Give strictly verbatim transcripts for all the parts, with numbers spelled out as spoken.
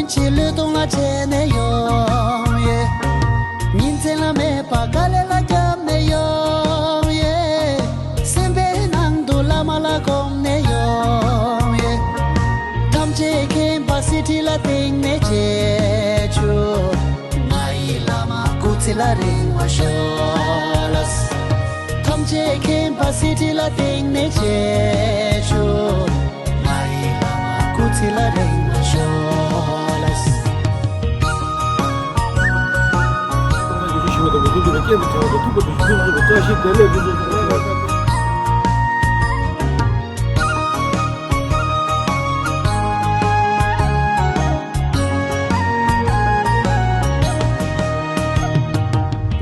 ཕྱི་ལུས་གདུང་ལ་བྱས་ནས་ཡོང་ཡེ། ཉིན་མཚན་ལ་མེད་པ་དཀའ་ལས་ལ་བརྒྱབ་ནས་ཡོང་ཡེ། སེམས་པའི་ནང་དུ་བླ་མ་ལ་སྒོམ་ནས་ཡོང་ཡེ། ཐམས་ཅད་མཁྱེན་པ་གསེར་ཁྲི་ལ་བརྟེན་ནས་རྗེས་ཆུ། ང་ཡི་བླ་མ་སྐུ་ཚེ་ལ་རིང་བ་ཤོག་ལགས། ཐམས་ཅད་མཁྱེན་པ་གསེར་ཁྲི་ལ་བརྟེན་ནས་རྗེས་ཆུ། ང་ཡི་བླ་མ་སྐུ་ཚེ་ལ་རིང་བ་ཤོག་ལགས།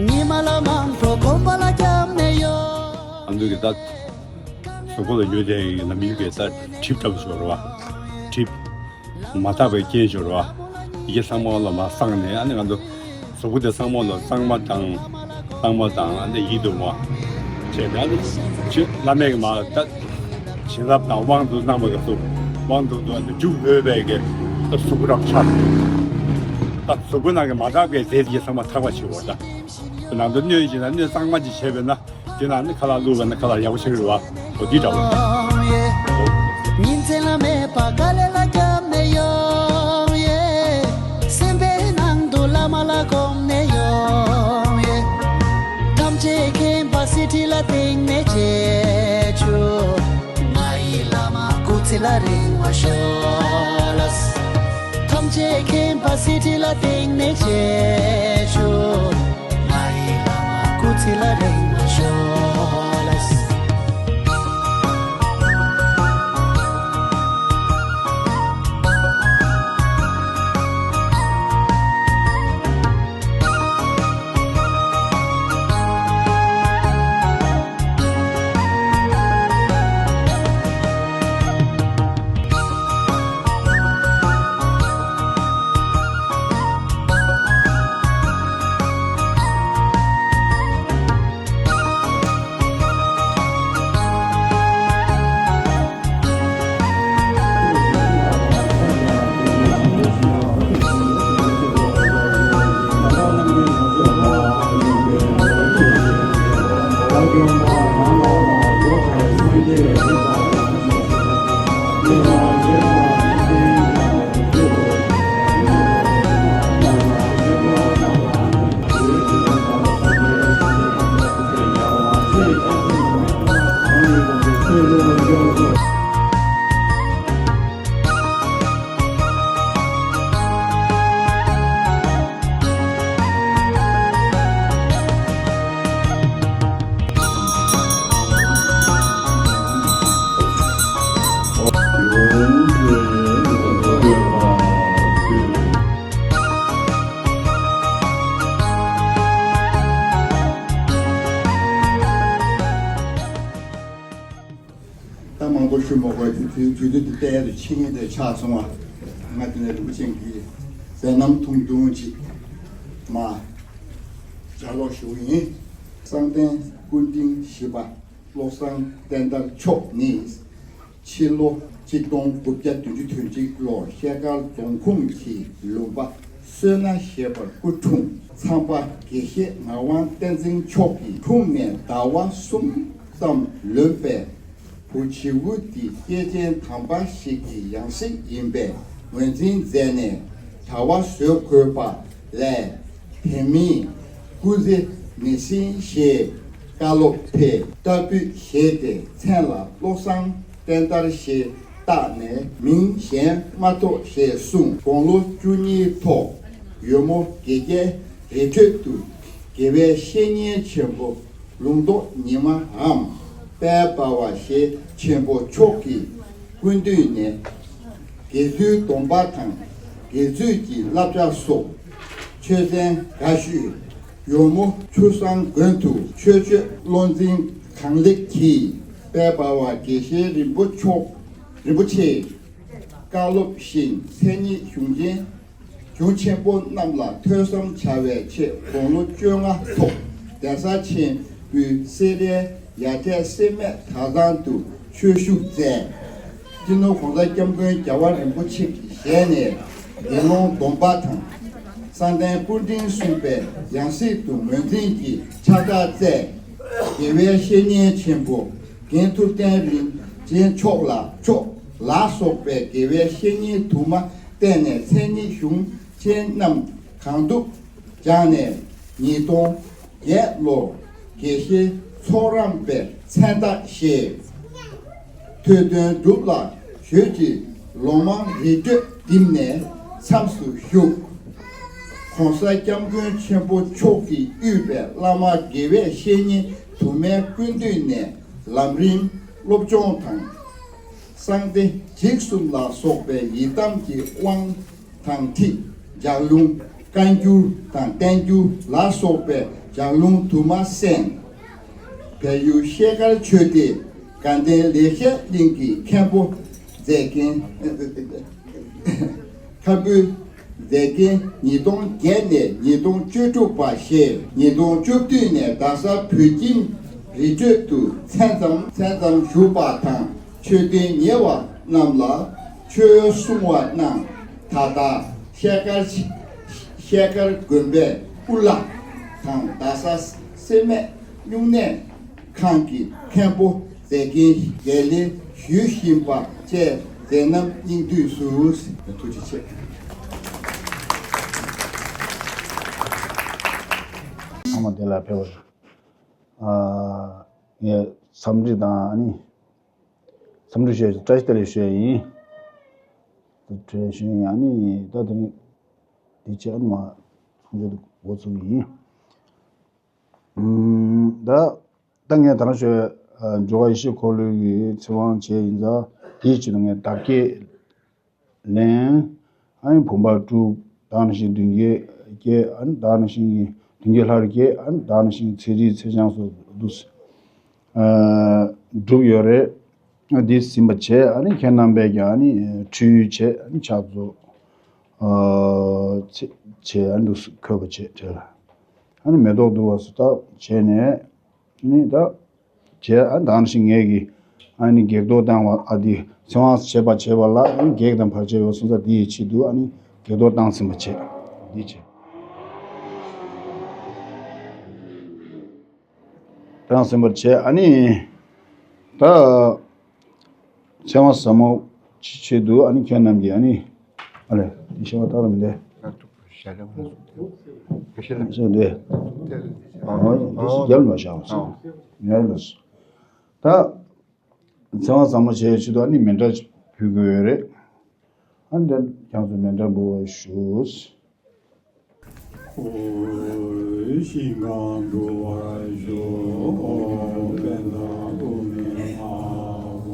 ཉི་མ་ལ་མང་པོ་གོམ་པ་ལ་བརྒྱབ་ནས་ཡོང་། ཨ་མདོ་གི་ད། གཟུགས་པོ་ལ་ཡོད་དེ་ཡིན་ན་མི་ཡུལ་གྱི་ད་གྲིབ་འདྲ་པོ་ཞིག་རེད་བ། གྲིབ། མ་དག་པའི་རྐྱེན་ཞིག་རེད་བ། ཡི་གེ་ཚང་མ་ལ་མ་གསང་ནས་ཨ་ནི་ང་ཚོ་གཟུགས་པོ་དེ་ཚང་མ་ལ་གཙང་མ་དང་། གཙང་མ་དང་ཨ་ནི་ཡིད་དུ་མ། བྱས་ནས་ཨ་ནི་ཆོས་བླ་མས་མ་ད། བྱིན་རླབས་དང་དབང་དུ་གནང་བ་ག་སོ། དབང་དུ་འདུ་ཨ་ནི་འཇུག་འོས་པའི་གི་ད་གཟུགས་པོ་རབ་ཆགས། ད་གཟུགས་པོ་ནང་གི་མ་དག་པའི་རྫས་དེ་ཚང་མ་དག་པ་ཞིག་རེད་བ་ད། ནང་དུ་སྣོད་ཅིག་ན་སྣོད་གཙང་མ་ཅིག་བྱས་པས་ན། དེ་ནང་ནི་ཁ་ལག་བླུགས་པ་ན་ཁ་ལག་ཡག་པོ་ཆགས་ཀྱི་རེད་བ། འོ་འདི་འདྲ་བོ། ཉིན་མཚན་ལ་མེད་པ་དཀའ་ལས་ལ་བརྒྱབ་ནས་ཡོང་ཡེ། སེམས་པའི་ནང་དུ་བླ་མ་ལ་སྒོམ་ནས་ཡོང་ཡེ། ཐམས་ཅད་མཁྱེན་པ་གསེར་ཁྲི་ལ་བརྟེན་ནས་རྗེས་ཆུ། ང་ཡི་བླ་མ་སྐུ་ཚེ་ལ་རིང་བ་ཤོག་ལགས། ཐམས་ཅད་མཁྱེན་པ་གསེར་ཁྲི་ལ་བརྟེན་ནས་རྗེས་ཆུ། ང་ཡི་བླ་མ་སྐུ་ཚེ་ལ་རིང་བ་ཤོག་ལགས། ད་མང་པོ་ཞུ་མ་དགོས། དུས་དུས་དུས་དུས་དུས་གཏད་དུ་ཕྱིན་ངེས་དེ་ཆགས་སོང་བ། ང་དེ་ནས་རིན་པོ་ཆེ་གི་མཛད་རྣམ་ཐུང་ཐུང་ཅིག་མ་ལྗགས་ཀློག་ཞུ་གི་ཡིན། གསང་བསྟན་སྐུ་ཕྲེང་བཞི་པ་བློ་བཟང་བསྟན་དར་མཆོག་ནི། ཕྱི་ལོ་གཅིག་སྟོང་དགུ་བརྒྱ་བདུན་ཅུ་དོན་གཅིག་ལོར་ཤེལ་དཀར་རྫོང་ཁོངས་ཀྱི་ལུང་པ་བསོད་ནམས་ཞེས་པར་སྐུ་འཁྲུངས། མཚམས་པ་དགེ་བཤེས་ངག་དབང་བསྟན་འཛིན་མཆོག་གི་འཁྲུངས་ནས་ཟླ་བ་གསུམ་ཙམ་ལོན་པའི་བུ་བྱིའུ་འདི་སྐྱེས་ཆེན་དམ་པ་ཞིག་གི་ཡང་སྲིད་ཡིན་པའི་ངོས་འཛིན་མཛད་ནས་གྲྭ་པ་བཟོ་དགོས་པ་ལས། དེ་མིན་སྐུ་ཚེ་མི་ཟིན་ཞེས་བཀའ་སློབ་ཕེབས། བཀའ་པོད་བཞེས་ཏེ་མཚན་ལ་བློ་བཟང་བསྟན་དར་ཞེས་བཏགས་ནས་མིང་གཞན་མ་ཐོགས་ཞེས་གསུངས། དགུང་ལོ་བཅུ་གཉིས་ཐོག་ཡོལ་མོ་དགེ་རྒྱས་རི་ཁྲོད་དུ་དགེ་བའི་བཤེས་གཉེན་ཆེན་པོ་ལུང་རྟོགས་ཉི་མའམ་དཔལ་འབར་བ་ཞེས་ཆེན་པོ་མཆོག་གི་སྐུ་མདུན་ནས་དགེ་ཚུལ་སྡོམ་པ་དང་དགེ་ཚུལ་གྱི་བསླབ་བྱ་སོགས་ཆོས་ཚན་འགའ་ཞུས། ཡོལ་མོ་ཆུ་བཟང་དགོན་དུ་ཆོས་སྤྱོད་བློ་འཛིན་གང་ལེགས་ཀྱིས་དཔལ་འབར་བ་དགེ་བཤེས་རིན་པོ་མཆོག་རིན་པོ་ཆེའི་བཀའ་སློབ་བཞིན་མཚན་ཉིད་གཞུང་ཆེན་གཞུང་ཆེན་པོ་རྣམས་ལ་ཐོས་བསམ་བྱ་བའི་ཆེད་དགུང་ལོ་བཅོ་ལྔ་ཐོག་གདན་ས་ཆེན་པོའི་སེ་རའི་ཡ་གྲལ་སེ་སྨད་གྲྭ་ཚང་དུ་ཆོས་ཞུགས་མཛད། སྤྱི་ནོར་༸གོང་ས་༸སྐྱབས་མགོན་རྒྱལ་བ་རིན་པོ་ཆེ་གི་ཞལ་ནས་ དགེ་སློང་སྡོམ་པ་དང་། བསམ་གཏན་སྐུ་ཕྲེང་གསུམ་པའི་ཡང་སྲིད་དུ་ངོས་འཛིན་གྱིས་ཕྱག་རྟགས་བསྩལ། དགེ་བའི་བཤེས་གཉེན་ཆེན་པོ་རྒན་ཐུབ་བསྟན་རིན་ཆེན་མཆོག་ལ་མཆོག་ལ་སོགས་པའི་དགེ་བའི་བཤེས་གཉེན་དུ་མ་བསྟེན་ནས་མཚན་ཉིད་གཞུང་ཆེན་རྣམས་གང་ཐུབ་སྦྱངས་ནས་ཉིས་སྟོང་བརྒྱད་ལོར་དགེ་བཤེས་ཚོགས་རམས་པའི་མཚན་རྟགས་བཞེས། ཐོས་དོན་སྒྲུབ་ལ་གཞོལ་གྱི་ལོ་མང་རི་ཁྲོད་བསྡིམས་ནས་མཚམས་སུ་བཞུགས། ༸གོང་ས་༸སྐྱབས་མགོན་ཆེན་པོ་མཆོག་གིས་དབུས་པའི་བླ་མ་དགེ་བའི་བཤེས་གཉེན་དུ་མའི་སྐུ་མདུན་ནས་ལམ་རིམ་སློབ་སྦྱོང་དང་། གསང་བདེ་འཇིགས་གསུམ་ལ་སོགས་པའི་ཡི་དམ་གྱི་དབང་དང་ཁྲིད། ལྗགས་ལུང་བཀའ་འགྱུར་དང་བསྟན་འགྱུར་ལ་སོགས་པའི་ལྗགས་ལུང་དུ་མ་གསན། བལ་ཡུལ་ཤེལ་དཀར་ཆོས་སྡེ་དགའ་ལྡན་ལེགས་བཤད་གླིང་གི་མཁན་པོ་མཛད་འགན་ཁ་འབུལ་མཛད་འགན་ཉིས་སྟོང་བརྒྱད་ནས་ཉིས་སྟོང་བཅུ་དྲུག་བར་བཞེས། ཉིས་སྟོང་བཅུ་བདུན་ནས་རྡ་ས་བོད་ཁྱིམ་རི་ཁྲོད་དུ་མཚན་ཙམ་མཚན་ཙམ་བཞུགས་པ་དང་ཆོས་དོན་གཉེར་བ་རྣམས་ལ་ཆོས་གསུང་བ་གནང་། ད་ལྟ་ཤེལ་དཀར་ཤེལ་དཀར་དགོན་པའི་དབུ་བླ་དང་རྡ་ས་སེར་སྨད་སྨྱུང་གནས་ཁང་གི་མཁན་པོ་མཛད་འགན་འགན་ལེན་ཞུ་བཞིན་པ་བཅས་མཛད་རྣམ་སྙིང་བསྡུས་སུ། ཐུགས་རྗེ་ཆེ། ཚང་མ་བདེ་ལ་ཕེབས་པ། ཨ། ངས་འཚམས་འདྲི་དང་ཨ་ནི། འཚམས་འདྲི་ཞུ་ཡ་བཀྲ་ཤིས་བདེ་ལེགས་ཞུ་ཡ་ཡིན། བཀྲ་ཤིས་ཡིན་ཨ་ནི་ད་དེ་ནི་དེ་ཆེ་ཨ་ནི་མ་འཚམས་འདྲི་འགོ་ཚུགས་ཡིན། ཨུམ། ད་ད་ངས་ད་རང་ཞུ་ཡ་འབྱོར་བ་ཡེ་ཤེས་འཁོར་ལོའི་གི་ཚེ་དབང་བྱས་ཡིན་ཙང་དེའི་ཆེད་དུ་ངས་བདག་བསྐྱེད་ལེན། ཨ་ནི་བུམ་པ་དཀྲུགས། ད་ག་ནང་བཞིན་མདུན་བསྐྱེད་བསྐྱེད། ཨ་ནི་ད་ག་ནང་བཞིན་གྱི་མདུན་བསྐྱེད་ལྷར་བསྐྱེད། ཨ་ནི་ད་ག་ནང་བཞིན་ཚེ་རིལ་ཚེ་ཆང་སོགས་འདུག་སེ་ཨ་སྒྲུབ་ཡོད་རེད། ཨ་འདི་ཟིན་པ་བྱས། ཨ་ནི་ཁྱེད་རྣམ་པས་ཀྱང་ཨ་ནི་ཁྲུས་བྱས། ཨ་ནི་ཕྱག་རྫོགས་ཨ་ཚེ་བྱས། ཨ་ནི་འདུག་སེ་འཁོད་པ་བྱས་བྲལ། ཨ་ནི་མེ་ཏོག་བསྡུ་བ་སོགས་བྱས་ནས། ནི་ད་བྱས། ཨ་ནི་ད་ག་ནང་བཞིན་ངས་ཀྱིས་ཨ་ནི་བགེགས་གཏོར་བཏང་བ། ཨ་འདི་ཚེ་དབང་བྱེད་པ་བྱེད་པ་ལ་ཨ་ནི་བགེགས་དང་བར་ཆད་ཡོད་སོང་ཙང་དེ་ཡི་ཆེད་དུ་ཨ་ནི་བགེགས་གཏོར་བཏང་ཟིན་པ་བྱས། འདི་བྱས། བཏང་ཟིན་པ་བྱས། ཨ་ནི་ད་ཚེ་དབང་ཟབ་མོ་ཆེད་དུ་ཨ་ནི་ཁྱེད་རྣམས་ཀྱིས་ཨ་ནི་ཨ་ལས་འདི་ཤེས་པ་ལྟར་མི་འདས། ཞལ་ལས་ཞལ་ལས་འདས། ཨ་འདི་ཞིག་རྒྱབ་ལ་བཞག་ཨ་ངས་ལ་སོ། ད་ཚེ་དབང་ཟབ་མོ་བྱས་ཆེད་དུ་ཨ་ནི་མཎྜལ་ཕུལ་དགོས་ཡོད་རེད། ཨ་ནི་ད་ཁྱེད་ཚོ་མཎྜལ་འབུལ་བར་ཞུ། ཨོ། ཞིང་ཁམས་འགྲོ་བར་ཤོག་ཨོཾ་བཛྲ་གུ་ཎཱི་ཧཱུྃ།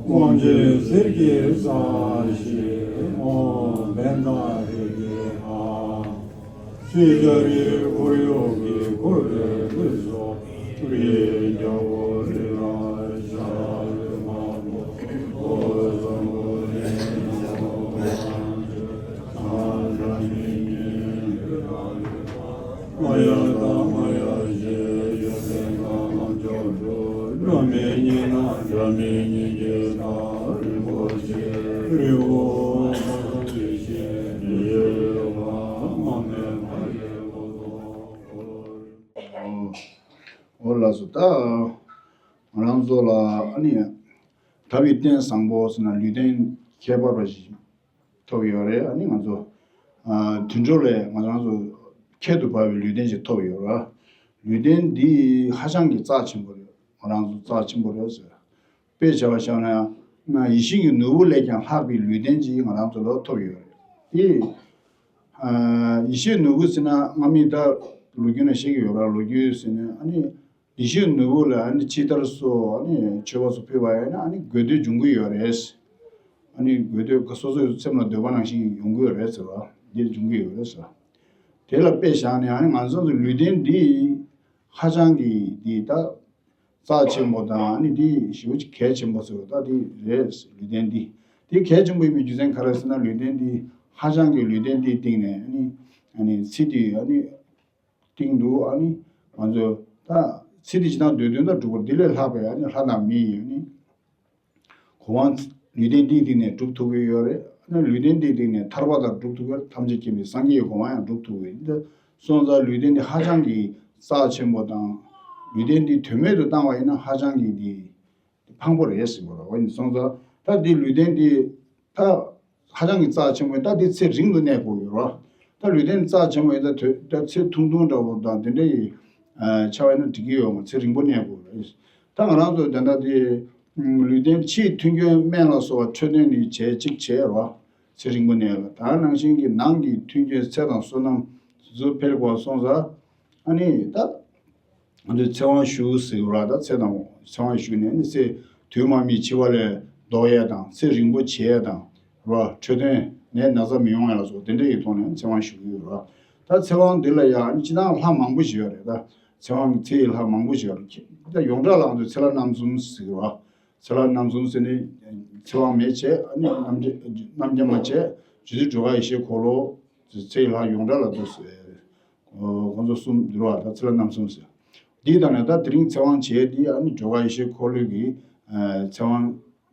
དབང་ཆེན་གསེར་གྱི་ས་གཞི་ཨོཾ་བཛྲ་ཧེ་ཏི་ཧཱུྃ། ཤེས་བྱ་རིའི་འཁོར་ཡུག་གིས་བསྐོར་བའི་དབུས་སུ་རིའི་རྒྱལ་པོ་རི་རབ་ཤ་ཏ་མ་ཧོ། ཨོ་བཟང་པོ་རིན་པོ་ཆེ། ཨ་འདྲ་མི་གཉིས་མ་ཡ་དང་མ་ཡ་ཞེས་ཡོན་ཏན་དང་ལམ་མཆོག་དྲུག་འདྲ་མི་གཉིས་ན་འདྲ་མི་གཉིས་ཀྱི་བདག་རིན་པོ་ཆེ་རི་བོ་ས་གསུམ་གྱི་ཞིང་ཡེ་བ་མ་མེད་མ་ཡེ་བ། འོ་ལགས་སོ། ད་ང་རང་ཚོ་ལ་ཨ་ནི་དག་པའི་རྟེན་བཟང་པོ་ཟེར་ན་ལུས་རྟེན་ཁྱད་པར་བ་ཞིག་ཐོབ་ཡོད་རེད། ཨ་ནི་ང་ཚོ་ཨ་དུད་འགྲོ་ལས་ང་རང་ཚོ་ཁྱད་དུ་འཕགས་པའི་ལུས་རྟེན་ཞིག་ཐོབ་ཡོད་རེད། ལུས་རྟེན་འདི་ཧ་ཅང་གི་རྩ་ཆེན་པོ་རེད། ང་རང་ཚོ་རྩ་ཆེན་པོ་རེད་ཟེར། དཔེ་བྱས་པ་བཞག་ན་ཡང་ཡེ་ཤེས་ཀྱི་ནོར་བུ་ལས་ཀྱང་ལྷག་པའི་ལུས་རྟེན་ཅིག་ང་རང་ཚོ་ལ་ཐོབ་ཡོད་རེད། དེ་ཨ་ཡེ་ཤེས་ནོར་བུ་ཟེར་ན་སྔ་མའི་ད་ལོ་རྒྱུས་ནང་བཤད་ཀྱི་ཡོད་ར། ལོ་རྒྱུས་ཟེར་ན་ཨ་ནི་ཡེ་ཤེས་ནོར་བུ་ལ་ཨ་ནི་ཕྱི་དར་སོགས་ཨ་ནི་མཆོད་པ་སོགས་ཕུལ་བ་ཡིན་ན་ཨ་ནི་དགོས་འདོད་འབྱུང་གི་ཡོད་རེད། ཨ་ནི་དགོས་འདོད་སོ་སོའི་སེམས་ལ་འདོད་པ་ནང་བཞིན་ཡོང་གི་ཡོད་རེད་ཟེར་བ་འདིར་འབྱུང་གི་ཡོད་རེད་ཟེར། དེ་ལ་དཔེ་བཞག་ནས་ཨ་ནི་ང་ཚོ་ཚོ་ལུས་རྟེན་འདི་ཧ་ཅང་གི་འདི་ད་རྩ་ཆེན་པོ་དང་ཨ་ནི་འདི་ཞེ་པོ་ཅིག་གལ་ཆེན་པོ་ཟེར་བ་ད་འདི་རེད། ལུས་རྟེན་འདི་འདི་གལ་ཆེན་པོ་ཡིན་པའི་རྒྱུ་མཚན་ག་རེ་ཟེར་ན་ལུས་རྟེན་འདི་ཧ་ཅང་གི་ལུས་རྟེན་འདིའི་སྟེང་ནས་ཨ་ནི་ཨ་ནི་ཚེ་འདི་ཨ་ནི་སྟེང་དུ་ཨ་ནི་ང་ཚོ་ད་ཚེ་འདི་ཇི་ལྟར་འདོད་དོན་དང་སྒྲུབ་པར་འདི་ལས་ལྷག་པའི་ཨ་ནི་ལྷ་དང་མི་ཡི་ཨ་ནི་གོ་འཕང་ལུས་རྟེན་འདིའི་སྟེང་ནས་སྒྲུབ་ཐུབ་ཀྱི་ཡོད་རེད། ན་ལུས་རྟེན་དེའི་སྟེང་ནས་ཐར་པ་དང་སྒྲུབ་ཐུབ་པར་ཐམས་ཅད་མཁྱེན་པའི་སངས་རྒྱས་ཀྱི་གོ་འཕང་ཡང་སྒྲུབ་ཐུབ་པས། འདི་སོང་ཙང་ལུས་རྟེན་འདི་ཧ་ཅང་གི་རྩ་ཆེན་པོ་དང་། ལུས་རྟེན་འདི་དོན་མེད་དུ་བཏང་བ་ཡིན་ན་ཧ་ཅང་གི་འདི་ཕངས་པོ་རེད་ཟེར་བ་རེད། འོ་ཡིན་སོང་ཙང་ད་འདི་ལུས་རྟེན་འདི་ད་ཧ་ཅང་གི་རྩ་ཆེན་པོ་ཡིན། ད་འདི་ཚེ་རིང་དུ་གནས་དགོས་ཡོད་རེད། ད་ལུས་རྟེན་རྩ་ཆེན་པོ་ཡིན། ད་དུས་ད་ཚེ་ཐུང་ཐུང་འདྲ་བོ་དང་དེ་འདྲ་ཡི་ཨ་ཆ་བ་ཡིན་ན་འགྲིག་གི་ཡོད་མ། ཚེ་རིང་པོ་གནས་དགོས་རེད། ད་ང་རང་ཚོ་ད་ལྟ་དེ་ལུས་རྟེན་ཕྱིའི་མཐུན་རྐྱེན་སྨན་ལ་སོགས་པ་འཕྲོད་བསྟེན་ནི་བྱས་གཅིག་བྱས་རོ། ཚེ་རིང་པོ་གནས་ལ། ད་ནང་བཞིན་གྱི་ནང་གི་མཐུན་རྐྱེན་ཚེ་དང་བསོད་ནམས་དེ་ཚོ་འཕེལ་དགོས་སོང་ཙང་ཨ་ནི་ད་ང་ཚོས་ཚེ་དབང་ཞུ་ཟེར་ར། ད་ཚེ་དང་ཚེ་དབང་ཞུ་ནས་ནི་ཚེ་དུས་མ་མི་འཆི་བ་ལས་ལྡོག་ཡས་དང་ཚེ་རིང་པོ་བྱེད་ཡས་དང་ར། འཕྲོད་བསྟེན་ནད་ན་ཚ་མི་ཡོང་ཡས་ལ་སོགས་དེ་འདྲ་ཡི་ཐོག་ནས་ཚེ་དབང་ཞུ་གི་ཡོད་ར། ད་ཚེ་དབང་འདི་ལ་ཡང་ནི་སྤྱི་བཏང་ལྷ་མང་པོ་ཞིག་ཡོད་རེད། ད་ཚེ་དབང་གི་ཚེ་ཡི་ལྷ་མང་པོ་ཞིག་ཡོད་རེད། ད་ཡོངས་གྲགས་ལ་ང་ཚོས་ཚེ་ལྷ་རྣམ་གསུམ་ཟེར་གི་ར། ཚེ་ལྷ་རྣམ་གསུམ་ཟེར་ནས་ཚེ་དབང་མེད་བྱས་ཨ་ནི་རྣམ་རྒྱལ་རྣམ་རྒྱལ་མ་བྱས་རྗེ་བཙུན་སྒྲོལ་དཀར་ཡེ་ཤེས་འཁོར་ལོ། ཚེ་ཡི་ལྷ་ཡོངས་གྲགས་ལ་འདུག་ཟེར། ཁོང་ཚོ་གསུམ་འདུལ་བ་དང་ཚེ་ལྷ་རྣམ་གསུམ་ཟེར། འདི་དང་ནི་ད་དེ་རིང་ཚེ་དབང་བྱས་འདི་ཨ་ནི་སྒྲོལ་དཀར་ཡེ་ཤེས་འཁོར་ལོ་གི་ཚེ་དབང་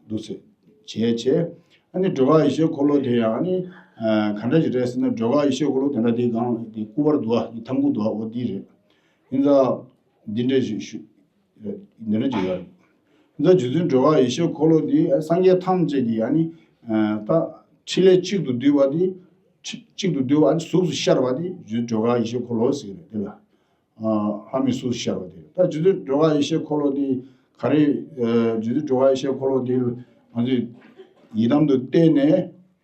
འདུག་ཟེར་བྱས་བྱས། ཨ་ནི་སྒྲོལ་དཀར་ཡེ་ཤེས་འཁོར་ལོ་དེ་ཡང་ཨ་ནི་ག་འདྲ་ཞིག་རེད་ཟེར་ན། སྒྲོལ་དཀར་ཡེ་ཤེས་འཁོར་ལོ་དེ་འདྲ་དེ་གང་དེ་སྐུ་པར་འདུག་ཨ། དེ་ཐང་གུ་འདུག་ཨ། འོ་འདི་རེད། ཡིན་ཙང་འདི་འདྲ་ཞིག་ཞུ། འདི་འདྲ་ཅིག་ཡོད་རེད། འདི་རྗེ་བཙུན་སྒྲོལ་དཀར་ཡེ་ཤེས་འཁོར་ལོ་འདི་སངས་རྒྱས་ཐམས་ཅད་ཀྱི་ཨ་ནི་ད་ཕྲིན་ལས་གཅིག་ཏུ་བསྡུས་པ་འདི། གཅིག་ཏུ་བསྡུས་པ་ཨ་ནི་གཟུགས་སུ་ཤར་བ་འདི་རྗེ་བཙུན་སྒྲོལ་དཀར་ཡེ་ཤེས་འཁོར་ལོ་ཟེར་གྱི་རེད། འདི་ལ་ལྷ་མིའི་གཟུགས་སུ་ཤར་བ་འདི་རེད། ད་རྗེ་བཙུན་སྒྲོལ་དཀར་ཡེ་ཤེས་འཁོར་ལོ་འདི་ག་རེ། རྗེ་བཙུན་སྒྲོལ་དཀར་ཡེ་ཤེས་འཁོར་ལོ་འདི་ང་ཚོས་ཡི་དམ་དུ་བསྟེན་ནས།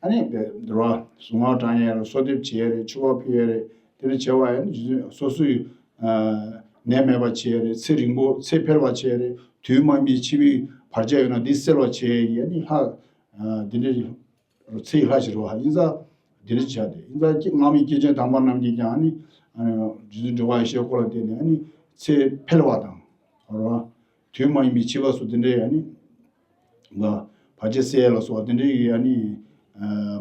ཨ་ནི་འདི་ར་གཟུངས་སྔགས་བགྲང་ཡས་རེད། གསོལ་འདེབས་བྱེད་ཡས་རེད། མཆོད་པ་ཕུལ་ཡས་རེད། དེ་འདྲ་བྱས་པ་ཡིན་ན་རྗེ་བཙུན་སོ་སོའི་ནད་མེད་པ་བྱེད་ཡས་རེད། ཚེ་རིང་པོ་ཚེ་འཕེལ་བ་བྱེད་ཡས་རེད། དུས་མ་མིའི་འཆི་བའི་བར་ཆད་ཡོད་ན་འདི་སེལ་བ་བྱེད་ཡས་ཀྱི་ཨ་ནི་ལྷ་འདི་འདྲ་ཚེ་ཡི་ལྷ་ཞིག་རེད་བ། ཡིན་ཙང་འདི་འདྲ་བྱས་ཏེ་ཡིན་ཙང་སྔགས་མི་སྐྱེས་ཆེན་དམ་པ་རྣམས་ཀྱིས་ཀྱང་ཨ་ནི་རྗེ་བཙུན་སྒྲོལ་དཀར་ཡེ་ཤེས་འཁོར་ལོ་བརྟེན་ནས་ཨ་ནི་ཚེ་འཕེལ་བ་དང་རེད་བ། དུས་མ་ཡིན་པའི་འཆི་བ་སོགས་དེ་འདྲའི་ཨ་ནི་བར་ཆད་སེལ་ལ་སོགས་དེ་འདྲའི་ཨ་ནི་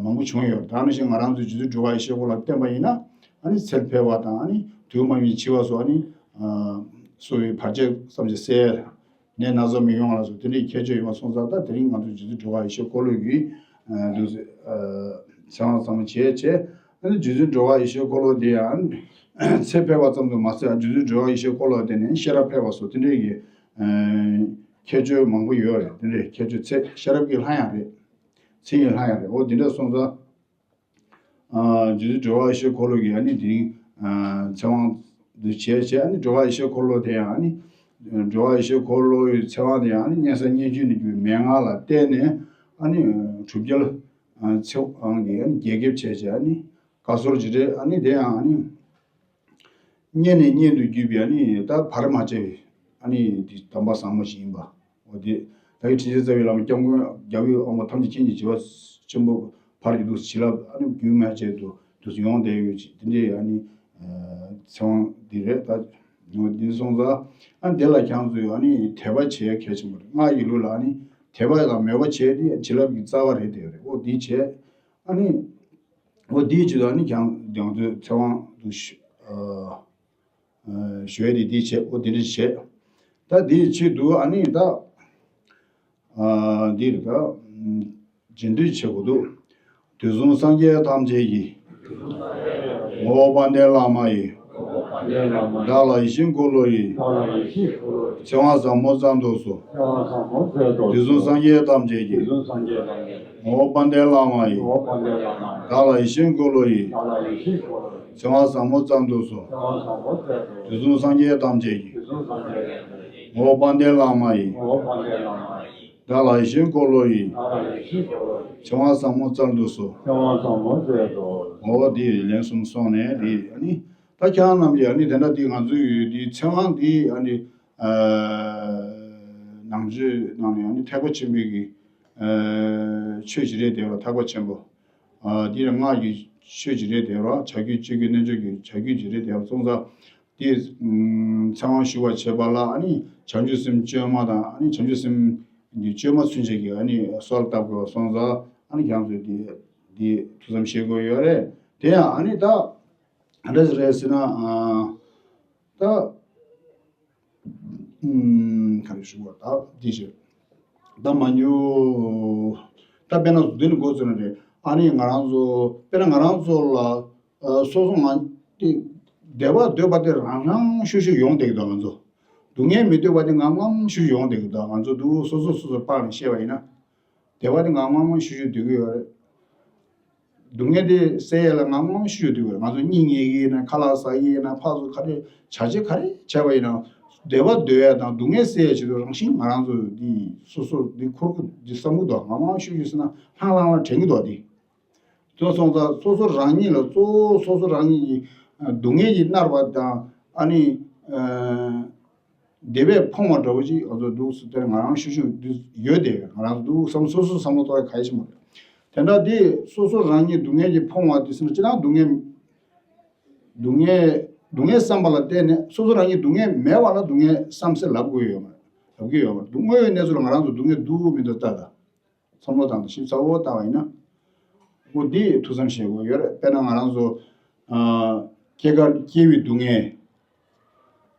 མང་པོ་བྱུང་ཡོད། ད་ནང་བཞིན་ང་རང་ཚོའི་རྗེ་བཙུན་སྒྲོལ་དཀར་ཡེ་ཤེས་འཁོར་ལོ་བརྟེན་པ་ཡིན་ན་ཨ་ནི་ཚེ་འཕེལ་བ་དང་ཨ་ནི་དུས་མ་ཡིན་པའི་འཆི་བ་སོགས་ཨ་ནི་སོགས་པའི་བར་ཆད་བསམ་གྱིས་སེལ། ནད་ན་ཚ་མི་ཡོང་བ་ལ་སོགས་དེ་འདྲའི་ཁྱད་ཆོས་ཡོད་པ་སོང་ཙང་། ད་དེ་རིང་ང་ཚོ་རྗེ་བཙུན་སྒྲོལ་དཀར་ཡེ་ཤེས་འཁོར་ལོ་ཡི་འདུག་ཚེ་དབང་ཚང་མ་བྱས་བྱས། ཨ་ནི་རྗེ་བཙུན་སྒྲོལ་དཀར་ཡེ་ཤེས་འཁོར་ལོ་དེ་ཡང་ཚེ་འཕེལ་བ་ཙམ་དུ་མ་ཟད། རྗེ་བཙུན་སྒྲོལ་དཀར་ཡེ་ཤེས་འཁོར་ལོ་དེ་ནས་ཤེས་རབ་འཕེལ་བ་སོགས་དེ་འདྲའི་གི་ཁྱད་ཆོས་མང་པོ་ཡོད་རེད། དེ་འདྲའི་ཁྱད་ཆོས་ཚེ་ཤེས་རབ་ཀྱི་ལྷ་ཡང་རེད། ཚེ་ཡི་ལྷ་ཡང་རེད། འོ་དེ་འདྲ་སོང་ཙང་། རྗེ་བཙུན་སྒྲོལ་དཀར་ཡེ་ཤེས་འཁོར་ལོ་གི་ཨ་ནི་དེ་རིང་ཚེ་དབང་འདི་བྱས་བྱས། ཨ་ནི་སྒྲོལ་དཀར་ཡེ་ཤེས་འཁོར་ལོ་དེ་ཡང་ཨ་ནི་སྒྲོལ་དཀར་ཡེ་ཤེས་འཁོར་ལོ་ཡི་ཚེ་དབང་དེ་ཡང་ཨ་ནི་གཉན་ས་གཉན་ཆེན་ནས་བརྒྱུད་མན་ངག་ལ་བརྟེན་ནས་ཨ་ནི་གྲུབ་རྒྱལ་ཚེ་དབང་གིས་ཨ་ནི་རྒྱས་འགེབས་བྱས་བྱས་ཨ་ནི་བཀའ་སྲོལ་ཅིག་རེད། ཨ་ནི་དེ་ཡང་ཨ་ནི། སྔོན་ནས་སྔོན་དུ་བརྒྱུད་པའི་ཨ་ནི་ད་བར་མ་ཆད་པའི་ཨ་ནི་འདི་གདམས་པ་ཟབ་མོ་ཞིག་ཡིན་པ། འོ་དེ་ད་གིན་དྲིན་ཅན་རྩ་བའི་བླ་མ་སྐྱབས་མགོན་རྒྱལ་བའི་དབང་པོ་ཐམས་ཅད་མཁྱེན་ཅིང་བྱེ་བ་ཆེན་པོ་བར་གྱི་འདུག་བྱིན་རླབས་ཨ་ནི་རྒྱུན་མ་ཆད་དུ་འདུག་ཡོང་བསྡད་ཡོད་ཅིག་དེ་འདྲའི་ཨ་ནི་ཚེ་དབང་འདི་རེད། ད་འོ་འདི་སོང་ཙང་ཨ་ནི་དེ་ལ་ཁྱེད་ཚོས་ཨ་ནི་དད་པ་བྱེད་ཡ་གལ་ཆེན་པོ་རེད། སྔགས་ཀྱི་ལུགས་ལ་ཨ་ནི་དད་པ་དང་མོས་པ་བྱས་ཏེ་བྱིན་རླབས་ཀྱི་རྩ་བ་རེད། དེ་རེད། འོ་འདི་བྱས། ཨ་ནི་འོ་དེའི་ཆེད་དུ་ཨ་ནི་ཀྱང་ཀྱང་ཚོའི་ཚེ་དབང་དུ་ཞུ་ཨ་ཨ་ཞུ་ཡས་དེ་དེའི་ཆེད། འོ་དེ་འདྲ་བྱས། ད་དེའི་ཆེད་དུ་ཨ་ནི་ད་ཨ་འདི་རེད། ད་རྗེས་ཟློས་བྱེད་དགོས་འདུག་དུས་གསུམ་སངས་རྒྱས་ཐམས་ཅད་ཀྱི། ངོ་བོ་དཔལ་ལྡན་བླ་མ་ཡི། བདག་ལ་ཡིད་བཞིན་འཁོར་ལོ་ཡི། ཚེ་དབང་ཟབ་མོ་ཙམ་དུ་གསོལ། དུས་གསུམ་སངས་རྒྱས་ཐམས་ཅད་ཀྱི། ངོ་བོ་དཔལ་ལྡན་བླ་མ་ཡི། བདག་ལ་ཡིད་བཞིན་འཁོར་ལོ་ཡི། ཚེ་དབང་ཟབ་མོ་ཙམ་དུ་གསོལ། དུས་གསུམ་སངས་རྒྱས་ཐམས་ཅད་ཀྱི། ངོ་བོ་དཔལ་ལྡན་བླ་མ་ཡི། བདག་ལ་ཡིད་བཞིན་འཁོར་ལོ་ཡི། ཚེ་དབང་ཟབ་མོ་ཙམ་དུ་གསོལ། འོ་དེ་ལན་གསུམ་སོང་ནས་དེ་ཨ་ནི། ད་ཁྱེད་རྣམས་ཀྱིས་ཨ་ནི་དེ་འདྲ་དེ་ང་ཚོའི་ཡུལ་དེའི་ཚེ་དབང་དེ་ཨ་ནི་ནང་ཆོས་ནང་ནས་ཨ་ནི་ཐེག་པ་ཆེན་པོའི་གི་ཆོས་ཅིག་རེད། དེ་བ་ཐེག་པ་ཆེན་པོ་དེ་སྔགས་ཀྱི་ཆོས་ཅིག་རེད། དེ་བ་བྱ་རྒྱུད་སྤྱོད་རྒྱུད་རྣལ་འབྱོར་གྱི་བྱ་རྒྱུད་ཅིག་རེད། དེ་བ་སོང་ཙང་དེ་ཚེ་དབང་ཞུ་བར་བྱེད་པ་ལ་ཨ་ནི་བྱང་ཆུབ་སེམས་བཅོས་མ་དང་ཨ་ནི་བྱང་ཆུབ་སེམས་ཀྱི་བཅོས་མ་ཚུན་ཆད་ཀྱི་ཨ་ནི་གསོལ་བཏབ་དགོས་པ་སོང་ཙང་ཨ་ནི་ཁྱེད་ཚོས་དེ་དེ་ཐུགས་བསམ་བཞེས་དགོས་ཡོད་རེད། དེ་ཡང་ཨ་ནི་ད། ག་འདྲ་ཞིག་རེད་ཟེར་ན། ཨ་ད་ཨུམ་ག་རེ་ཞུ་བ། ད་འདི་ཞིག་ད་མ་ཉོ། ད་དཔེར་ན་འདི་ནི་འགོ་བཙུགས་ན་རེད། ཨ་ནི་ང་རང་ཚོ་དཔེར་ན་ང་རང་ཚོ་ལ་ཨ་སོ་སོ་ང་དེ་བདེ་བ་འདོད་པ་དེ་རང་རང་ཤུགས་ཤུགས་ཡོང་བསྡད་ཀྱི་འདུག་ང་ཚོ། སྡུག་བསྔལ་མི་འདོད་པ་དེ་ངམ་ངམ་ཤུགས་ཤུགས་ཡོང་བསྡད་ཀྱི་འདུག་ང་ཚོ་འདུག་སོ་སོ་སོ་སོ་སྤར་ནས་བཤད་པ་ཡིན་ན། བདེ་བ་དེ་ངམ་ངམ་ཤུགས་ཤུགས་སྡོད་ཀྱི་ཡོད་རེད། སྡུག་བསྔལ་དེ་སེལ་ཡས་ལ་ངམ་ངམ་ཤུགས་ཤུགས་སྡོད་ཀྱི་ཡོད་རེད། ང་ཚོ་གཉིད་ཉལ་གྱི་ཡིན་ན། ཁ་ལག་ཟ་གི་ཡིན་ན། ཕར་ཚུར་ག་རེ་བྱ་བྱེད་ག་རེ་བྱས་པ་ཡིན་ན། བདེ་བ་འདོད་ཡས་དང་སྡུག་བསྔལ་སེལ་ཡས་ཆེད་དུ་རང་བཞིན་ང་རང་ཚོ་འདི་སོ་སོ་འདི་འཁོར་གྱི་འདི་བསམ་གྱི་འདུག་ངམ་ངམ་ཤུགས་ཤུགས་ཟེར་ན་ལྷང་ལྷང་ལ་དྲན་གྱི་འདུག་འདི། དེ་སོང་ཙང་སོ་སོ་རང་ཉིད་ལ་གཙོ་བོ་སོ་སོ་རང་ཉིད་ཀྱི་སྡུག་བསྔལ་གྱིས་མནར་བ་དང་། ཨ་ནི་བདེ་བས་ཕོངས་པ་འདྲ་བོ་ཅིག་ང་ཚོ་འདུག་སེ་དེར་ང་རང་ཤུགས་ཤུགས་འདི་ཡོད་དེ། ང་རང་འདུག་བསམ་སོ་སོ་བསམ་བློ་གཏོང་ཡ་གལ་ཆེན་པོ་རེད། དེ་འདྲ་དེ་སོ་སོ་རང་ཉིད་སྡུག་བསྔལ་གྱིས་ཕོངས་པ་དེ་སེམས་ལ་ཅི་ལྟར་སྡུག་བསྔལ་སྡུག་བསྔལ་སྡུག་བསྔལ་བསམ་པ་ལ་བརྟེན་ནས། སོ་སོ་རང་ཉིད་སྡུག་བསྔལ་མེད་པ་ལ་སྡུག་བསྔལ་བསམ་ཟེར་ལབ་དགོས་ཡོད་མ་རེད། ལབ་ཀྱི་ཡོད་མ་རེད། སྡུག་བསྔལ་གྱི་གནས་ཚུལ་ལ་ང་རང་ཚོ་སྡུག་བསྔལ་འདུག་མི་འདུག་ལྟ་དང་། བསམ་བློ་བཏང་དང་ཞིབ་ཚགས་པོ་བཏང་བ་ཡིན་ན། འོ་འདི་ཐུགས་བསམ་བཞེས་དགོས་ཡོད་རེད། དཔེར་ན་ང་རང་ཚོ་ཨ་སྐྱེ་རྒ་སྐྱེ་བའི་སྡུག་བསྔལ།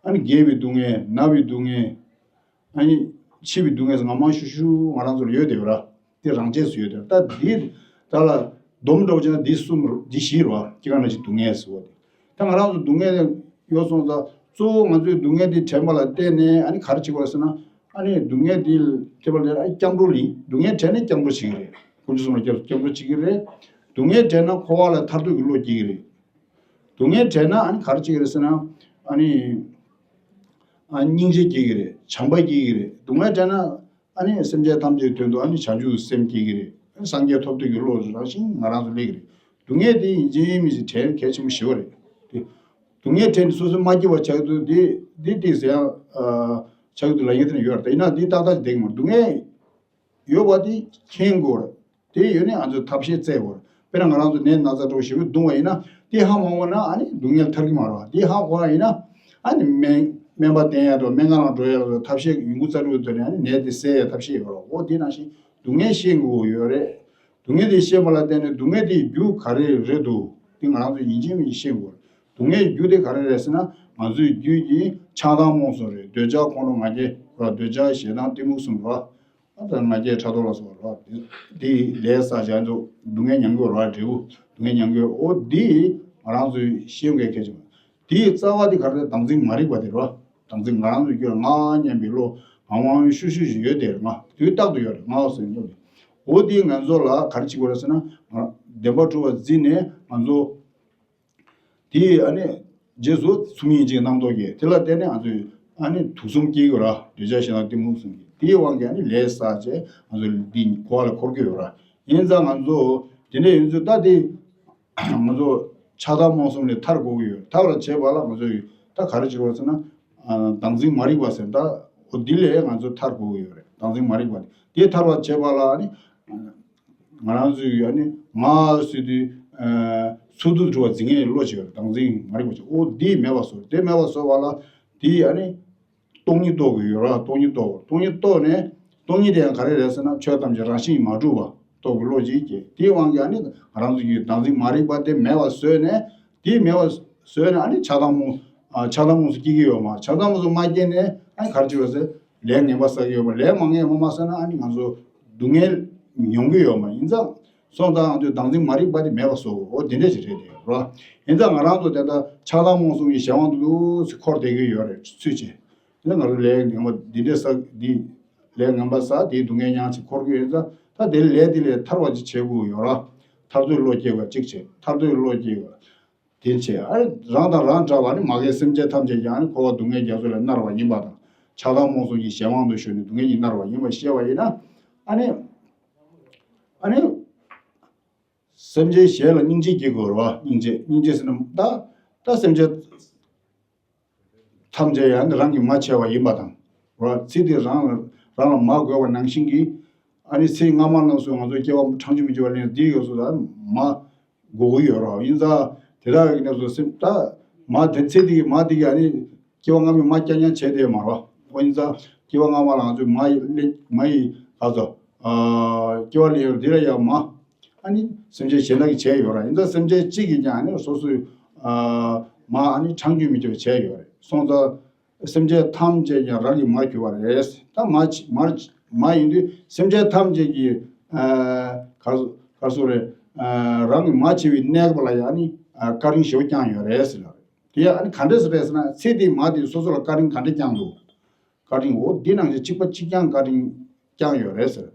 ཨ་ནི་རྒས་པའི་སྡུག་བསྔལ། ན་བའི་སྡུག་བསྔལ། ཨ་ནི་འཆི་བའི་སྡུག་བསྔལ་ཟེར་ངམ་ངམ་ཤུགས་ཤུགས་ང་རང་ཚོ་ལ་ཡོད་བསྡད་ཡོད་ར། འདི་རང་ཆས་སུ་ཡོད་བསྡད་ཡོད་ར། ད་འདི་ད་ལ་སྡོམ་འདྲ་བོ་བྱས་ན་འདི་གསུམ་འདི་བཞི་རེད་བ། སྐྱེ་རྒ་ན་འཆི་སྡུག་བསྔལ་ཟེར་བ་དེ། ད་ང་རང་ཚོ་སྡུག་བསྔལ་ཡོད་སོང་ཙང་། གཙོ་བོ་ང་ཚོའི་སྡུག་བསྔལ་འདི་དྲན་པ་ལ་བརྟེན་ནས་ཨ་ནི་ག་རེ་བྱེད་དགོས་ཟེར་ན། ཨ་ནི་སྡུག་བསྔལ་འདི་ཐེབས་པ་ལ་ཨ་སྐྱབས་འགྲོ་ལ། སྡུག་བསྔལ་དྲན་ནས་སྐྱབས་འགྲོ་བྱེད་ཀྱི་རེད། དཀོན་མཆོག་གསུམ་ལ་སྐྱབས་སྐྱབས་འགྲོ་བྱེད་ཀྱི་རེད། སྡུག་བསྔལ་དྲན་ན་འཁོར་བ་ལས་ཐར་འདོད་ཀྱི་བློ་སྐྱེ་གི་རེད། སྡུག་བསྔལ་དྲན་ན་ཨ་ནི་ག་རེ་བྱེད་ཀྱི་རེད་ཟེར་ན། ཨ་ནི་ཨ་སྙིང་རྗེ་སྐྱེ་གི་རེད། བྱམས་པ་སྐྱེ་གི་རེད། སྡུག་བསྔལ་དྲན་ན་ཨ་ནི་སེམས་ཅན་ཐམས་ཅད་དོན་དུ་ཨ་ནི་བྱང་ཆུབ་སེམས་སྐྱེ་གི་རེད། སངས་རྒྱས་ཐོབ་འདོད་ཀྱི་བློ་རང་བཞིན་ང་རང་ཚོ་སླེབས་ཀྱི་རེད། སྡུག་བསྔལ་དེ་ཡིན་གཅིག་མིན་གཅིག་དྲན་གལ་ཆེན་པོ་ཞེ་པོ་རེད། དེ་སྡུག་བསྔལ་དྲན་ནས་སོ་སོ་མ་སྐྱིད་པ་ཆགས་དུས་དེ་དེ་ཏོག་ཙམ་ཡང་ཨ་ཆགས་དུས་ལ་ཡིན་དེ་ནས་ཡོད་རེད། ད་ཡིན་ན་དེ་ཏག་ཏག་ཅིག་བསྡད་ཀྱི་མ་རེད། སྡུག་བསྔལ་ཡོད་པ་དེ་མཁྱེན་དགོས་རེད། དེ་ཡོད་ནས་ང་ཚོས་ཐབས་ཤེས་བཙལ་དགོས་རེད། དཔེར་ན་ང་རང་ཚོ་ནད་ན་ཚ་འདྲ་བོ་ཞེ་པོ་བརྡུངས་པ་ཡིན་ན། དེ་ཧ་མ་གོ་ན་ཨ་ནི་སྡུག་བསྔལ་ཐར་གྱི་མ་རེད་བ། དེ་ཧ་གོ་བ་ཡིན་ན་ཨ་ནི་སྨན་སྨན་པ་བསྟེན་ཡ་དང་སྨན་ཁང་ལ་འགྲོ་ཡ་ལ་ཐབས་ཤེས་ཡོང་ཁུངས་རྩ་འགྲུལ་བཏོན་ནས་ཨ་ནི་ནད་དེ་སེལ་ཡ་ཐབས་ཤེས་ཡོད་རེད། འོ་དེ་ནང་བཞིན་སྡུག་བསྔལ་ཤེས་དགོས་ཡོད་རེད། སྡུག་བསྔལ་དེ་ཤེས་པ་ལ་བརྟེན་ནས་སྡུག་བསྔལ་དེའི་རྒྱུ་ག་རེ་རེད་འདུག་དེ་ང་རང་ཚོ་ཡིན་གཅིག་མིན་གཅིག་ཤེས་དགོས་རེད། སྡུག་བསྔལ་རྒྱུ་དེ་ག་རེ་རེད་ཟེར་ན། ང་ཚོའི་རྒྱུད་ཀྱི་ཆགས་སྡང་རྨོངས་གསུམ་རེད། འདོད་ཆགས་ཁོང་ཁྲོ་ང་རྒྱལ་རེད། འདོད་ཆགས་ཞེ་སྡང་གཏི་མུག་གསུམ་རེད། ཨ་ད་ང་རྒྱལ་ཕྲག་དོག་ལ་སོགས་རེད། དེ་ལས་བསགས་བྱས་ཚོ་སྡུག་བསྔལ་མྱང་དགོས་རེད། འབྲས་བུ་སྡུག་བསྔལ་མྱང་དགོས། འོ་འདི་ང་རང་ཚོས་ཤེས་དགོས་གལ་ཆེན་པོ། དེའི་རྩ་བ་དེ་ག་རེ་རེད། བདག་འཛིན་མ་རིག་པ་དེ་རེད། བདག་འཛིན་ང་རང་ཚོའི་རྒྱུད་ལ་ང་སྙམ་པའི་བློ་ངམ་ངམ་ཤུགས་ཤུགས་ཤིག་ཡོད་དེ་རེད། ང་དུས་རྟག་ཏུ་ཡོད་རེད། ང་ཟེར་སྙམ་པའི། འོ་དེ་ང་ཚོ་ལ་ག་རེ་བྱེད་དགོས་རེད་ཟེར་ན། ང་བདེན་པ་གྲུབ་པ་འཛིན་ནས་ང་ཚོ་དེ་ཨ་ནི་རྗེས་སུ་ཚུལ་གཉིས་ཀྱི་རྣམ་རྟོག་སྐྱེ། དེ་ལ་བརྟེན་ནས་ང་ཚོས་ཨ་ནི་དུག་གསུམ་སྐྱེ་གི་ཡོད་ར། འདོད་ཆགས་ཞེ་སྡང་གཏི་མུག་གསུམ་གྱི། དེའི་དབང་གིས་ཨ་ནི་ལས་བསགས་བྱས་ང་ཚོ་འདི་འཁོར་བ་ལ་འཁོར་གྱི་ཡོད་ར། ཡིན་ཙང་ང་ཚོ་དེ་འདྲ་ཡིན་ཚུལ་ད་དེ་ང་ཚོ་ཆགས་སྡང་རྨོངས་གསུམ་ལས་ཐར་དགོས་ཀྱི་ཡོད། ཐར་བར་བྱེད་པ་ལ་ང་ཚོས་ད་ག་རེ་བྱེད་དགོས་ཟེར་ན། ཨ་བདག་འཛིན་མ་རིག་པ་ཟེར། ད་འོ་འདི་ལས་ང་ཚོ་ཐར་དགོས་ཀྱི་ཡོད་རེད། བདག་འཛིན་མ་རིག་པ་དེ་ཐར་བར་བྱེད་པ་ལ་ཨ་ནི། ང་རང་ཚོའི་ཨ་ནི་ང་ཟེར་དུས་ཚུར་འདུ་འགྲོ་བ་འཛིན་མཁན་བློ་ཅིག་ཡོད་རེད། བདག་འཛིན་མ་རིག་པ་ཅིག་འོ་འདི་མེད་པ་བཟོ། དེ་མེད་པ་བཟོ་བ་ལ་དེ་ཨ་ནི་སྟོང་ཉིད་རྟོགས་ཀྱི་ཡོད་ར། སྟོང་ཉིད་རྟོགས། སྟོང་ཉིད་རྟོགས་ནས་སྟོང་ཉིད་དེ་ཡང་ག་རེ་རེད་ཟེར་ན། ཆོས་ཐམས་ཅད་རང་བཞིན་མ་གྲུབ་པ་རྟོགས་པའི་བློ་ཅིག་སྐྱེ། དེའི་དབང་གིས་ཨ་ནི་ང་རང་ཚོ་གི་བདག་འཛིན་མ་རིག་པ་དེ་མེད་པ་བཟོས་ནས། དེ་མེད་པ་བཟོས་ནས་ཨ་ནི་ཆགས་སྡང་རྨོངས་ཨ་ཆགས་སྡང་རྨོངས་གསུམ་སྐྱེ་གི་ཡོད་མ། ཆགས་སྡང་རྨོངས་གསུམ་མ་སྐྱེས་ནས་ཨ་ནི་ག་རེ་བྱེད་པ་ཟེར། ལས་ངན་པ་བསགས་ཀྱི་ཡོད་པ། ལས་མ་ངན་པ་མ་བསགས་ན་ཨ་ནི་ང་ཚོ་སྡུག་བསྔལ་མྱོང་གི་ཡོད་མ། ཡིན་ཙང་སོང་ཙང་ང་ཚོས་བདག་འཛིན་མ་རིག་པ་དེ་མེད་པ་བཟོ་དགོས། འོ་དེ་འདྲ་ཞིག་རེད་དེ་རོ། ཡིན་ཙང་ང་རང་ཚོ་དེ་ལྟར་ཆགས་སྡང་རྨོངས་གསུམ་གྱི་གཞན་དབང་དུ་འདུག་སེ་འཁོར་བསྡད་ཀྱི་ཡོད་རེད། ཚུལ་བྱས་ན་ང་ཚོ་ལས་ངན་པ་འདི་འདྲ་བསགས། འདི་ལས་ངན་པ་བསགས། དེའི་སྡུག་བསྔལ་མྱངས་ཚེ་འཁོར་གྱི་ཡོད་ཙང་། ད་དེ་ལས་དེ་ལས་ཐར་བ་ཅིག་བྱེད་དགོས་ཡོད་ར། ཐར་འདོད་བློ་སྐྱེ་བ་གཅིག་བྱས། ཐར་འདོད་བློ་སྐྱེ་བ། དེ་བྱས། ཨ་རང་དང་རང་འདྲ་བ་ནི་མ་རྒན་སེམས་ཅན་ཐམས་ཅད་ཀྱང་ཨ་ནི་འཁོར་བ་སྡུག་བསྔལ་རྒྱ་མཚོ་ལས་མནར་བ་ཡིན་པ་དང་། ཆགས་སྡང་རྨོངས་གསུམ་གྱི་གཞན་དབང་དུ་ཞུགས་ནས་སྡུག་བསྔལ་གྱིས་མནར་བ་ཡིན་པ་ཤེས་པ་ཡིན་ན། ཨ་ནི། ཨ་ནི། སེམས་ཅན་གཞན་ལ་སྙིང་རྗེ་སྐྱེ་དགོས་རེད་བ། སྙིང་རྗེ། སྙིང་རྗེ་ཟེར་ན་ད། ད་སེམས་ཅན་ཐམས་ཅད་ཡང་རང་གི་མ་བྱས་པ་ཡིན་པ་དང་། ར། ཚེ་འདི་རང་ལ་རང་ལ་མ་གོས་པ་ནང་བཞིན་གྱི། ཨ་ནི་ཚེ་སྔ་མ་རྣམས་སུ་ང་ཚོ་སྐྱེ་བ་ཕྲང་ཕྱུར་མི་སྐྱེ་བ་ལེན་འདི་ཡོད་སོ། ད་མ་གོ་གི་ཡོད་ར། ཡིན་ཙང་དེ་དག་གི་གནས་སུ་སེམས་ད་མ་དེ་ཚེ་འདི་གི་མ་འདི་གི་ཨ་ནི་སྐྱེ་བ་སྔ་མའི་མ་རྐྱང་རྐྱང་བྱས་དེ་མ་ར། འོ་ཡིན་ཙང་སྐྱེ་བ་སྔ་མ་ལ་ང་ཚོས་མ་ཡི་ལེ་མ་ཡི་ག་ཚོ་ཨ་སྐྱེ་བ་ལེན་ཡོད་འདི་ལ་ཡང་མ། ཨ་ནི་སེམས་ཅན་གཞན་དག་གིས་བྱས་ཡོད་ར། ཡིན་ཙང་སེམས་ཅན་གཅིག་གིས་ཀྱང་ཨ་ནི་སོ་སོའི་ཨ་མ་ཨ་ནི་ཕྲང་ཕྱུར་མི་སྐྱེ་བ་བྱས་ཡོད་རེད། སོང་ཙང་སེམས་ཅན་ཐམས་ཅད་ཀྱང་རང་གི་མ་གྱུར་པ་རེད། ད་མ་མ་མ་ཡིན་དུས་སེམས་ཅན་ཐམས་ཅད་ཀྱི་ཨ་ག་ག་སོ་རེད། ཨ་རང་གི་མ་བྱས་པའི་གནས་སྐབས་ལ་ཡང་ཨ་ནི་ཨ་བཀའ་དྲིན་ཞེ་པོ་བསྐྱངས་ཡོད་རེད་ཟེར་ལ། དེ་ཡང་ཨ་ནི་ག་འདྲས་སེ་རེད་ཟེར་ན། ཚེ་འདིའི་མ་དེ་སོ་སོ་ལ་བཀའ་དྲིན་ག་འདྲས་བསྐྱངས་འདུག་བཀའ་དྲིན་འོ་འདི་ནང་བཞིན་གཅིག་པ་གཅིག་རྐྱང་བཀའ་དྲིན་བསྐྱངས་ཡོད་རེད་ཟེར།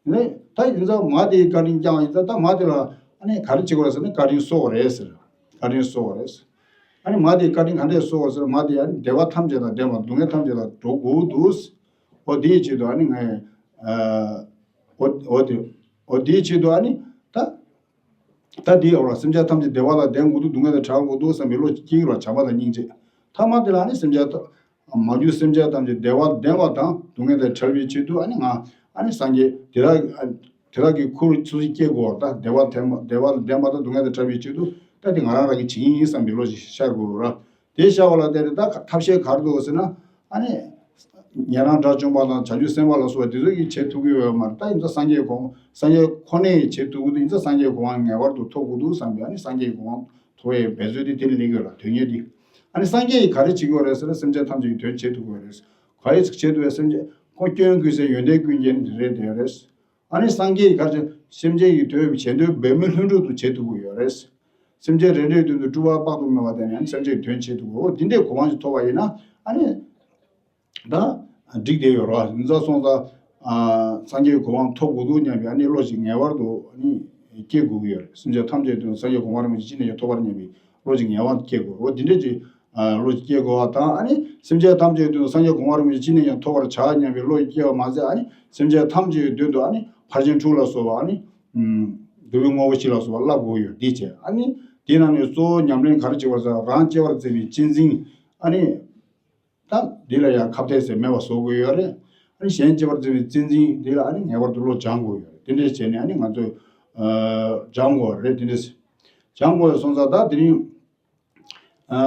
ནས་ད་ཡིན་ཙང་མ་དེའི་བཀའ་དྲིན་བསྐྱངས་ཡིན་ཙང་། ད་མ་དེ་ལ་ཨ་ནི་ག་རེ་བྱེད་དགོས་རེད་ཟེར་ན། བཀའ་དྲིན་གསོ་དགོས་རེད་ཟེར། བཀའ་དྲིན་གསོ་དགོས་རེད་ཟེར། ཨ་ནི་མ་དེའི་བཀའ་དྲིན་ག་འདྲས་གསོ་དགོས་ཟེར་ན། མ་དེ་ཨ་ནི་བདེ་བ་ཐམས་ཅད་དང་ལྡན་པ། སྡུག་བསྔལ་ཐམས་ཅད་ལས་གྲོལ་དགོས་འདུག་འོ་དེའི་ཆེད་དུ་ཨ་ནི་ངས་ཨ་འོ་འོ་དེ་འོ་དེའི་ཆེད་དུ་ཨ་ནི་ད། ད་འདི་ཡོད་ར། སེམས་ཅན་ཐམས་ཅད་བདེ་བ་དང་ལྡན་དགོས་འདུག་སྡུག་བསྔལ་དང་བྲལ་དགོས་འདུག་བསམ་པའི་བློ་སྐྱེ་གི་ར། བྱམས་པ་དང་སྙིང་རྗེ། ཐ་མ་དེ་ལ་ནི་སེམས་ཅན་ཐམས་མ་གྱུར་སེམས་ཅན་ཐམས་ཅད་བདེ་བ་ལྡན་པ་དང་སྡུག་བསྔལ་དང་བྲལ་བའི་ཆེད་དུ་ཨ་ནི་ང་ཨ་ནི་སངས་རྒྱས་དེ་དག་དེ་དག་གི་ཁུར་ཚུར་སྐྱེ་དགོས་པ། ད་བདེ་བ་ལྡན་པ་བདེ་བ་ལྡན་པ་དང་སྡུག་བསྔལ་དང་བྲལ་བའི་ཆེད་དུ་ད་དེ་ང་རང་རང་གིས་བྱེད་ཀྱི་ཡིན་བསམ་པའི་བློ་ཞིག་ཤར་དགོས་ར། དེ་ཤར་བ་ལ་བརྟེན་ནས་ད་ཐབས་ཤེས་ག་རེ་འདུག་ཟེར་ན། ཨ་ནི། ཉན་རང་དགྲ་བཅོམ་པ་དང་བྱང་ཆུབ་སེམས་དཔའ་ལ་སོགས་པ་དེ་ཚོ་གིས་བྱེད་ཐུབ་ཀྱི་ཡོད་མ་རེད། ད་ཡིན་ཙང་སངས་རྒྱས་གོང་སངས་རྒྱས་ཁོ་ནས་བྱེད་ཐུབ་ཀྱི་འདུག་ཡིན་ཙང་སངས་རྒྱས་གོ་འཕང་ངེས་པར་དུ་ཐོབ་དགོས་འདུག་བསམ་པའི་ཨ་ནི་སངས་རྒྱས་གོ་འཕང་ཐོབ་པའི་འབད་རྩོལ་དེ་དེ་ལ་སླེབས་ཡོད་ལ། དོན་གཉེར་དེ། ཨ་ནི་སངས་རྒྱས་ཀྱིས་ག་རེ་བྱེད་ཀྱི་ཡོད་རེད་ཟེར་ན། སེམས་ཅན་ཐམས་ཅད་ཀྱི་དོན་བྱེད་ཐུབ་ཀྱི་ཡོད་རེད། ག་རེ་བྱེད་ཐུབ་ཡོད། སེམས་ཅན་ཁོ་སྐྱོན་ཀུན་ཟད་ཡོན་ཏན་ཀུན་ལྡན་རེད་དེ་རེད། ཨ་ནི་སངས་རྒྱས་ཀྱིས་ག་རེ་བྱེད། སེམས་ཅན་གྱི་དོན་བྱེད་འདོད་འབད་མེད་ལྷུན་གྲུབ་ཏུ་བྱེད་ཐུབ་ཀྱི་ཡོད་རེད། སེམས་ཅན་རེ་འདྲའི་དོན་དུ་སྤྲུལ་པ་དཔག་ཏུ་མེད་པ་བསྟན་ནས་ཨ་ནི་སེམས་ཅན་གྱི་དོན་བྱེད་ཐུབ་ཀྱི་ཡོད། འོ་འདི་འདྲའི་གོ་འཕང་ཞིག་ཐོབ་པ་ཡིན་ན་ཨ་ནི། ད་འགྲིག་བསྡད་ཡོད་རེད་བ། ཡིན་ཙང་སོང་ཙང་ཨ་སངས་རྒྱས་གོ་འཕང་ཐོབ་དགོས་འདུག་སྙམ་པའི་ཨ་ནི་བློ་ཞིག་ངེས་པར་དུ་ཨ་ནི་སྐྱེ་དགོས་ཀྱི་ཡོད་རེད། སེམས་ཅན་ཐམས་ཅད་དོན་དུ་སངས་རྒྱས་གོ་འཕང་རིན་པོ་ཆེ་ཅི་ནས་ཀྱང་ཐོབ་པར་སྙམ་པའི་བློ་ཞིག་ངེས་པར་སྐྱེ་དགོས། འོ་འདི་འདྲ་ཅིག་ཨ་བློ་ཞིག་སྐྱེ་དགོས་པ་དང་། ཨ་ནི་སེམས་ཅན་ཐམས་ཅད་དོན་དུ་སངས་རྒྱས་གོ་འཕང་རིན་པོ་ཆེ་ཅི་ནས་ཀྱང་ཐོབ་པར་བྱ་སྙམ་པའི་བློ་ཞིག་སྐྱེ་བ་མ་ཟད། ཨ་ནི་སེམས་ཅན་ཐམས་ཅད་ཀྱི་དོན་དུ་ཨ་ནི་ཕར་ཕྱིན་དྲུག་ལ་སོགས་པ་ཨ་ནི་ཨམ་འདུལ་བའི་དངོས་པོ་བཞི་ལ་སོགས་པ་བསླབ་དགོས་ཡོད། འདི་བྱས། ཨ་ནི་དེའི་ནང་ནས་གཙོ་བོ་ཉམས་ལེན་ག་རེ་བྱེད་པར་ཟེར། རང་སྐྱེ་བར་འཛིན་པའི་གཅེས་འཛིན། ཨ་ནི། ད་འདི་ལ་ཡང་ཁ་གཏད་ཟེར་མེད་པ་བཟོ་དགོས་ཡོད་རེད། ཨ་ནི་གཞན་གཅེས་པར་འཛིན་པའི་གཅེས་འཛིན་འདི་ལ་ཨ་ནི་ངེས་པར་དུ་བློ་སྦྱང་དགོས་ཡོད་རེད། དེ་འདྲས་བྱས་ནས་ཨ་ནི་ང་ཚོས་ཨ་སྦྱང་དགོས་རེད། དེ་འདྲས་སྦྱང་དགོས་སོང་ཙང་། ད་དེ་རིང་ཨ་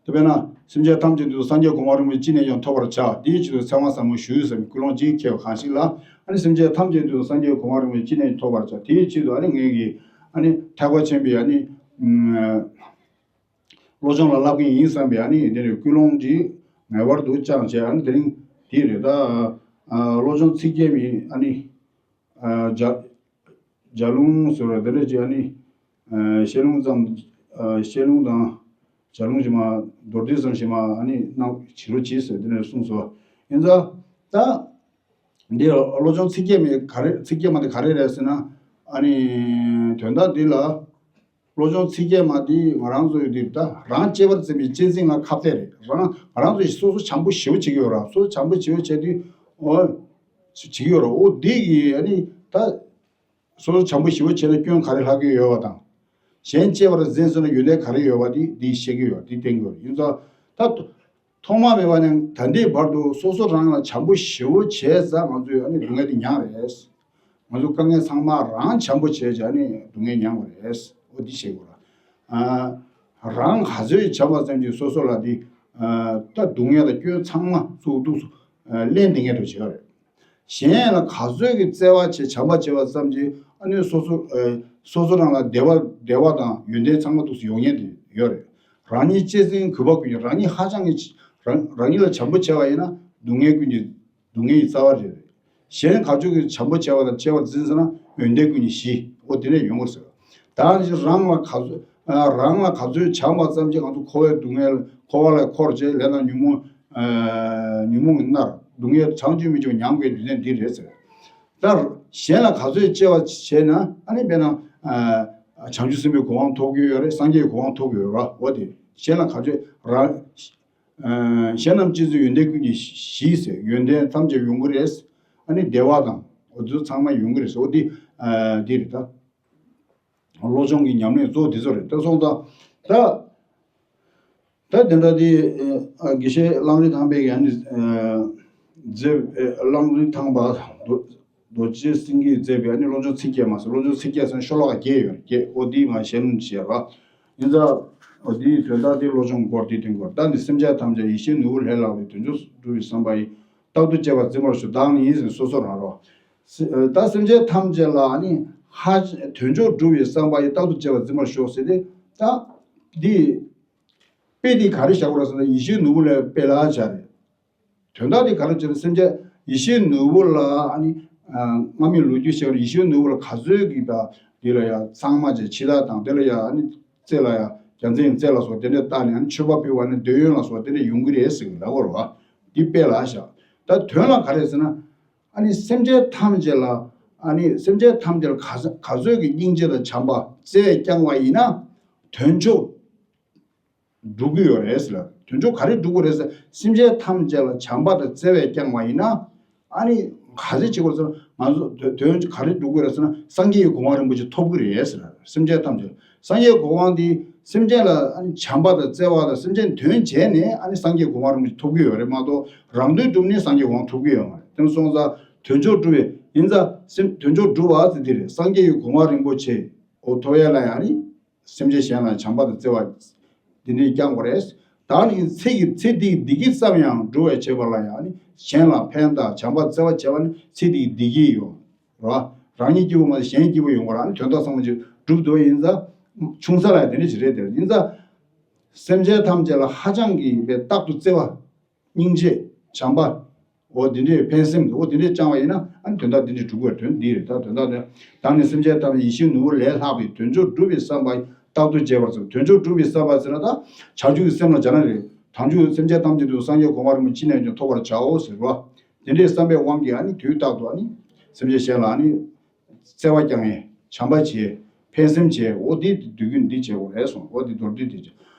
དེ་བས་ན་སེམས་ཅན་ཐམས་ཅད་དོན་དུ་སངས་རྒྱས་གོ་འཕང་རིན་པོ་ཆེ་ཅི་ནས་ཀྱང་ཐོབ་པར་བྱ། དེའི་ཆེད་དུ་ཚེ་དབང་ཟབ་མོ་ཞུ་ཟེར་བའི་ཀུན་སློང་ཅིག་འཁྱེར་བ་གང་ཞིག་ལ། ཨ་ནི་སེམས་ཅན་ཐམས་ཅད་དོན་དུ་སངས་རྒྱས་གོ་འཕང་རིན་པོ་ཆེ་ཅི་ནས་ཀྱང་ཐོབ་པར་བྱ། དེའི་ཆེད་དུ་ཨ་ནི་ངེད་ཀྱིས་ཨ་ནི་ཐེག་པ་ཆེན་པོའི་ཨ་ནི་ཨ། བློ་སྦྱོང་ལ་བསླབ་ཀྱི་ཡིན་བསམ་པའི་ཨ་ནི་དེ་ནས་ཀུན་སློང་འདི་ངེས་པར་དུ་བཅངས་བྱས། ཨ་ནི་དེ་རིང་འདི་རེད། ད་ཨ་བློ་སྦྱོང་ཚིག་བརྒྱད་མའི་ཨ་ནི་ཨ་ལྗགས་ལྗགས་ལུང་ཟེར་བ་དེ་འདྲ་ཅིག་ཨ་ནི་ཨ་བཤད་ལུང་ཙམ། ཨ་བཤད་ལུང་དང་ལྗགས་ལུང་ཞིག་མ་མདོར་བསྡུས་ཙམ་ཞིག་མ་ཨ་ནི་གནང་བྱེད་རོགས་གྱིས་ཟེར་དེ་ནས་གསུངས་སོ། ཡིན་ཙང་ད། འདི་བློ་སྦྱོང་ཚིག་བརྒྱད་མའི་ག་རེ། ཚིག་བརྒྱད་མ་དེ་ག་རེ་རེད་ཟེར་ན། ཨ་ནི་དོན་དག་འདི་ལ་བློ་སྦྱོང་ཚིག་བརྒྱད་མ་འདི་ང་རང་ཚོའི་འདི་ད་རང་གཅེས་པར་འཛིན་པའི་གཅེས་འཛིན་ལ་ཁ་གཏད་རེད། རང་ང་རང་ཚོ་སོ་སོ་བྱམས་པོ་ཞེ་པོ་བྱེད་ཀྱི་ཡོད་ར། སོ་སོ་བྱམས་པོ་ཞེ་པོ་བྱས་དུས་འོ་བྱེད་ཀྱི་ཡོད་ར། འོ་འདི་གི་ཨ་ནི་ད་སོ་སོ་བྱམས་པོ་ཞེ་པོ་བྱས་ན་སྐྱོན་ག་རེ་ལྷག་གི་ཡོད་པ་དང་། གཞན་གཅེས་པར་འཛིན་ཟེར་ན་ཡོན་ཏན་ག་རེ་ཡོད་པ་འདི་འདི་བཤད་ཀྱི་ཡོད། འདི་བསྟན་གྱི་ཡོད། ཡིན་ཙང་ད། ཐོག་མ་མེད་པ་ནས་ད་ལྟའི་བར་དུ་སོ་སོ་རང་ལ་བྱམས་པོ་ཞེ་པོ་བྱས་ཙང་ང་ཚོས་ཨ་ནི་སྡུག་བསྔལ་དེ་མྱངས་རེད། ང་ཚོ་དཀའ་ངལ་ཚང་མ་རང་བྱམས་པོ་བྱས་བྱས་ཨ་ནི་སྡུག་བསྔལ་མྱངས་པ་རེད། འོ་འདི་བཤད་དགོས་ར། ཨ་རང་ག་ཚོད་བྱམས་པ་ཙམ་གྱིས་སོ་སོ་ལ་འདི་ཨ་ད་སྡུག་བསྔལ་དང་སྐྱོན་ཚང་མ་གཙུག་ཏུ་ཨ་ལེན་བསྡད་མཁན་འདྲ་བྱེད་ཡོད་རེད། གཞན་ལ་ག་ཚོད་ཀྱི་བརྩེ་བ་བྱས་བྱམས་པ་བྱས་པ་ཙམ་གྱིས་ཨ་ནི་སོ་སོ་ཨ་སོ་སོ་རང་ལ་བདེ་བ་བདེ་བ་དང་ཡོན་ཏན་ཚང་མ་འདུག་སེ་ཡོང་མཁན་དེ་ཡོད་རེད། རང་ཉིད་གཅེས་འཛིན་གུས་པ་ཀུན་གྱི། རང་ཉིད་ཧ་ཅང་གི་རང་རང་ཉིད་ལ་བྱམས་པོ་བྱས་པ་ཡིན་ན་སྡུག་བསྔལ་ཀུན་གྱི་སྡུག་བསྔལ་གྱི་རྩ་བ་རེད། གཞན་ག་ཚོད་ཀྱི་བྱམས་པོ་བྱས་པ་དང་གཅེས་པར་འཛིན་ཟེར་ན་ཡོན་ཏན་ཀུན་གྱི་གཞི། འོ་དེ་འདྲ་ཡོང་གི་ཟེར། ད་ནི་རང་ལ་ག་ཚོད་ཨ་རང་ལ་ག་ཚོད་བྱམས་པ་ཙམ་གྱིས་ང་ཚོ་འཁོར་བའི་སྡུག་བསྔལ། འཁོར་བ་ལ་འཁོར་བྱས་ལས་དང་ཉོན་མོངས་ཨ་ཉོན་མོངས་ཀྱིས་མནར། སྡུག་བསྔལ་བྱང་ཆུབ་མི་འབྱུང་ཉམས་དགའི་རྒྱུ་མཚན་འདི་རེད་ཟེར། ད་གཞན་ལ་ག་ཚོད་གཅེས་པ་བྱས་ན་ཨ་ནི་དཔེར་ན་ཨ་བྱང་ཆུབ་སེམས་དཔའི་གོ་འཕང་ཐོབ་ཀྱི་ཡོད་རེད། སངས་རྒྱས་ཀྱི་གོ་འཕང་ཐོབ་ཀྱི་ཡོད་རེད། འོ་དེ་གཞན་ལ་ག་ཚོད་རང་ཨ་གཞན་རྣམས་གཅེས་འཛིན་ཡོན་ཏན་ཀུན་གྱི་གཞི་ཟེར། ཡོན་ཏན་ཐམས་ཅད་ཡོང་གི་རེད། ཨ་ནི་བདེ་བ་དང་འོ་ཚོ་ཚང་མ་ཡོང་གི་རེད་ཟེར། འོ་དེ་ཨ་དེ་རེད་ད། བློ་སྦྱོང་གི་ཉམས་ལེན་གཙོ་བོ་དེ་ཚོ་རེད། ད་སོང་ཙང་ད་ད་དེ་འདྲ་དེ་ཨ་དགེ་བཤེས་གླང་རི་ཐང་པས་ཀྱིས་ཨ་ནི་ཨ་མཛད་ཨ་གླང་རི་ཐང་པ་རྡོ་རྡོ་རྗེ་སེང་གེས་མཛད་པའི་ཨ་ནི་བློ་སྦྱོང་ཚིག་བརྒྱད་མ་ཟེར། བློ་སྦྱོང་ཚིག་བརྒྱད་ཟེར་ན་ཤོ་ལོ་ཀ་བརྒྱད་ཡོད་རེད། བརྒྱད། འོ་དེ་མ་ཞལ་ལུང་བྱས་པ། ཡིན་ཙང་འོ་དེའི་དོན་དག་དེ་བློ་སྦྱོང་སྐོར་དེ་དོན་སྐོར། ད་ནི་སེམས་ཅན་ཐམས་ཅད་ཡེ་ཤེས་ནོར་བུ་ལྷས་བླངས་པའི། དོན་མཆོག་སྒྲུབ་པའི་བསམ་པ་ཡིས། རྟག་ཏུ་གཅེས་པར་འཛིན་པར་ཤོག། བདག་ནི་ཡིན་ཟེར་ནས་སོ་སོ་རང་རོགས། ད་སེམས་ཅན་ཐམས་ཅད་ལ་ནི་ཧ་དོན་མཆོག་སྒྲུབ་པའི་བསམ་པ་ཡིས། རྟག་ཏུ་གཅེས་པར་འཛིན་པར་ཤོག་ཟེར་ཏེ། ད་འདི་དཔེ་འདི་ག་རེ་བཞག་པ་རེད་ཟེར་ན་ཡེ་ཤེས་ནོར་བུ་ལྷའི་དཔེ་ལ་བཞག་རེད། དོན་དག་འདི་ག་རེ་བྱས་ན་སེམས་ཅན་ཡེ་ཤེས་ནོར་བུ་ལྷ་ནི་སྔ་མའི་ལོ་རྒྱུས་བཤད་པར་ཡེ་ཤེས་ནོར་བུ་ལྷ་ག་ཚོད་ཀྱི་ད་ འདི་ལ་ཡང་ཚང་མ་བྱས་འཆི་བདག་དང་། དེ་ལ་ཡང་ཨ་ནི་རྩེ་ལ་ཡང་རྒྱལ་མཚན་རྩེ་ལ་སོགས་དེ་འདྲས་བཏགས་ནས། ཨ་ནི་མཆོད་པ་ཕུལ་བ་ནི་འདོད་ཡོན་ལ་སོགས་དེ་འདྲས་ཡོང་གི་རེད་ཟེར་གི་ལབ་པ་རེད་བ། འདི་དཔེ་ལ་བཞག་ད་དོན་ལ་ག་རེ་ཟེར་ན། ཨ་ནི་སེམས་ཅན་ཐམས་ཅད་ལ། ཨ་ནི་སེམས་ཅན་ཐམས་ཅད་ལ་ག་ཚོད་ག་ཚོད་ཀྱི་སྙིང་རྗེ་དང་བྱམས་པ་བརྩེ་བས་བསྐྱངས་པ་ཡིན་ན། དོན་མཆོག་འགྲུབ་ཀྱི་ཡོད་རེད་ཟེར་ལ། དོན་མཆོག་ག་རེ་འགྲུབ་ཀྱི་རེད་ཟེར། སེམས་ཅན་ཐམས་ཅད་ལ་བྱམས་པ་དང་བརྩེ་བས་བསྐྱངས་པ་ཡིན་ན། ཨ་ནི་ག་ཚོད་བྱེད་དགོས་ཟེར་ན། ང་ཚོ་དོན་དོན་ག་རེ་འགྲུབ་ཀྱི་རེད་ཟེར་ན། སངས་རྒྱས་ཀྱི་གོ་འཕང་རིན་པོ་ཆེ་ཐོབ་ཀྱི་རེད་ཟེར་ལ། སེམས་ཅན་ཐམས་ཅད། སངས་རྒྱས་གོ་འཕང་དེ་སེམས་ཅན་ལ་ཨ་ནི་བྱམས་པ་དང་བརྩེ་བ་དང་སེམས་ཅན་དོན་བྱས་ནས། ཨ་ནི་སངས་རྒྱས་གོ་འཕང་རིན་པོ་ཆེ་ཐོབ་ཀྱི་ཡོད་རེད་མ་གཏོགས། རང་དོན་བསྒྲུབས་ནས་སངས་རྒྱས་གོ་འཕང་ཐོབ་ཀྱི་ཡོད་མ་རེད། དེ་སོང་ཙང་དོན་མཆོག་སྒྲུབ་པའི་ཡིན་ཙང་། སེམས་དོན་མཆོག་སྒྲུབ་པ་ཟེར་དེ་རེད། སངས་རྒྱས་ཀྱི་གོ་འཕང་རིན་པོ་ཆེ་འོ་ཐོབ་ཡ་ལ་ཡང་ཨ་ནི་སེམས་ཅན་གཞན་ལ་བྱམས་པ་དང་བརྩེ་བ་འདི་འདྲས་བསྐྱང་དགོས་རེད། ད་ནི་ཚེ་གི་ཚེ་འདིའི་བདེ་སྐྱིད་ཙམ་ཡང་སྒྲུབ་པར་བྱེད་པ་ལ་ཡང་ནི། གཞན་ལ་ཕན་དང་བྱམས་པ་བརྩེ་བ་བྱེད་པ་ནི་ཚེ་འདིའི་བདེ་སྐྱིད་ཡོང་། རེད་བ། རང་ཉིད་སྐྱིད་པོ་མ་ཟད་གཞན་སྐྱིད་པོ་ཡོང་བ་ར། ཨ་ནི་དོན་དག་ཚང་མ་ཅིག་འགྲུབ་འདོད་ཡིན་ཙང་། ཆུང་ས་ལ་ཡང་དེ་འདྲ་ཅིག་རེད། དེ་ཡིན་ཙང་སེམས་ཅན་ཐམས་ཅད་ལ་ཧ་ཅང་གི་རྟག་ཏུ་བརྩེ་བ། སྙིང་རྗེ། བྱམས་པ། འོ་དེ་འདྲའི་ཕན་སེམས། འོ་དེ་འདྲས་བཅངས་པ་ཡིན་ན། ཨ་ནི་དོན་དག་འདི་འདྲས་འགྲུབ་དགོས། དོན་འདི་རེད། ད་དོན་དག་དེ། བདག་ནི་སེམས་ཅན་ཐམས་ཅད་ཡིད་བཞིན་ནོར་བུ་ལས་ལྷག་པའི། དོན་མཆོག་སྒྲུབ་པའི་བསམ་པ་རྟག་ཏུ་བྱེད་པར་བྱ། དོན་མཆོག་སྒྲུབ་པའི་བསམ་པ་ཟེར་ན། ད་བྱང་ཆུབ་ཀྱི་སེམས་ལ་སྦྱར་ན་རེད། བྱང་ཆུབ་སེམས་ཅན་ཐམས་ཅད་དུ། སངས་རྒྱས་གོ་འཕང་རིན་པོ་ཆེ་ཅི་ནས་ཀྱང་ཐོབ་པར་བྱའོ་ཟེར་བ། དེ་འདྲའི་བསམ་པའི་དབང་གིས་ཨ་ནི་དུས་རྟག་ཏུ་ཨ་ནི་སེམས་ཅན་གཞན་ལ་ཨ་ནི་བརྩེ་བ་བསྐྱང་ཡས། བྱམས་པ་བྱས། ཕན་སེམས་བྱས། འོ་དེ་དུས་རྒྱུན་འདི་བྱེད་དགོས་རེད་གསུངས། འོ་དེ་མདོར་བསྡུས་དེ་བྱས།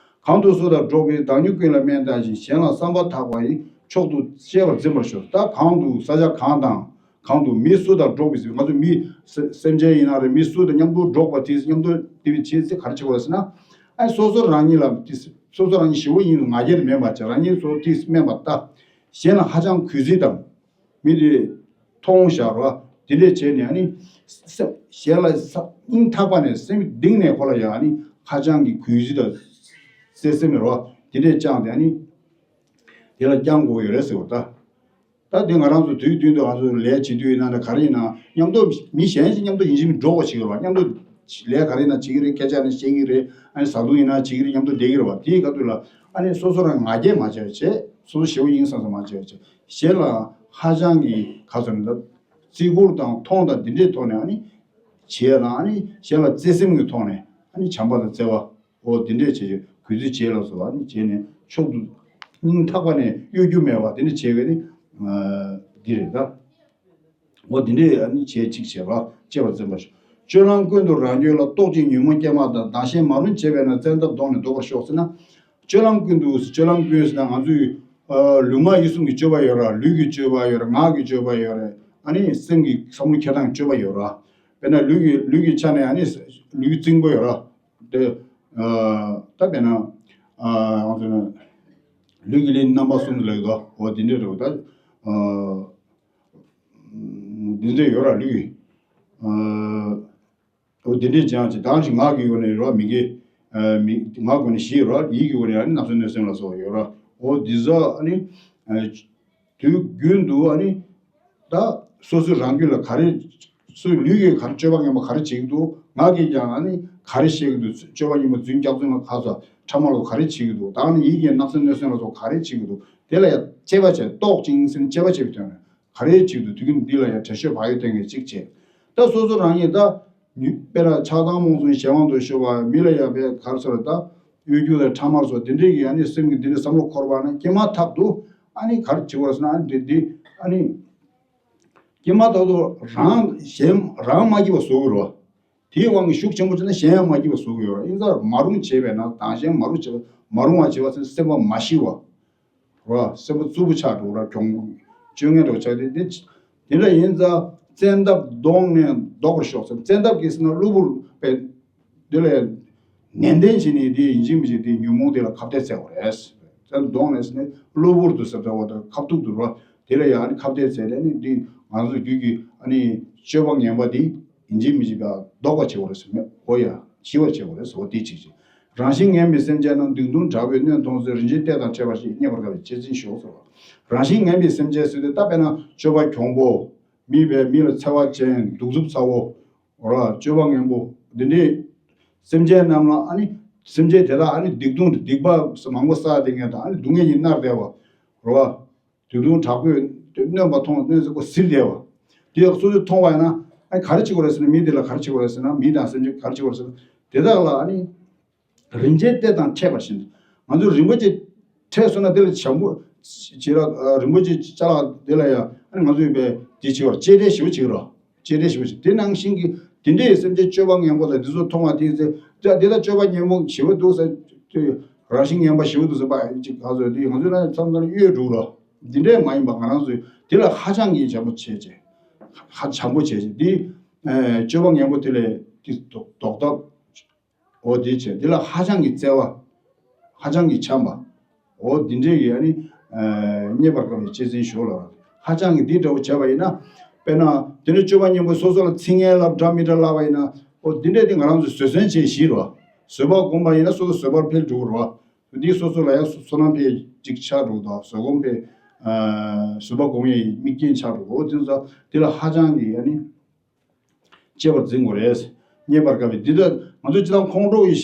གང་དུ་སུ་དང་འགྲོགས་པའི། བདག་ཉིད་ཀུན་ལ་དམན་བལྟ་ཞིང་། གཞན་ལ་བསམ་པ་ཐག་པ་ཡིས། མཆོག་ཏུ་གཅེས་པར་འཛིན་པར་ཤོག་ད་གང་དུ། ས་ཆ་གང་དང་གང་དུ། མི་སུ་དང་འགྲོགས་པའི་ཟེར། ང་ཚོ་མི་སེ་སེམས་ཅན་ཡིན་ན་རེད། མི་སུ་དང་མཉམ་དུ་འགྲོགས་པ་དེ། མཉམ་དུ་དེ་བྱེད་ཚེ་ག་རེ་བྱེད་དགོས་ཟེར་ན། ཨ་སོ་སོ་རང་ཉིད་ལ་དེ། སོ་སོ་རང་ཉིད་ཞི་བ་ཡིན་ང་རྒྱལ་མེད་པ་བྱས། རང་ཉིད་སོ་སོ་དེ་དམན་པ་ལྟ། གཞན་ལ་ཧ་ཅང་གུས་བརྩི་དང་། མི་དེ་མཐོང་བཞག་རོགས། དེ་འདྲས་བྱས་ནས་ཨ་ནི་སེམས་གཞན་ལ་ས་སྙིང་ཐག་པ་ནས་སེམས་གཏིང་ནས་ཁོ་ལ་ཡང་ཨ་ནི་ཧ་ཅང་གི་གུས་བརྩི་དང་བརྩེ་སེམས་རོགས། དེ་འདྲས་བཅངས་ཏེ་ཨ་ནི་དེ་ལ་བསྐྱང་དགོས་ཡོད་རེད་ཟེར་བ་ད། ད་དེ་ང་རང་ཚོ་དུས་རྒྱུན་དུ་ང་ཚོ་ལས་བྱེད་དུས་ཡིན་ན་ད་ག་རེ་ཡིན་ན་མཉམ་དུ། མི་གཞན་ཞིག་མཉམ་དུ་ཡིན་གཅིག་མིན་གཅིག་འགྲོགས་པ་བྱེད་ཀྱི་རེད་བ། མཉམ་དུ་ལས་ག་རེ་ཡིན་ན་བྱེད་ཀྱི་རེད། སྐད་ཆ་ནི་བཤད་ཀྱི་རེད། ཨ་ནི་བཟའ་བཏུང་ཡིན་ན་བྱེད་ཀྱི་རེད། མཉམ་དུ་བསྡད་ཀྱི་རེད་བ། དེའི་སྐབས་དུས་ལ་ཨ་ནི་སོ་སོ་རང་ང་རྒྱལ་མ་བྱས་པ་བྱས། སོ་སོ་ཞེ་པོ་ཡིན་བསམ་བསམ་མ་བྱས་པ་བྱས། གཞན་ལ་ཧ་ཅང་གི་ག་ཚོད་ནི་ད་བརྩི་བཀུར་དང་མཐོང་དང་འདི་འདྲའི་ཐོག་ནས་ཨ་ནི་བྱས་ཡ་དང་། ཨ་ནི་གཞན་ལ་བརྩེ་སེམས་ཀྱི་ཐོག་ནས་ཨ་ནི་བྱམས་པ་དང་བརྩེ་བ། འོ་དེ་འདྲས་བྱས་བྱས་གུས་བརྩི་བྱས་ལ་སོགས་པ་ཨ་ནི་བྱས་ནས་མཆོག་ཏུ་སྙིང་ཐག་པ་ནས་གཡོ་སྒྱུ་མེད་པ་དེ་འདྲ་བྱས་པས་ནི་འདི་རེད་ད། འོ་འདི་འདྲས་ཨ་ནི་བྱས་གཅིག་བྱས་པ་གཅེས་པར་འཛིན་པར་ཤོག་སྤྱོད་ལམ་ཀུན་ཏུ་རང་རྒྱུད་ལ། རྟོག་ཅིང་ཉོན་མོངས་སྐྱེས་མ་ཐག་བདག་གཞན་མ་རུངས་བྱས་པས་ན། བཙན་ཐབས་གདོང་ནས་བཟློག་པར་ཤོག་ཟེར་ན། སྤྱོད་ལམ་ཀུན་ཏུ། སྤྱོད་ལམ་ཀུན་ཟེར་ན་ང་ཚོའི་ཨ་ལུས་ངག་ཡིད་གསུམ་གྱི་སྤྱོད་པ་ཡོད་ར། ལུས་ཀྱི་སྤྱོད་པ་ཡོད་ར། ངག་གི་སྤྱོད་པ་ཡོད་ར། ཨ་ནི་སེམས་ཀྱི་བསམ་བློ་འཁྱེར་སྟངས་སྤྱོད་པ་ཡོད་ར། དཔེར་ན་ལུས་ཀྱི་ལུས་ཀྱི་ཆ་ནས་ཨ་ནི་ལུས་རྩིང་པོ་ཡོད་ར། དེ་ཨ་ད་དཔེར་ན་ཨ་ང་ཚོ་ལུས་ཀྱི་ལས་རྣམ་པ་གསུམ་ལབ་དོ། འོ་དེ་འདྲས་རེད་ད། ཨ་འདི་འདྲས་ཡོད་ར་ལུས་ཀྱི། ཨ་འོ་དེ་འདྲས་ཅང་ཅི་དང་ཞིག་ངག་གི་ཡོད་ནས་ར། མི་དགེ་ཨ་མི་ངག་གི་ཡོད་ནས་བཞི་ཡོད་ར། ཡིད་ཀྱི་ཡོད་ནས་ཨ་ནི་བརྣབ་སེམས་གནོད་སེམས་ལ་སོགས་ཡོད་ར། འོ་འདི་ཚོ་ཨ་ནི་ཨ་དུས་རྒྱུན་དུ་ཨ་ནི་ད་སོ་སོའི་རང་རྒྱུད་ལ་ག་རེ། སོའི་ལུས་ཀྱིས་ག་རེ་སྤྱོད་པ་ངན་པ་ག་རེ་བྱེད་ཀྱི་འདུག་ངག་གིས་ཀྱང་ཨ་ནི་ག་རེ་བཤད་ཀྱི་འདུག་སྤྱོད་པ་ངན་པ་རྫུན་སྐྱག་རྫུན་ལ་ཁ་ཚ་ཕྲ་མ་ལ་ག་རེ་བྱེད་ཀྱི་འདུག་ད་ནི་ཡིད་ཀྱིས་བརྣབ་སེམས་གནོད་སེམས་ལ་སོགས་ག་རེ་བྱེད་ཀྱི་འདུག་དེ་ལ་ཡང་དཔྱད་པ་བྱས། རྟོག་ཅིང་ཟེར་ནས་དཔྱད་པ་བྱེད་པའི་དོན་རེད། ག་རེ་བྱེད་ཀྱི་འདུག་དུས་རྒྱུན་འདི་ལ་ཡང་དྲན་ཤེས་བག་ཡོད་གཏོང་མཁན་ཅིག་བྱས། ད་སོ་སོ་རང་ཉིད་ད་ཉུ་དཔེར་ན་ཆགས་སྡང་རྨོངས་གསུམ་གཞན་དབང་དུ་ཤོར་བ། མི་ལ་ཡང་དཔེ་ག་རེ་ཟེར་ད་གཡོ་སྒྱུ་དང་ཕྲ་མ་སོགས་དེ་འདྲའི་གི་ཨ་ནི་སེམས་ཀྱི་འདི་འདྲའི་བསམ་བློ་འཁོར་བ་ན་སྐྱེས་མ་ཐག་ཏུ་ཨ་ནི་ག་རེ་བྱེད་དགོས་ཟེར་ན། ཨ་ནི་འདི་འདི་ཨ་ནི་སྐྱེས་མ་ཐག་ཏུ་རང་གཞན་རང་མ་སྐྱིད་པ་བཟོ་གི་རེད་བ། དེའི་དབང་གིས་ཤུགས་ཆེན་པོ་བྱས་ན་གཞན་ཡང་མ་སྐྱིད་པ་བཟོ་གི་ཡོད་རེད། ཡིན་ཙང་མ་རུངས་བྱས་པས་ན། བདག་གཞན་མ་རུངས་བྱས་པ། མ་རུངས་པ་བྱས་པ་ཟེར་ན་སེམས་པ་མ་ཞི་བ་རེད་བ། སེམས་པ་རྩུབ་པོ་ཆགས་འགྲོ་ར། གྱོང་སྤྱོད་ངན་འགྲོ་ཆགས་ཏེ། དེ་དེ་འདྲ་ཡིན་ཙང་བཙན་ཐབས་གདོང་ནས་བཟློག་པར་ཤོག་ཟེར། བཙན་ཐབས་ཀྱིས་ཟེར་ན་གློ་བུར་བས་དེ་ལ་ནན་ཏན་བྱས་ནས་དེ་ཡིན་གཅིག་མིན་གཅིག་དེ་ཉོན་མོངས་དེ་ལ་ཁ་གཏད་ཚུགས་པ་རེད། བཙན་གདོང་ནས་ཟེར་ནས་གློ་བུར་དུ་ཟེར་བ་དང་ཁ་ཐུག་ཏུ་ར། དེ་ལ་ཡང་ཨ་ནི་ཁ་གཏད་ཚུགས་ཏེ་ནི་འདི་ང་ཚོ་རྒྱུད་ཀྱི་ཨ་ནི་སྤྱོད་པ་ངན་པ་འདི་ཡིན་གཅིག་མིན་གཅིག་ག་ལྡོག་པ་བྱེད་དགོས་རེད་ཟེར། མེད་འོ་ཡ་ཞི་བར་བྱེད་དགོས་རེད་ཟེར། འོ་དེ་གཅིག་བྱེད། རང་བཞིན་ངན་པའི་སེམས་ཅན་རྣམས། སྡིག་ལྟུང་དྲག་པོས་གནོད་མཐོང་ཚེ། རིན་ཆེན་གཏེར་དང་ཕྲད་པ་ཞིག་རྙེད་པར་དཀའ་བས་བྱས་འཛིན་ཞུ་ཟེར་བ། རང་བཞིན་ངན་པའི་སེམས་ཅན་ཟེར་དུས་ད་དཔེར་ན་སྤྱོད་པ་གྱོང་པོ། མི་བས་མི་ལ་འཚེ་བ་ཅན། གདུག་རྩུབ་ཚ་བོ། འོ་ར་སྤྱོད་པ་ངན་པོ་འདི་འདྲའི་སེམས་ཅན་རྣམས་ལ་ཨ་ནི་སེམས་ཅན་དེ་དག་ཨ་ནི་སྡིག་ལྟུང་སྡིག་པ་མང་པོ་བསགས་བསྡད་མཁན་དང་། ཨ་ནི་སྡུག་བསྔལ་གྱིས་མནར་བསྡད་པ་རེད་བ། སྡིག་ལྟུང་དྲག་པོས་གནོན་པ་མཐོང་། གནོན་ཟེར་ཁོ་གཟིར་བསྡད་པ་དེ་ཡང་སོ་སོས་མཐོང་བ་ཡིན་ན། ཨ་ག་རེ་བྱེད་དགོས་རེད་ཟེར་ན། མི་དེ་ལ་ག་རེ་བྱེད་དགོས་རེད་ཟེར་ན། མི་དང་སེམས་ཅན་ག་རེ་བྱེད་དགོས་རེད་ཟེར་ན། དེ་དག་ལ་ཨ་ནི་རིན་ཆེན་གཏེར་དང་འཕྲད་པར་བྱིན། ང་ཚོས་རིན་པོ་ཆེ་འཕྲད་སོང་ན་དེ་ལ་བྱམས་པོ་བྱེད་ར། རིན་པོ་ཆེ་ཅ་ལག་དེ་ལ་ཡང་ཨ་ནི་ང་ཚོས་པའི་དེ་བྱེད་པར་གཅེས་སྤྲས་ཞེ་པོ་བྱེད་རོགས། གཅེས་སྤྲས་ཞེ་པོ་བྱེད། དེ་ནང་བཞིན་གྱི་དེ་འདྲའི་སེམས་ཅན་སྤྱོད་པ་ངན་པ་དང་དེ་ཚོ་མཐོང་བ་དེ་ཚེ་དེ་དག་སྤྱོད་པ་ངན་པོ་ཞེ་པོ་འདུག་ཟེར། རང་བཞིན་ངན་པ་ཞེ་པོ་འདུག་ཟེར་བ་ཅིག་ག་ཚོད་དེ་ང་ཚོས་ལ་མཚམས་མཚམས་གཡོལ་འགྲོ་རོགས། འདི་འདྲས་མ་ཡིན་པ་ང་རང་ཚོས་དེ་ལ་ཧ་ཅང་གི་བྱམས་པོ་བྱས་བྱས། ཧ་བྱམས་པོ་བྱས་བྱས་འདི། ཨེ་སྤྱོད་པ་ངན་པོ་དེ་ལས་དེ་ལྡོག་ལྡོག་ཐབས། འོ་དེ་བྱས་འདི་ལ་ཧ་ཅང་གི་བརྩེ་བ། ཧ་ཅང་གི་བྱམས་པ། འོ་འདི་འདྲས་ཀྱི་ཨ་ནི་ཨེ་རྙེད་པར་དཀའ་བའི་གཅེས་འཛིན་ཞུ་ལ། ཧ་ཅང་གི་འདི་འདྲ་བོ་བྱས་པ་ཡིན་ན། དཔེར་ན་དེ་འདྲ་སྤྱོད་པ་ངན་པོ་སོ་སོ་ལ་ཚིག་ངན་ལབ་འདྲ་མི་འདྲ་ལབ་པ་ཡིན་ན། འོ་འདི་འདྲས་དེ་ང་རང་ཚོས་བཟོད་བསྲན་བྱས་ཞིག་རོགས། བཟོད་པ་སྒོམ་པ་ཡིན་ན་སོ་སོ་བཟོད་པར་འཕེལ་འགྲོ་གི་རོགས། འདི་སོ་སོ་ལ་ཡང་བསོད་ནམས་འཕེལ་ཅིག་ཆགས་འགྲོ་དང་། བཟོད་སྒོམ་འཕེལ། ཨ་བཟོད་པ་སྒོམ་ཡའི་དམིགས་རྐྱེན་ཆགས་འགྲོ། འོ་དེ་ཚོ་དེ་ལ་ཧ་ཅང་གི་ཨ་ནི་གཅེས་པར་འཛིན་དགོས་རེད། རྙེད་པར་དཀའ་བའི་འདི་ལྟར་ང་ཚོ་སྤྱི་བཏང་ཁོང་ཁྲོ་ཡི་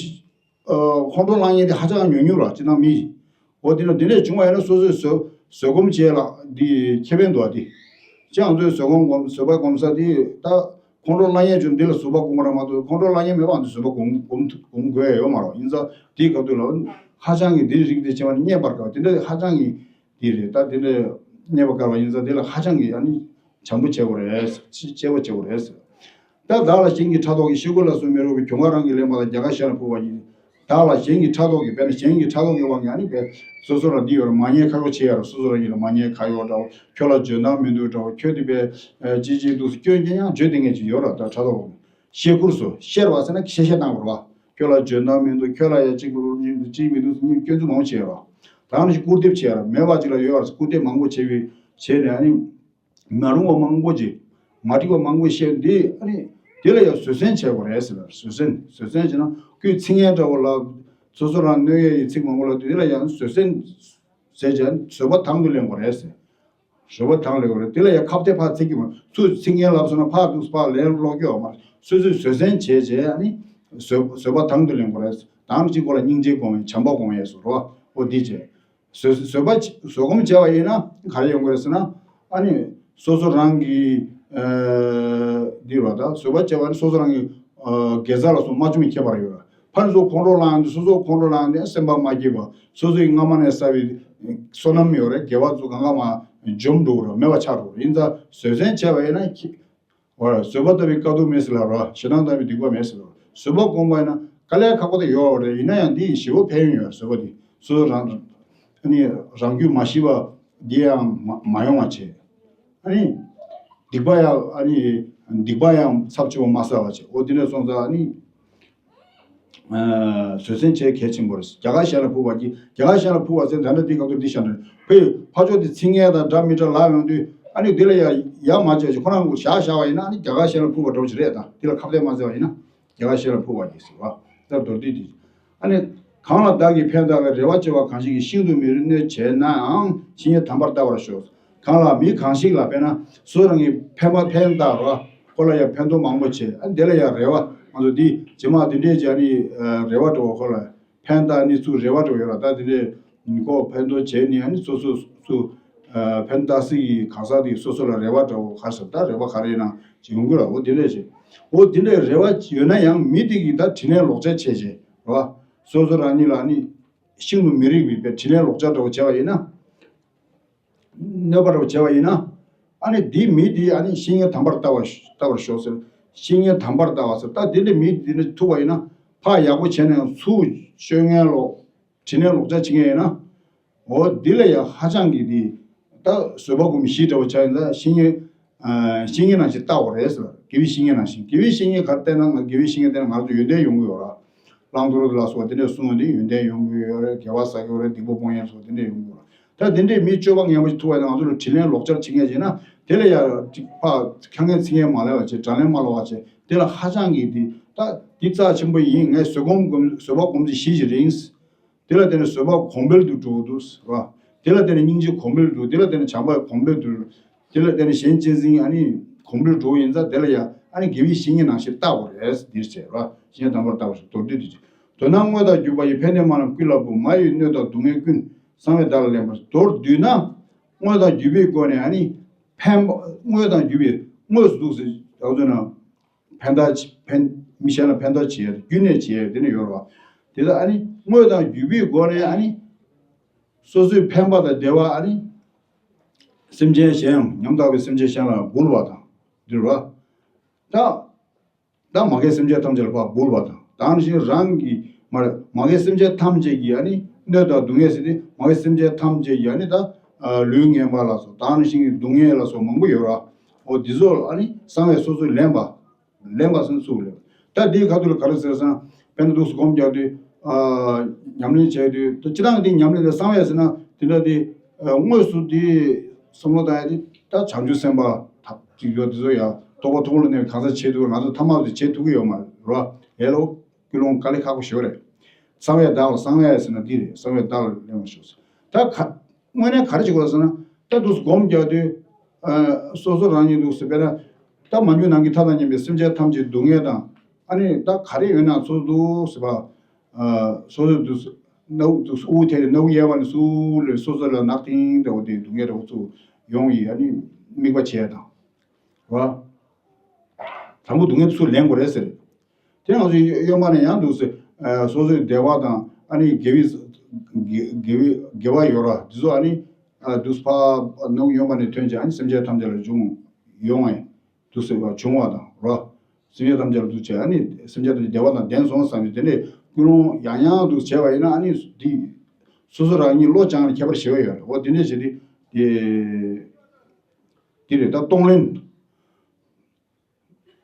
ཨ་ཁོང་ཁྲོ་ལངས་ཡས་དེ་ཧ་ཅང་ཉུང་ཉུང་ར། སྤྱི་བཏང་མི། འོ་དེ་ནས་དེ་འདྲས་བྱུང་བ་ཡིན་ན་སོ་སོས་བཟོད་བཟོད་སྒོམ་བྱས་ལ་འདི་ཁེ་ཕན་འདུག་ཨ། འདི་ཅི་ང་ཚོས་བཟོད་སྒོམ་སྒོམ་བཟོད་པ་སྒོམ་ས་དེ་ད། ཁོང་ཁྲོ་ལངས་ཡས་བྱུང་འདི་ལ་བཟོད་པ་སྒོམ་ར་མ་གཏོགས། ཁོང་ཁྲོ་ལངས་ཡས་མེད་པ་འདི་བཟོད་པ་སྒོམ་སྒོམ་སྒོམ་དགོས་ཡ་ཡོད་མ་རེད། ཡིན་ཙང་དེའི་སྐབས་དུས་ལ་ཧ་ཅང་གི་འདིའི་རིགས་དེ་བྱས་པ་ནི་རྙེད་པར་དཀའ་བ་དེ་འདྲ་ཧ་ཅང་གི་འདི་རེད། ད་དེ་འདྲ་རྙེད་པར་དཀའ་བ་ཡིན་ཙང་དེ་ལ་ཧ་ཅང་གི་ཨ་ནི་བྱམས་པོ་བྱེད་དགོས་རེད། གཅེས་པ་བྱེད་དགོས་རེད། ད་བདག་ལ་གཞན་གྱི་ཕྲག་དོག་གིས། ཤི་དགོས་ལ་སུ་མི་རོགས་པའི། གྱོང་ཁ་རང་གིས་ལེན་པ་དང་། རྒྱ་གར་གཞན་ལ་ཕུལ་བ་ཡིན། བདག་ལ་གཞན་གྱི་ཕྲག་དོག་གིས། དཔེར་ན་གཞན་གྱི་ཕྲག་དོག་གི་དབང་གིས་ཨ་ནི་བས་སོ་སོ་ལ་འདི་ཡོད་ར་མ་ཉེས་ཁ་གཡོག་བྱེད་ཡ་ར། སོ་སོ་རང་ཉིད་ལ་མ་ཉེས་ཁ་གཡོག་འདྲ་བོ། ཁྱོད་ལ་འཇོན་ཐང་མི་འདུག་འདྲ་བོ། ཁྱོད་འདི་བས་ཅི་ཅི་འདུག་སྐྱོན་ཅི་ཡང་བརྗོད་བསྡད་མཁན་ཅིག་ཡོད་ར། ད་ཕྲག་དོག་གི་བཤད་ཁུར་སོ། བཤད་པ་ཟེར་ན་བཤད་བཤད་བཏང་བར་བ། ཁྱོད་ལ་འཇོན་ཐང་མི་འདུག་ཁྱོད་ལ་ཡ་གཅིག་གཅིག་མི་འདུག་གཉིས་སྐྱོན་འཛུགས་མང་པོ་བྱེད་ར། ད་ནི་སྐུར་འདེབས་བྱེད་ར། མེད་པ་ཅིག་ལ་ཡོད་ར། སྐུར་འདེབས་མང་པོ་བྱེད་པའི་བྱས་ནས་ཨ་ནི། མ་རུང་བ་མང་པོ་ཅིག་མ་འགྲིག་པ་མང་པོ་བཤད་འདི་ཨ་ནི་དེ་ལ་ཡང་བཟོད་བསྲན་བྱེད་དགོས་རེད་ཟེར་བ། བཟོད་བསྲན་བཟོད་བསྲན་བྱས་ན་ཁོས་ཚིག་ངན་འདྲ་བོ་ལབ། སོ་སོ་རང་གནོད་ཡས་ཡི་ཚིག་མང་པོ་ལབ་དུས་དེ་ལ་ཡང་བཟོད་བསྲན་བྱས་བྱས་བཟོད་པ་དང་དུ་ལེན་དགོས་རེད་ཟེར། བཟོད་པ་དང་ལེན་དགོས་རེད། དེ་ལ་ཡང་ཁ་གཏད་ཕར་ཚིག་གི་མ་ཚུར་ཚིག་ངན་ལབ་སོང་ན་ཕར་འདུག་ཕར་ལན་སློག་རྒྱུ་ཡོད་མ་རེད། སོ་སོས་བཟོད་བསྲན་བྱས་བྱས་ཨ་ནི་བཟོད་བཟོད་པ་དང་དུ་ལེན་དགོས་རེད། དང་གཅིག་ཁོ་ལ་སྙིང་རྗེ་སྒོམ་ཡས་བྱམས་པ་སྒོམ་ཡས་སོ་རོ། འོ་འདི་བྱས། བཟོད་བཟོད་པ་བཟོད་སྒོམ་བྱས་པ་ཡིན་ན་ག་རེ་ཡོང་གི་རེད་ཟེར་ན། ཨ་ནི་སོ་སོ་རང་གི་ཨ་འདི་རོ། ད་བཟོད་པ་བྱས་པ་ནི་སོ་སོ་རང་གི་ཨ་དགེ་རྩ་ལ་སོགས་མ་བྱུང་བའི་ཁྱད་པར་ཡོད་ར། ཕར་ཚུར་ཁོང་ཁྲོ་ལངས་ཏེ་སོ་སོ་ཁོང་ཁྲོ་ལངས་ཏེ་སེམས་པ་མ་སྐྱིད་པ། སོ་སོའི་སྔ་མ་ནས་བསགས་པའི་བསོད་ནམས་ཡོད་རེད། དགེ་བ་ཚོ་གང་ག་མ་འཇོམས་འགྲོ་གི་ར། མེད་པ་ཆགས་འགྲོ་གི་ར། ཡིན་ཙང་བཟོད་བསྲན་བྱས་པ་ཡིན་ན་ཁྱི་བར་བཟོད་པ་ལྟ་བུའི་དཀའ་སྡུག་མེད་ཟེར་ལབ་ར། ཞེ་སྡང་ལྟ་བུའི་སྡིག་པ་མེད་ཟེར་ལབ་ར། བཟོད་པ་སྒོམ་པ་ཡིན་ན་དཀའ་ལས་ཁག་པོ་དེ་ཡོད་རེད། ཡིན་ན་ཡང་འདི་ཡིས་ཞེ་པོ་ཕན་ཡོན་ཡོད་རེད། བཟོད་པ་འདི་སོ་སོ་རང་ཨ་ནི་རང་རྒྱུད་མ་ཞི་བ་འདི་ཡང་མ་མ་ཡོང་བ་བྱེད། ཨ་ནི་སྡིག་པ་ཡང་ཨ་ནི་སྡིག་པ་ཡང་ཚབས་ཆེ་བ་མ་བསགས་པ་བྱེད། འོ་འདི་འདྲ་སོང་ཙང་ཨ་ནི་ཨ་བཟོད་བསྲན་བྱེད་གལ་ཆེན་པོ་རེད། རྒྱ་གར་གཞན་ལ་ཕུལ་བ་གྱིས། རྒྱ་གར་གཞན་ལ་ཕུལ་བ་ཟེར་ད་ནི་འདི་སྐབས་དུ་འདི་བཤད་ན་ཕའི་ཕ་ཕྱོགས་དེ་ཚིག་ངན་དང་འདྲ་མི་འདྲ་ལབ་ཡོང་དུས་ཨ་ནི་འདི་ལ་ཡ་ཡ་མ་བྱས་ཅིག་ཁོ་རང་གུ་བཞག་བཞག་པ་ཡིན་ན་ཨ་ནི་རྒྱ་གར་གཞན་ལ་ཕུལ་བ་འདྲ་བོ་ཅིག་རེད། ད་འདི་ལ་ཁ་གཏད་མ་བྱས་པ་ཡིན་ན། རྒྱ་གར་གཞན་ལ་ཕུལ་བ་ཡིན་ཟེར་བ། ད་མདོར་བསྡུས་དེ། ཨ་ནི། གང་ལ་བདག་གིས་ཕན་བཏགས་པའི། རེ་བ་བཅོལ་བ་གང་ཞིག་གིས། ཤིན་ཏུ་མི་གནོད་བྱས་ནའང་། བཤེས་གཉེན་དམ་པར་བལྟ་བར་ཤོག་གང་ལ་མི་གང་ཞིག་ལ་དཔེར་ན་སོ་རང་གིས་ཕན་པ་ཕན་བཏགས་རོགས། ཁོ་ལ་ཡང་ཕན་ཐོགས་མང་པོ་བྱས། ཨ་འདི་ལ་ཡང་རེ་བ་ང་ཚོ་འདི་རྗེས་མ་འདི་འདྲས་ཀྱི་ཨ་ནི་རེ་བ་འགྲོ་བ། ཁོ་ལ་ཕན་བཏགས་ནི་ཚུར་རེ་བ་འགྲོ་ཡོད་ར། ད་འདི་འདྲས་ཁོ་ཕན་ཐོགས་བྱས་ནི་ཨ་ནི་སོ་སོ་སོ་ཕན་བཏགས་སྲིད་ཀྱི་གང་ཟག་དེ་སོ་སོ་ལ་རེ་བ་འདྲ་བོ་ག་ཟེར། ད་རེ་བ་ག་རེ་ཡིན་ན་ཅིག་ཡོང་གི་ར། འོ་འདི་འདྲས་བྱས། འོ་འདི་འདྲས་རེ་བ་ཡོད་ན་ཡང་མི་དེ་གིས་ད་དྲིན་ལན་ལོག་འཇལ་བྱས་བྱས་ར། སོ་སོ་རང་ཉིད་ལ་ནི་ཤིན་ཏུ་མི་རིགས་པའི་དཔེ་དྲིན་ལན་ལོག་འཇལ་འདྲ་བོ་བྱས་པ་ཡིན་ན། གནོད་པ་འདྲ་བོ་བྱས་པ་ཡིན་ན། ཨ་ནི་འདིའི་མི་དེ་ཨ་ནི་བཤེས་གཉེན་དམ་པར་བལྟ་བར་བལྟ་བར་ཤོག་ཟེར། བཤེས་གཉེན་དམ་པར་བལྟ་བ་ཟེར། ད་འདི་འདྲ་མི་འདི་འདྲ་ཐུག་པ་ཡིན་ན་ཕར་ཡག་པོ་བྱས་ན་ཡང་ཚུར་སྐྱོན་ངན་ལོག་དྲིན་ལན་ལོག་འཇལ་བྱེད་མཁན་ཡིན་ན། འོ་འདི་ལ་ཡང་ཧ་ཅང་གི་འདི་ད་བཟོད་པ་སྒོམ་ཞི་འདྲ་བོ་བྱ་ཡིན་ཙང་བཤེས་གཉེན། ཨ་བཤེས་གཉེན་ནང་བཞིན་བལྟ་དགོས་རེད་ཟེར། དགེ་བའི་བཤེས་གཉེན་ནང་བཞིན། དགེ་བའི་བཤེས་གཉེན་ག་རེ་བསྟེན་ན། ང་དགེ་བའི་བཤེས་གཉེན་བསྟེན་ན་ང་ཚོ་ཡོན་ཏན་ཡོང་གི་ཡོད་ར། བླང་དོར་ལ་སོགས་པ་དེ་འདྲས་གསུངས་པ་འདི་ཡོན་ཏན་ཡོང་གི་ཡོད་རེད། དགེ་བ་བསགས་ཀྱི་ཡོད་རེད། སྡིག་པ་སྤོང་ཡས་སོགས་དེ་འདྲས་ཡོང་གི་ཡོད་ར། ད་དེ་འདྲས་མི་སྤྱོད་པ་ངན་པ་ཞིག་ཐུག་པ་ཡིན་ན་ང་ཚོ་ལ་དྲིན་ལན་ལོག་འཇལ་བྱེད་མཁན་བྱས་ན་དེ་ལ་ཡང་ཅིག་ཕར་ཁ་ངན་ཚིག་ངན་མ་ལབ་པ་བྱས། དྲིན་ལན་མ་ལོག་པ་བྱས། དེ་ལ་ཧ་ཅང་གི་འདི་ད་འདི་རྩ་ཆེན་པོ་ཡིན། ངས་བཟོད་སྒོམ་སྒོམ་བཟོད་པ་སྒོམ་ཚུལ་ཞི་ཞིག་རིང་། དེ་ལ་བརྟེན་ནས་བཟོད་པ་གོང་འཕེལ་དུ་འགྲོ་གི་འདུག་ཟེར་བ། དེ་ལ་བརྟེན་ནས་སྙིང་རྗེ་གོང་འཕེལ་དུ་འགྲོ། དེ་ལ་བརྟེན་ནས་བྱམས་པ་གོང་འཕེལ་དུ་འགྲོ། དེ་ལ་བརྟེན་ནས་གཞན་གཅེས་འཛིན་ཨ་ནི་གོང་འཕེལ་འགྲོ་བ་ཡིན་ཙང་དེ་ལ་ཡང་ཨ་ནི་དགེ་བའི་བཤེས་གཉེན་ནང་བཞིན་བལྟ་དགོས་རེད་འདིར་བྱས་ར། བཤེས་གཉེན་དམ་པར་བལྟ་བར་ཤོག་མདོར་བསྡུས་དེ་བྱས། དོན་ན་དངོས་དང་བརྒྱུད་པ་ཡི། ཕན་བདེ་མ་ལམ་ཀུན་ལ་འབུལ། མ་ཡི་གནོད་དང་སྡུག་བསྔལ་ཀུན། གསང་བས་བདག་ལ་ལེན་པར། མདོར་བསྡུས་ན། དངོས་དང་བརྒྱུད་པའི་སྒོ་ནས་ཨ་ནི། ཕན་པ་དངོས་དང་བརྒྱུད་པའི་དངོས་སུ་འདུག་ཟེར་ཡག་ཚོད་ན། ཕན་བཏགས་ཕན་མི་གཞན་ལ་ཕན་ཐོགས་བྱེད་ཡ་རྒྱུ་ནས་བྱེད་ཡ་དེ་ནས་ཡོད་རེད་བ། དེ་ལ་ཨ་ནི་དངོས་དང་བརྒྱུད་པའི་སྒོ་ནས་ཨ་ནི་སོ་སོའི་ཕན་པ་དང་བདེ་བ་ཨ་ནི་སེམས་ཅན་གཞན་ཡང་ཉམ་ཐག་པའི་སེམས་ཅན་གཞན་ལ་འབུལ་བ་དང་འདི་རེད་བ། ད་ད་མ་རྒན་སེམས་ཅན་ཐམས་ཅད་ལ་ཕར་འབུལ་བ་དང་། ད་ནང་བཞིན་རང་གི་མ་རེད། མ་རྒན་སེམས་ཅན་ཐམས་ཅད་ཀྱི་ཨ་ནི་གནོད་དང་སྡུག་བསྔལ་ཟེར་ཏེ་མ་རྒན་སེམས་ཅན་ཐམས་ཅད་ཀྱི་ཨ་ནི་ད་ལུས་ངན་པ་ལ་སོགས་ད་ནང་བཞིན་གྱི་སྡུག་བསྔལ་ལ་སོགས་མང་པོ་ཡོད་ར། འོ་འདི་ཚོ་ཨ་ནི་གསང་བས་སོ་སོས་ལེན་པ། ལེན་པ་ཟེར་ན་ཚུགས་ལེན། ད་འདིའི་ཁ་ཐུག་ལ་ག་རེ་ཟེར་ཟེར་ན། དཔེར་ན་འདུག་སེ་སྒོམ་རྒྱག་དུས། ཨ། ཉམས་ལེན་བྱས་དུས་ད་སྤྱིར་བཏང་འདི་ཉམས་ལེན་ལ་གསང་བས་ཟེར་ན་དེ་འདྲ་དེ། ཨ། དངོས་སུ་དེ་བསམ་བློ་བཏང་ཡ་དེ་ད་བྱང་ཆུབ་སེམས་དཔའ་ད་ཅིག་ཡོད་དེ་ཚོ་ཡ་རྟོགས་པ་མཐོང་ལ་གནས་པའི་གང་ཟག་བྱེད་ཐུབ། ང་ཚོ་ཐ་མག་དེ་བྱེད་ཐུབ་ཀྱི་ཡོད་མ་རེད་བ། ལས་སླ་པོ་ཀུན་སློང་དཀའ་ལས་ཁག་པོ་ཞེ་པོ་རེད། གསང་བས་བདག་ལ་གསང་བས་ཟེར་ན་འདི་རེད། གསང་བས་བདག་ལ་གླེང་བར་ཤོག་ཟེར། ད་ག་དངོས་གནས་ག་རེ་བྱེད་དགོས་ཟེར་ན། ད་འདུག་སེ་སྒོམ་རྒྱག་དུས། ཨ། སོ་སོ་རང་ཉིད་འདུག་སེ་དཔེར་ན། ད་མ་རྒན་ནང་གི་མཐའ་དང་མཉམ་པའི་སེམས་ཅན་ཐམས་ཅད་སྡུག་བསྔལ་དང་། ཨ་ནི་ད་ག་རེ་ཡོད་ན་སོ་སོ་འདུག་སེ་བ། ཨ། སོ་སོ་འདུག་སེ་སྣ་བུག་འདུག་སེ་དབུགས་ཐལ་ཏེ་སྣ་བུག་ཡལ་བ་ནས་སུ་ལས་སོ་སོ་ལ་ནག་ཐིང་འདྲ་བོ་དེ་སྡུག་བསྔལ་འདྲ་བོ་ཚུར་ཡོང་ཡི་ཨ་ནི་དམིགས་པ་བྱས་དང་། བ། དང་པོ་སྡུག་བསྔལ་ཚུར་ལེན་དགོས་རེད་ཟེར། དེ་ང་ཚོ་གཡོན་མ་ནས་ཡང་འདུག་སེ། ཨ། སོ་སོའི་བདེ་བ་དང་ཨ་ནི་དགེ་བའི་དགེ་དགེ་བའི་དགེ་བ་ཡོད་ར་འདི་ཚོ་ཨ་ནི། ཨ། འདུག་སེ་ཕར་ནང་གཡོན་མ་ནས་ཐོན་བྱས་ཨ་ནི་སེམས་ཅན་ཐམས་ཅད་ལ་འབྱུང་ཡོང་བས། འདུག་སེ་བྱུང་བ་དང་ར། སེམས་ཅན་ཐམས་ཅད་ལ་འདུག་བྱས་ཨ་ནི་སེམས་ཅན་ཐམས་ཅད་བདེ་བ་དང་ལྡན་སོང་བསམ་ནས་དེ་ནས་ཀུན་སློང་ཡང་ཡང་འདུག་བྱས་པ་ཡིན་ན་ཨ་ནི་འདི། སོ་སོ་རང་ཉིད་བློ་སྦྱངས་ནས་ཁྱད་པར་ཞེ་པོ་ཡོད་རེད། འོ་དེ་འདྲས་བྱས་ཏེ། དེ། འདི་རེད་ད་གཏོང་ལེན།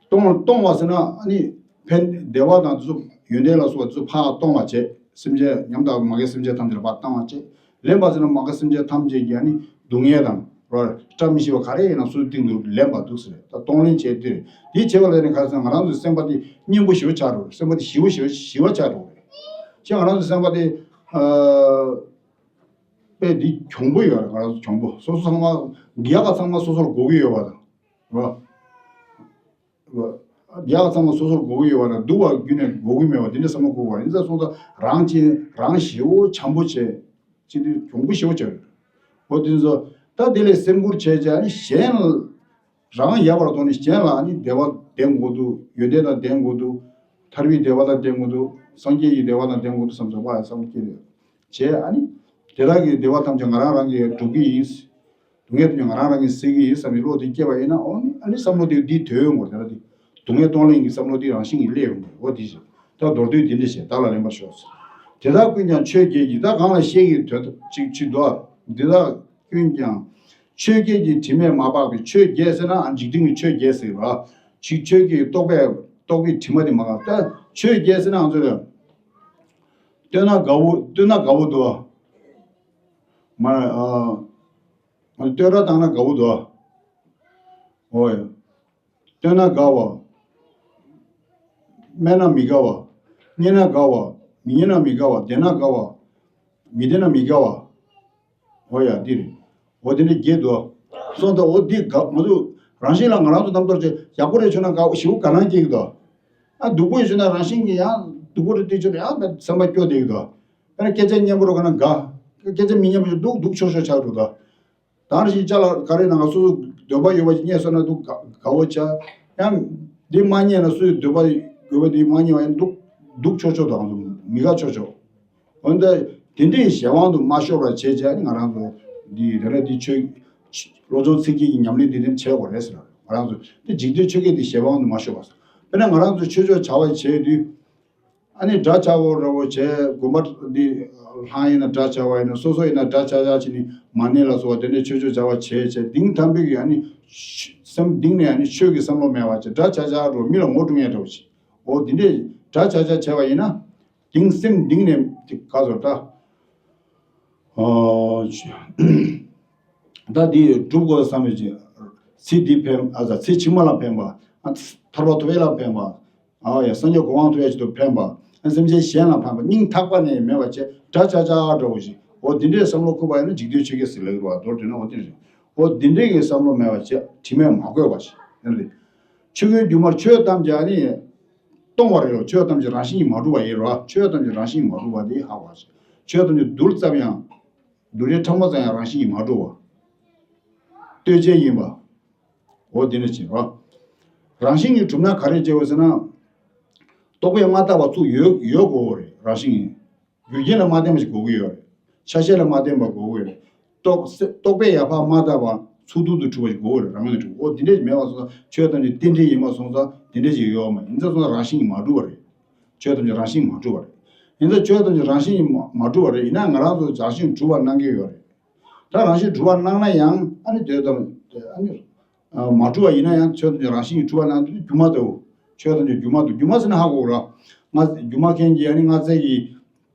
གཏོང་གཏོང་བ་ཟེར་ན་ཨ་ནི་ཕན་བདེ་བ་དང་དེ་ཚོ་ཡོན་ཏན་ལ་སོགས་པ་དེ་ཚོ་ཕར་གཏོང་བ་བྱེད། སེམས་ཅན་ཉམ་ཐག་མ་རྒན་སེམས་ཅན་ཐམས་ཅད་ལ་ཕར་བཏང་བ་བྱེད། ལེན་པ་ཟེར་ན་མ་རྒན་སེམས་ཅན་ཐམས་ཅད་ཀྱི་ཨ་ནི་སྡུག་བསྔལ་དང་རོ་བཀྲ་མི་ཤིས་པ་ག་རེ་ཡིན་ན་སོ་སོའི་སྟེང་དུ་ལེན་པ་འདུག་ཟེར། ད་གཏོང་ལེན་བྱེད་དེ་འདི་བྱེད་པ་ལ་ནི་ག་རེ་ཟེར་ན་ང་རང་ཚོའི་སེམས་པ་དེ་གཉེན་པོ་ཞེ་པོ་ཆགས་འགྲོ་རེད། སེམས་པ་དེ་ཞི་བ་ཞེ་པོ་ཞི་བ་ཆགས་འགྲོ་རེད། ཅེས་ང་རང་ཚོའི་སེམས་པ་དེ། ཨ། དཔེ་འདི་གྱོང་པོ་ཡོད་རེད། ང་རང་ཚོ་གྱོང་པོ་སོ་སོ་ཚང་མ་དགེ་བ་ཚང་མ་སོ་སོར་དགོས་ཀྱི་ཡོད་པ་དང་། རོ། ཡག་ཚང་མ་སོ་སོར་དགོས་ཀྱི་ཡོད་པ་ན་སྡུག་པ་རྒྱུད་ནས་དགོས་ཀྱི་མེད་པ་དེ་འདྲ་བསམ་བློ་འཁོར་བ་ཡིན་ཙང་སོང་ཙང་རང་གཅེས་རང་ཞེ་པོ་འཆམ་པོ་བྱས་ཅི་དུས་གྱོང་པོ་ཞེ་པོ་བྱ་ཡོད། འོ་དེ་ཚོ་ད་དེ་ལས་སེམས་ཁུར་བྱས་བྱས་ནི་གཞན་རང་ཡག་པར་མཐོང་ནས་གཞན་ལ་ནི་བདེ་བ་ལྡན་དགོས་འདུག་ཡོན་ཏན་དང་ལྡན་དགོས་འདུག་ཐར་པའི་བདེ་བ་དང་ལྡན་དགོས་འདུག་སངས་རྒྱས་ཀྱི་བདེ་བ་དང་ལྡན་དགོས་འདུག་བསམ་ཙང་བ་ཡང་བསམ་བློ་སྐྱེ་རེད། བྱས་ཨ་ནི། དེ་དག་གི་བདེ་བ་ཐམས་ཅད་ང་རང་རང་གིས་སྒྲུབ་ཀྱི་ཡིན། སྡུག་བསྔལ་ཐམས་ཅད་ང་རང་རང་གིས་སེལ་གྱི་ཡིན་བསམ་པའི་བློ་དེ་སྐྱེ་བ་ཡིན་ན་ཨོ་ནི་ཨ་ནི་བསམ་བློ་དེ་འདི་དོན་ཡོང་བར་དེ་ལ་དེ། སྡུག་བསྔལ་གཏོང་ལེན་གྱི་བསམ་བློ་དེ་རང་བཞིན་གྱིས་སླེབས་ཡོང་བར་འོ་དེ་བཞིན། ད་མདོར་བསྡུས་འདི་འདྲ་བྱས་བདག་ལ་ལེན་པར་ཤོག་དེ་དག་ཀུན་ཀྱང་ཆོས་བརྒྱད་ཀྱི་ད་གང་ལ་བཤད་ཀྱི་དོན་ཅིག་ཅིག་འདུག་འདི་དག་ཀུན་ཀྱང་། ཆོས་བརྒྱད་ཀྱི་དྲི་མས་མ་སྦགས་པའི་ཆོས་བརྒྱད་ཟེར་ན་ཨ་འཇིག་རྟེན་གྱི་ཆོས་བརྒྱད་ཟེར་བ། ཅིག་ཆོས་ཀྱི་རྟོག་པས་རྟོག་པའི་དྲི་མ་དེ་མ་སྦགས་ད་ཆོས་བརྒྱད་ཟེར་ན་ང་ཚོས། བསྟོད་ན་དགའ་བོ་བསྟོད་ན་དགའ་བོ་འདུག་མ། ཨ། བསྟོད་ར་བཏང་ན་དགའ་བོ་འདུག་འོ་ཡ། བསྟོད་ན་དགའ་བ། སྨད་ན་མི་དགའ་བ། མཉེས་ན་དགའ་བ། མི་མཉེས་ན་མི་དགའ་བ་བདེ་ན་དགའ་བ། མི་བདེ་ན་མི་དགའ་བ། འོ་ཡ་འདི་རེད། འོ་དེ་འདྲ་བརྒྱད་འདུག་སོང་ཙང་འོ་འདི་དགའ་ང་ཚོ་རང་བཞིན་ལ་ང་རང་ཚོ་རྣམ་རྟོག་ཅིག་ཡག་པོ་རེད་བྱུང་ན་དགའ་བོ་ཞེ་པོ་དགའ་སྣང་སྐྱེ་གི་འདུག་ཨ་སྡུག་པོ་ཡོད་བྱུང་ན་རང་བཞིན་གྱིས་ཡང་སྡུག་པོ་རེད་བལྟས་བྱུང་ན་ཡང་བསམ་པ་སྐྱོ་བསྡད་ཀྱི་འདུག་དཔེར་ན་སྐད་ཆ་སྙན་པོ་རོ་ག་ན་དགའ། སྐད་ཆ་མི་སྙན་པོ་ཞིག་སྡུག་སྡུག་ཆོག་ཆོག་ཆགས་འགྲོ་ད། ད་རེས་ཅ་ལག་ག་རེ་ནང་སོ་སོ་འདོད་པ་ཡོད་པ་ཞིག་རྙེད་སོང་ན་སྡུག་དགའ་བོ་ཆགས། ཡང་འདི་མ་རྙེད་ན་སུའི་འདོད་པ་ཡོད་པ་འདི་མ་རྙེད་པ་ཡང་སྡུག་སྡུག་ཆོག་ཆོག་དང་མི་དགའ་ཆོག་ཆོག་འོན་ཏེ་དེ་འདྲའི་གཞན་དབང་དུ་མ་ཤོར་བར་བྱས་བྱས་ནི་ང་རང་ཚོ་འདི་རེ་རེ་འདི་ཆོས་བློ་སྦྱོང་ཚིག་བརྒྱད་ཀྱི་ཉམས་ལེན་འདི་འདྲ་བྱེད་དགོས་རེད་ཟེར། ང་རང་ཚོ་འདི་འཇིག་རྟེན་ཆོས་བརྒྱད་འདི་གཞན་དབང་དུ་མ་ཤོར་བ་ཟེར། དཔེར་ན་ང་རང་ཚོ་ཆོས་ཕྱོགས་བྱ་བ་བྱེད་དུས། ཨ་ནི་དགྲ་བྱ་བོ་ར་བོ་བྱས་དགོན་པ་འདི་ལྷང་ཡིན་ན་དགྲ་བྱ་བ་ཡིན་ན་སོ་སོ་ཡིན་ན་དགྲ་བྱ་བྱ་བྱེད་ནི་མ་ཎི་ལ་སོགས་པ་དེ་འདྲའི་ཆོས་ཕྱོགས་བྱ་བ་བྱས་བྱས་གཏིང་ཐམ་པའི་གི་ཨ་ནི་སེམས་གཏིང་ནས་ཨ་ནི་ཆོས་ཀྱི་བསམ་བློ་མེད་པ་བྱས་དགྲ་བྱ་བྱ་ར་བོ་མི་ལ་ངོ་སྤྲོད་ཡས་འདྲ་བོ་བྱེད། འོ་འདི་འདྲའི་དགྲ་བྱ་བྱ་བྱས་པ་ཡིན་ན་གཏིང་སེམས་གཏིང་ནས་དེ་ག་ཟེར་ད། ཨོ། ད་འདི་སྒྲུབ་དགོས་བསམ་ཡོད་ཅིག་ཚེ་འདི་ཕན་ཨ་ཙ་ཚེ་ཕྱི་མ་ལ་ཕན་པ། ཨ་ཐར་པ་ཐོབ་ཡས་ལ་ཕན་པ། ཨ་ཡ་སངས་རྒྱས་གོ་འཕང་ཐོབ་ཡས་ཆེད་དུ་ཕན་པ། ཨ་སེམས་ཅན་གཞན་ལ་ཕན་པ་སྙིང་ཐག་པ་ནས་མེད་པ་བྱས་དགྲ་བྱ་བྱ་འདྲ་བོ་ཞིག་འོ་འདི་འདྲའི་བསམ་བློ་འཁོར་བ་ཡིན་ན་འཇིག་རྟེན་ཆོས་བརྒྱད་ཟེར་ལབ་ཀྱི་རེད་བ། མདོར་བསྡུས་ན་འོ་དེ་རེད། འོ་འདི་འདྲའི་གི་བསམ་བློ་མེད་པ་བྱས་དྲི་མས་མ་གོས་པ་ཞིག་ཡིན་རེད། ཆོས་ཀུན་སྒྱུ་མར་ཆོས་ཐམས་ཅད་ནི། སྟོང་པ་རེད་ལོ། ཆོས་ཐམས་ཅད་རང་བཞིན་གྱིས་མ་གྲུབ་པ་ཡིན་རོ། ཆོས་ཐམས་ཅད་རང་བཞིན་གྱིས་མ་གྲུབ་པ་དེ་ཧ་གོ་ཞིག་ཆོས་ཐམས་ཅད་རྡུལ་ཙམ་ཡང་། རྡུལ་ཕྲན་ཕྲ་མོ་ཙམ་ཡང་རང་བཞིན་གྱིས་མ་གྲུབ་པ། ལྟོས་བཅས་ཡིན་པ། འོ་འདི་འདྲ་བྱེད་རོ། རང་བཞིན་གྱིས་གྲུབ་ན་ག་རེ་བྱེད་དགོས་ཟེར་ན། རྟོག་པས་མ་བཏགས་པ་ཚུར་ཡོད་ཡོད་དགོས་རེད། རང་བཞིན་གྱིས། རྒྱུ་རྐྱེན་ལ་མ་བརྟེན་པ་ཞིག་དགོས་ཀྱི་ཡོད་རེད། ཆ་ཤས་ལ་མ་བརྟེན་པ་དགོས་ཀྱི་ཡོད་རེད། རྟོག་རྟོག་པས་ཡར་ཕར་མ་བཏགས་པ་ཚུར་ཐུར་དུ་གྲུབ་པ་ཞིག་དགོས་ཀྱི་རེད། རང་ངོས་ནས་གྲུབ། འོ་འདི་འདྲས་མེད་པ་སོང་ཙང་ཆོས་ཐམས་ཅད་རྟེན་འབྲེལ་ཡིན་པ་སོང་ཙང་འདི་འདྲས་ཞིག་ཡོད་མ་ཡིན་ཙང་སོང་ཙང་རང་བཞིན་གྱིས་མ་གྲུབ་པ་རེད། ཆོས་ཐམས་ཅད་རང་བཞིན་གྱིས་མ་གྲུབ་པ་རེད། ཡིན་ཙང་ཆོས་ཐམས་ཅད་རང་བཞིན་གྱིས་མ་མ་གྲུབ་པ་རེད། ཡིན་ན་ང་རང་ཚོ་རང་བཞིན་གྱིས་གྲུབ་པ་གནང་གི་ཡོད་རེད། ད་རང་བཞིན་གྲུབ་པ་གནང་ན་ཡང་ཨ་ནི་དེ་ཙམ་ཨ་ནི་ཨ་མ་གྲུབ་པ་ཡིན་ན་ཡང་ཆོས་ཐམས་ཅད་རང་བཞིན་གྱིས་གྲུབ་པ་གནང་དུས་སྒྱུ་མ་ལྟ་བུ། ཆོས་ཐམས་ཅད་སྒྱུ་མ་ལྟ་བུ། སྒྱུ་མ་ཟེར་ན་ཧ་གོ་གི་རེད། ང་སྒྱུ་མ་མཁན་གྱིས་ཨ་ནི་སྔ་ཚད་ཀྱི་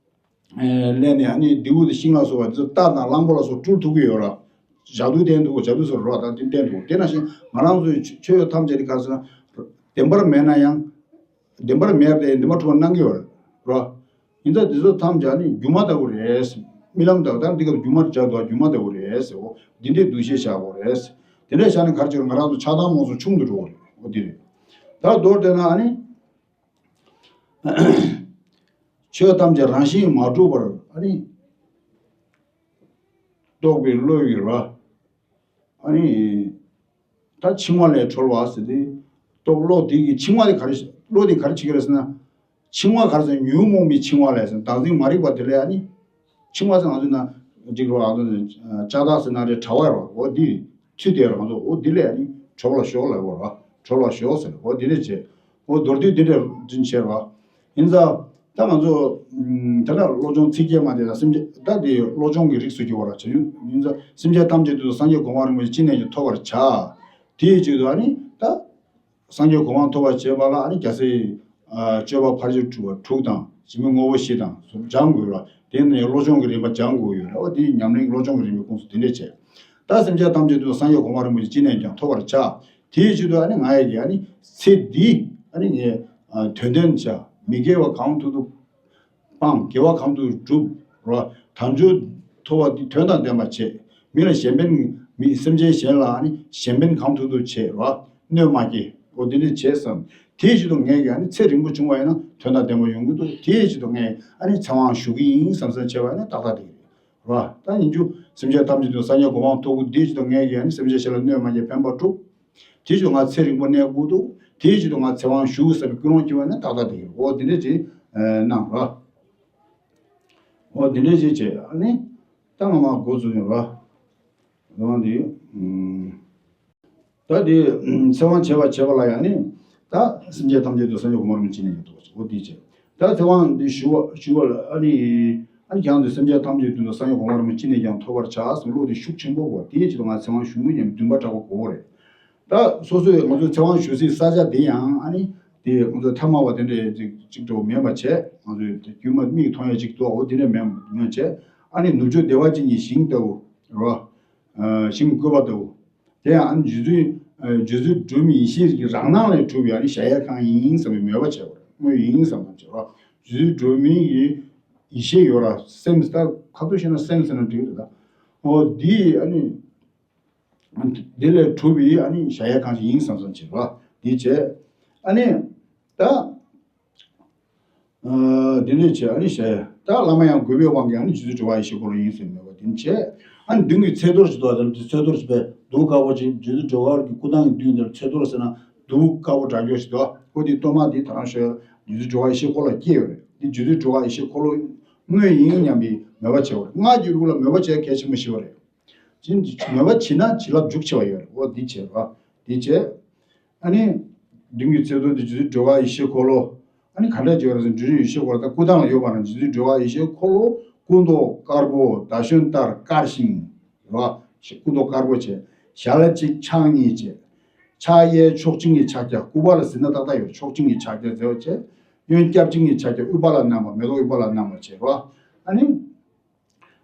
ལས་ནས་ཨ་ནི་རྡེའུ་དང་ཤིང་ལ་སོགས་པ་འདི་ཚོ་རྟ་དང་གླང་པོ་ལ་སོགས་སྤྲུལ་ཐུབ་ཀྱི་ཡོད་རེད། ཇ་དུ་བསྟན་ཐུབ། ཇ་དུ་ཟེར་རོ། ད་འདི་བསྟན་ཐུབ། དེ་ནང་བཞིན་ང་རང་ཚོའི་ཆོས་ཐམས་ཅད་དེ་ག་ཟེར་ན་བདེན་པར་མེད་ན་ཡང་། བདེན་པར་མེད་དེ་བདེན་པར་གྲུབ་པ་གནང་གི་ཡོད་རེད། ཡིན་ཙང་འདི་ཚོ་ཐམས་ཅད་ནི་སྒྱུ་མ་ལྟ་བུ་རེད། རྨི་ལམ་ལྟ་བུ། ད་འདི་ག་སྒྱུ་མར་སྦྱར་འདུག་སྒྱུ་མ་ལྟ་བུ་རེད་ཟེར། འོ་འདི་འདྲའི་འདུ་ཤེས་བཞག་དགོས་རེད། དེ་འདྲ་བཞག་ནས་ག་རེ་བྱེད། ང་རང་ཚོ་ཆགས་སྡང་རྨོངས་གསུམ་ཆུང་དུ་འགྲོ་གི་རེད། འོ་འདི་རེད། ད་མདོར་བསྡུས་ན་ཨ་ནི། ཆོས་ཐམས་ཅད་རང་བཞིན་མ་གྲུབ་པར་ཨ་ནི། རྟོགས་པའི་བློ་ཡིས་རོ། ཨ་ནི། ད་འཆིང་བ་ལས་གྲོལ་བ་ཟེར་ཏེ། རྟོགས་བློ་དེ་གི་འཆིང་བ་དེ་ག་རེ། བློ་དེ་ག་རེ་བྱེད་ཀྱི་རེད་ཟེར་ན། འཆིང་བ་ག་རེ་ཟེར། ཉོན་མོངས་པའི་འཆིང་བ་ལས་ཟེར། བདག་འཛིན་མ་རིག་པ་དེ་ལས་ཨ་ནི། འཆིང་བ་ཟེར་ང་ཚོ་ན་འཇིགས་རོ། ང་ཚོ་ན་ལྕགས་ཐག་ཟེར་ན་རེད། དྲ་བ་རོ། འོ་འདི་ཚུལ་དེ་རོ། ང་ཚོ་འོ་འདི་ལས་ཨ་ནི་གྲོལ་ལ་ཤོག་ལབ་དགོས་རོ། གྲོལ་ལ་ཤོག་ཟེར། འོ་འདི་ལས་བྱེད། འོ་མདོར་བསྡུས་འདི་འདྲ་འདྲ་བྱས་རོ། ཡིན་ཙང་། ད་ང་ཚོ། ད་ལྟ་བློ་སྦྱོང་ཚིག་བརྒྱད་མ་དེ་དང་སེམས་བསྐྱེད། ད་དེ་བློ་སྦྱོང་གི་རིགས་སུ་གྱུར་བ་ར་བྱ་རྒྱུ་ཡིན་ཙང་། སེམས་ཅན་ཐམས་ཅད་དུ་སངས་རྒྱས་གོ་འཕང་རིན་པོ་ཆེ་ཅི་ནས་ཀྱང་ཐོབ་པར་བྱ། དེའི་ཆེད་དུ་ཨ་ནི་ད། སངས་རྒྱས་གོ་འཕང་ཐོབ་པར་བྱེད་པ་ལ་ཨ་ནི་རྒྱལ་སྲས། ཨ་སྤྱོད་པ་ཕར་ཕྱིན་དྲུག་དང་། འཇིགས་མེད་དངོས་པོ་བཞི་དང་སྦྱང་དགོས་ལ། དེ་ནས་བློ་སྦྱོང་གི་རིམ་པ་སྦྱང་དགོས་ཡོད་ར། འོ་དེ་ཉམས་ལེན་གྱི་བློ་སྦྱོང་གི་རིམ་པའི་ཁོངས་སུ་དེ་འདྲས་བྱས། ད་སེམས་ཅན་ཐམས་ཅད་དུ་སངས་རྒྱས་གོ་འཕང་རིན་པོ་ཆེ་ཅི་ནས་ཀྱང་ཐོབ་པར་བྱ། དེའི་ཆེད་དུ་ཨ་ནི་ང་ཡི་གི་ཨ་ནི་ཚེ་འདི་ཨ་ནི་ངས་ཨ་དོན་ལྡན་བྱ། མི་དགེ་བ་གང་ཐུབ་ཐུབ་སྤང་། དགེ་བ་གང་ཐུབ་ཐུབ་སྒྲུབ་རོ། དལ་འབྱོར་ཐོབ་པ་འདི་དོན་དང་ལྡན་པ་བྱེད། མི་ལ་གཞན་ཕན། མི་སེམས་ཅན་གཞན་ལ་ཨ་ནི་གཞན་ཕན་གང་ཐུབ་ཐུབ་བྱེད་རོ། གནོད་མ་སྐྱེལ། འོ་དེ་འདྲ་བྱེད་བསམ། དེའི་ཆེད་དུ་ངས་ཀྱི་ཨ་ནི་ཚེ་རིང་པོ་བྱུང་བ་ཡིན་ན་དོན་དང་ལྡན་པ་ཡོང་གི་འདུག་དེའི་ཆེད་དུ་ངས་ཨ་ནི་ཚེ་དབང་ཞུ་གི་ཡིན་བསམ་བསམ་བྱས་པ་ཡིན་ན་ཏག་ཏག་དེ་རེད་རོ། ད་ཡིན་རྒྱུ་སེམས་ཅན་ཐམས་ཅད་དུ་སངས་རྒྱས་གོ་འཕང་ཐོབ་དགོས། དེའི་ཆེད་དུ་ངས་ཀྱི་ཨ་ནི་སེམས་ཅན་གཞན་ལ་གནོད་མ་སྐྱེལ་ཕན་པ་སྒྲུབ། དེ་ཞུ་ང་ཚེ་རིང་པོ་གནས་དགོས་འདུག་དེའི་ཆེད་དུ་ང་ཚེ་དབང་ཞུ་བསམ་པའི་ཀུན་སློང་སྐྱེ་བ་ནི་ཏག་ཏག་དེ་ཡིན། འོ་དེ་འདྲ་ཅིག་གནང་རོགས། འོ་དེ་འདྲ་ཅིག་བྱས་ཨ་ནི་ད་ང་མ་འགོ་བཙུགས་ཡོང་རོགས། ལོང་དེ་ད་དེ་ཚེ་དབང་བྱེད་པ་བྱེད་པ་ལ་ཡང་ནི་ད་སེམས་ཅན་ཐམས་ཅད་དུ་སངས་རྒྱས་གོ་འཕང་རིན་པོ་ཆེ་ཅི་ནས་ཀྱང་ཐོབ་པར་བྱ། འོ་དེ་བྱས། ད་ཚེ་དབང་འདི་ཞུ་བ་ཞུ་བ་ལ་ཨ་ནི་ཨ་ནི་ཀྱང་དུ་སེམས་ཅན་ཐམས་ཅད་དུ་སངས་རྒྱས་གོ་འཕང་རིན་པོ་ཆེ་ཅི་ནས་ཀྱང་ཐོབ་པར་བྱ་ཟེར་བློ་དེ་ཤུགས་ཆེན་པོ་དགོས། དེའི་ཆེད་དུ་ང་ཚེ་དབང་ཞུ་མུས་ཉམས་འདུན་པ་དྲག་པོ་དགོས་རེད། ད་སོ་སོས་ང་ཚོའི་ཚེ་དབང་ཞུ་སའི་ས་ཆ་དེ་ཡང་ཨ་ནི་དེ་ང་ཚོ་ཐ་མལ་པ་དེ་འདྲའི་ཅིག་ཅིག་འགྲོ་མེད་པ་བྱས། ང་ཚོས་དེ་རྒྱུན་མ་མིག་མཐོང་ཡ་ཅིག་འདུག་འོ་དེ་འདྲ་མེད་མེད་བྱས། ཨ་ནི་ནུབ་ཕྱོགས་བདེ་བ་ཅན་གྱི་ཞིང་ལྟ་བུ་རོ། ཞིང་བཀོད་པ་ལྟ་བུ། དེ་ཡང་ཨ་ནི་རྗེ་བཙུན་རྗེ་བཙུན་སྒྲོལ་མའི་ཡེ་ཤེས་ཀྱི་རང་སྣང་ལས་གྲུབ་པའི་ཨ་ནི་གཞལ་ཡས་ཁང་ཡིན་བསམ་པའི་མོས་པ་བྱས་པ་རེད། དངོས་ཡིན་བསམ་པ་བྱས་པ། རྗེ་བཙུན་སྒྲོལ་མའི་ཡེ་ཤེས་ཡོད་ར། སེམས་ད་ཁ་ཐུག་བཤད་ན་སེམས་ཟེར་ན་འགྲིག་རེད་ད། འོ་འདི་ཨ་ནི། དེ་ལས་གྲུབ་པའི་ཨ་ནི་གཞལ་ཡས་ཁང་ཞིག་ཡིན་བསམ་བསམ་བྱེད་རོགས། འདི་བྱས། ཨ་ནི། ད། ཨ་འདི་འདྲས་བྱས་ཨ་ནི་གཞལ་ཡས། ད་བླ་མ་ཡང་དགོས་པའི་དབང་གིས་ཨ་ནི་རྗེ་བཙུན་སྒྲོལ་དཀར་ཡེ་ཤེས་འཁོར་ལོ་ཡིན་ཟེར་མོས་པ་འདི་བྱས། ཨ་ནི་མདུན་གྱི་ཚེ་གཏོར་ཞིག་འདུག་དེ་ཚེ་གཏོར་ཞིག་པས་གདུགས་དཀར་པོ་ཅིག་རྗེ་བཙུན་སྒྲོལ་དཀར་གྱི་སྐུ་ཐང་གི་མདུན་དེར་ཚེ་གཏོར་ཟེར་ན་གདུགས་དཀར་པོ་འདྲ་འགྱོ་ཞིག་འདུག་འོ་དེ་གཏོར་མ་དེ་ད་རང་ཤོད། རྗེ་བཙུན་སྒྲོལ་དཀར་ཡེ་ཤེས་འཁོར་ལོ་སྐྱེས་ཡོད་རེད། དེ་རྗེ་བཙུན་སྒྲོལ་དཀར་ཡེ་ཤེས་འཁོར་ལོ་དངོས་ཡིན་སྙམ་པའི་མོས་པ་བྱས་པ་རེད། སྔགས་ཀྱི་ལུགས་ལ་མོས་པ་བྱས་གལ་ཆེན་པོ་ཞིག་ཡོད་རེད། ཅིན་མོས་པ་བྱེད་ན་བྱིན་རླབས་འཇུག་ཆེ་བ་ཡོད་རེད། འོ་འདི་བྱས་རོགས། འདི་བྱས། ཨ་ནི། མདུན་གྱི་ཚེ་གཏོར་འདི་རྗེ་བཙུན་སྒྲོལ་དཀར་ཡེ་ཤེས་འཁོར་ལོ། ཨ་ནི་ག་འདྲ་བྱས་རེད་ཟེར་ན་རྗེ་བཙུན་ཡེ་ཤེས་འཁོར་ལོ་ད་སྐུ་ཐང་ལ་ཡོད་པ་ན་རྗེ་བཙུན་སྒྲོལ་དཀར་ཡེ་ཤེས་འཁོར་ལོ་སྐུ་མདོག་དཀར་པོ་ཟླ་གཞོན་ལྟར་དཀར་ཞིང་། རོ། སྐུ་མདོག་དཀར་པོ་བྱས། ཞལ་གཅིག་ཕྱག་གཉིས་བྱས། ཕྱག་གཡས་ཕྱོགས་བཅིངས་ཀྱི་ཕྱག་རྒྱ། སྐུ་པར་ལ་གཟིགས་ན་ཏག་ཏག་ཡོད། ཕྱོགས་བཅིངས་ཀྱི་ཕྱག་རྒྱ་མཛད་པ་བྱས། གཡོན་སྐྱབས་བཅིངས་ཀྱི་ཕྱག་རྒྱ། དབུས་པ་ལ་བསྣམས་པ། མེ་ཏོག་དབུས་པ་ལ་བསྣམས་པ་བྱས་རོ། ཨ་ནི།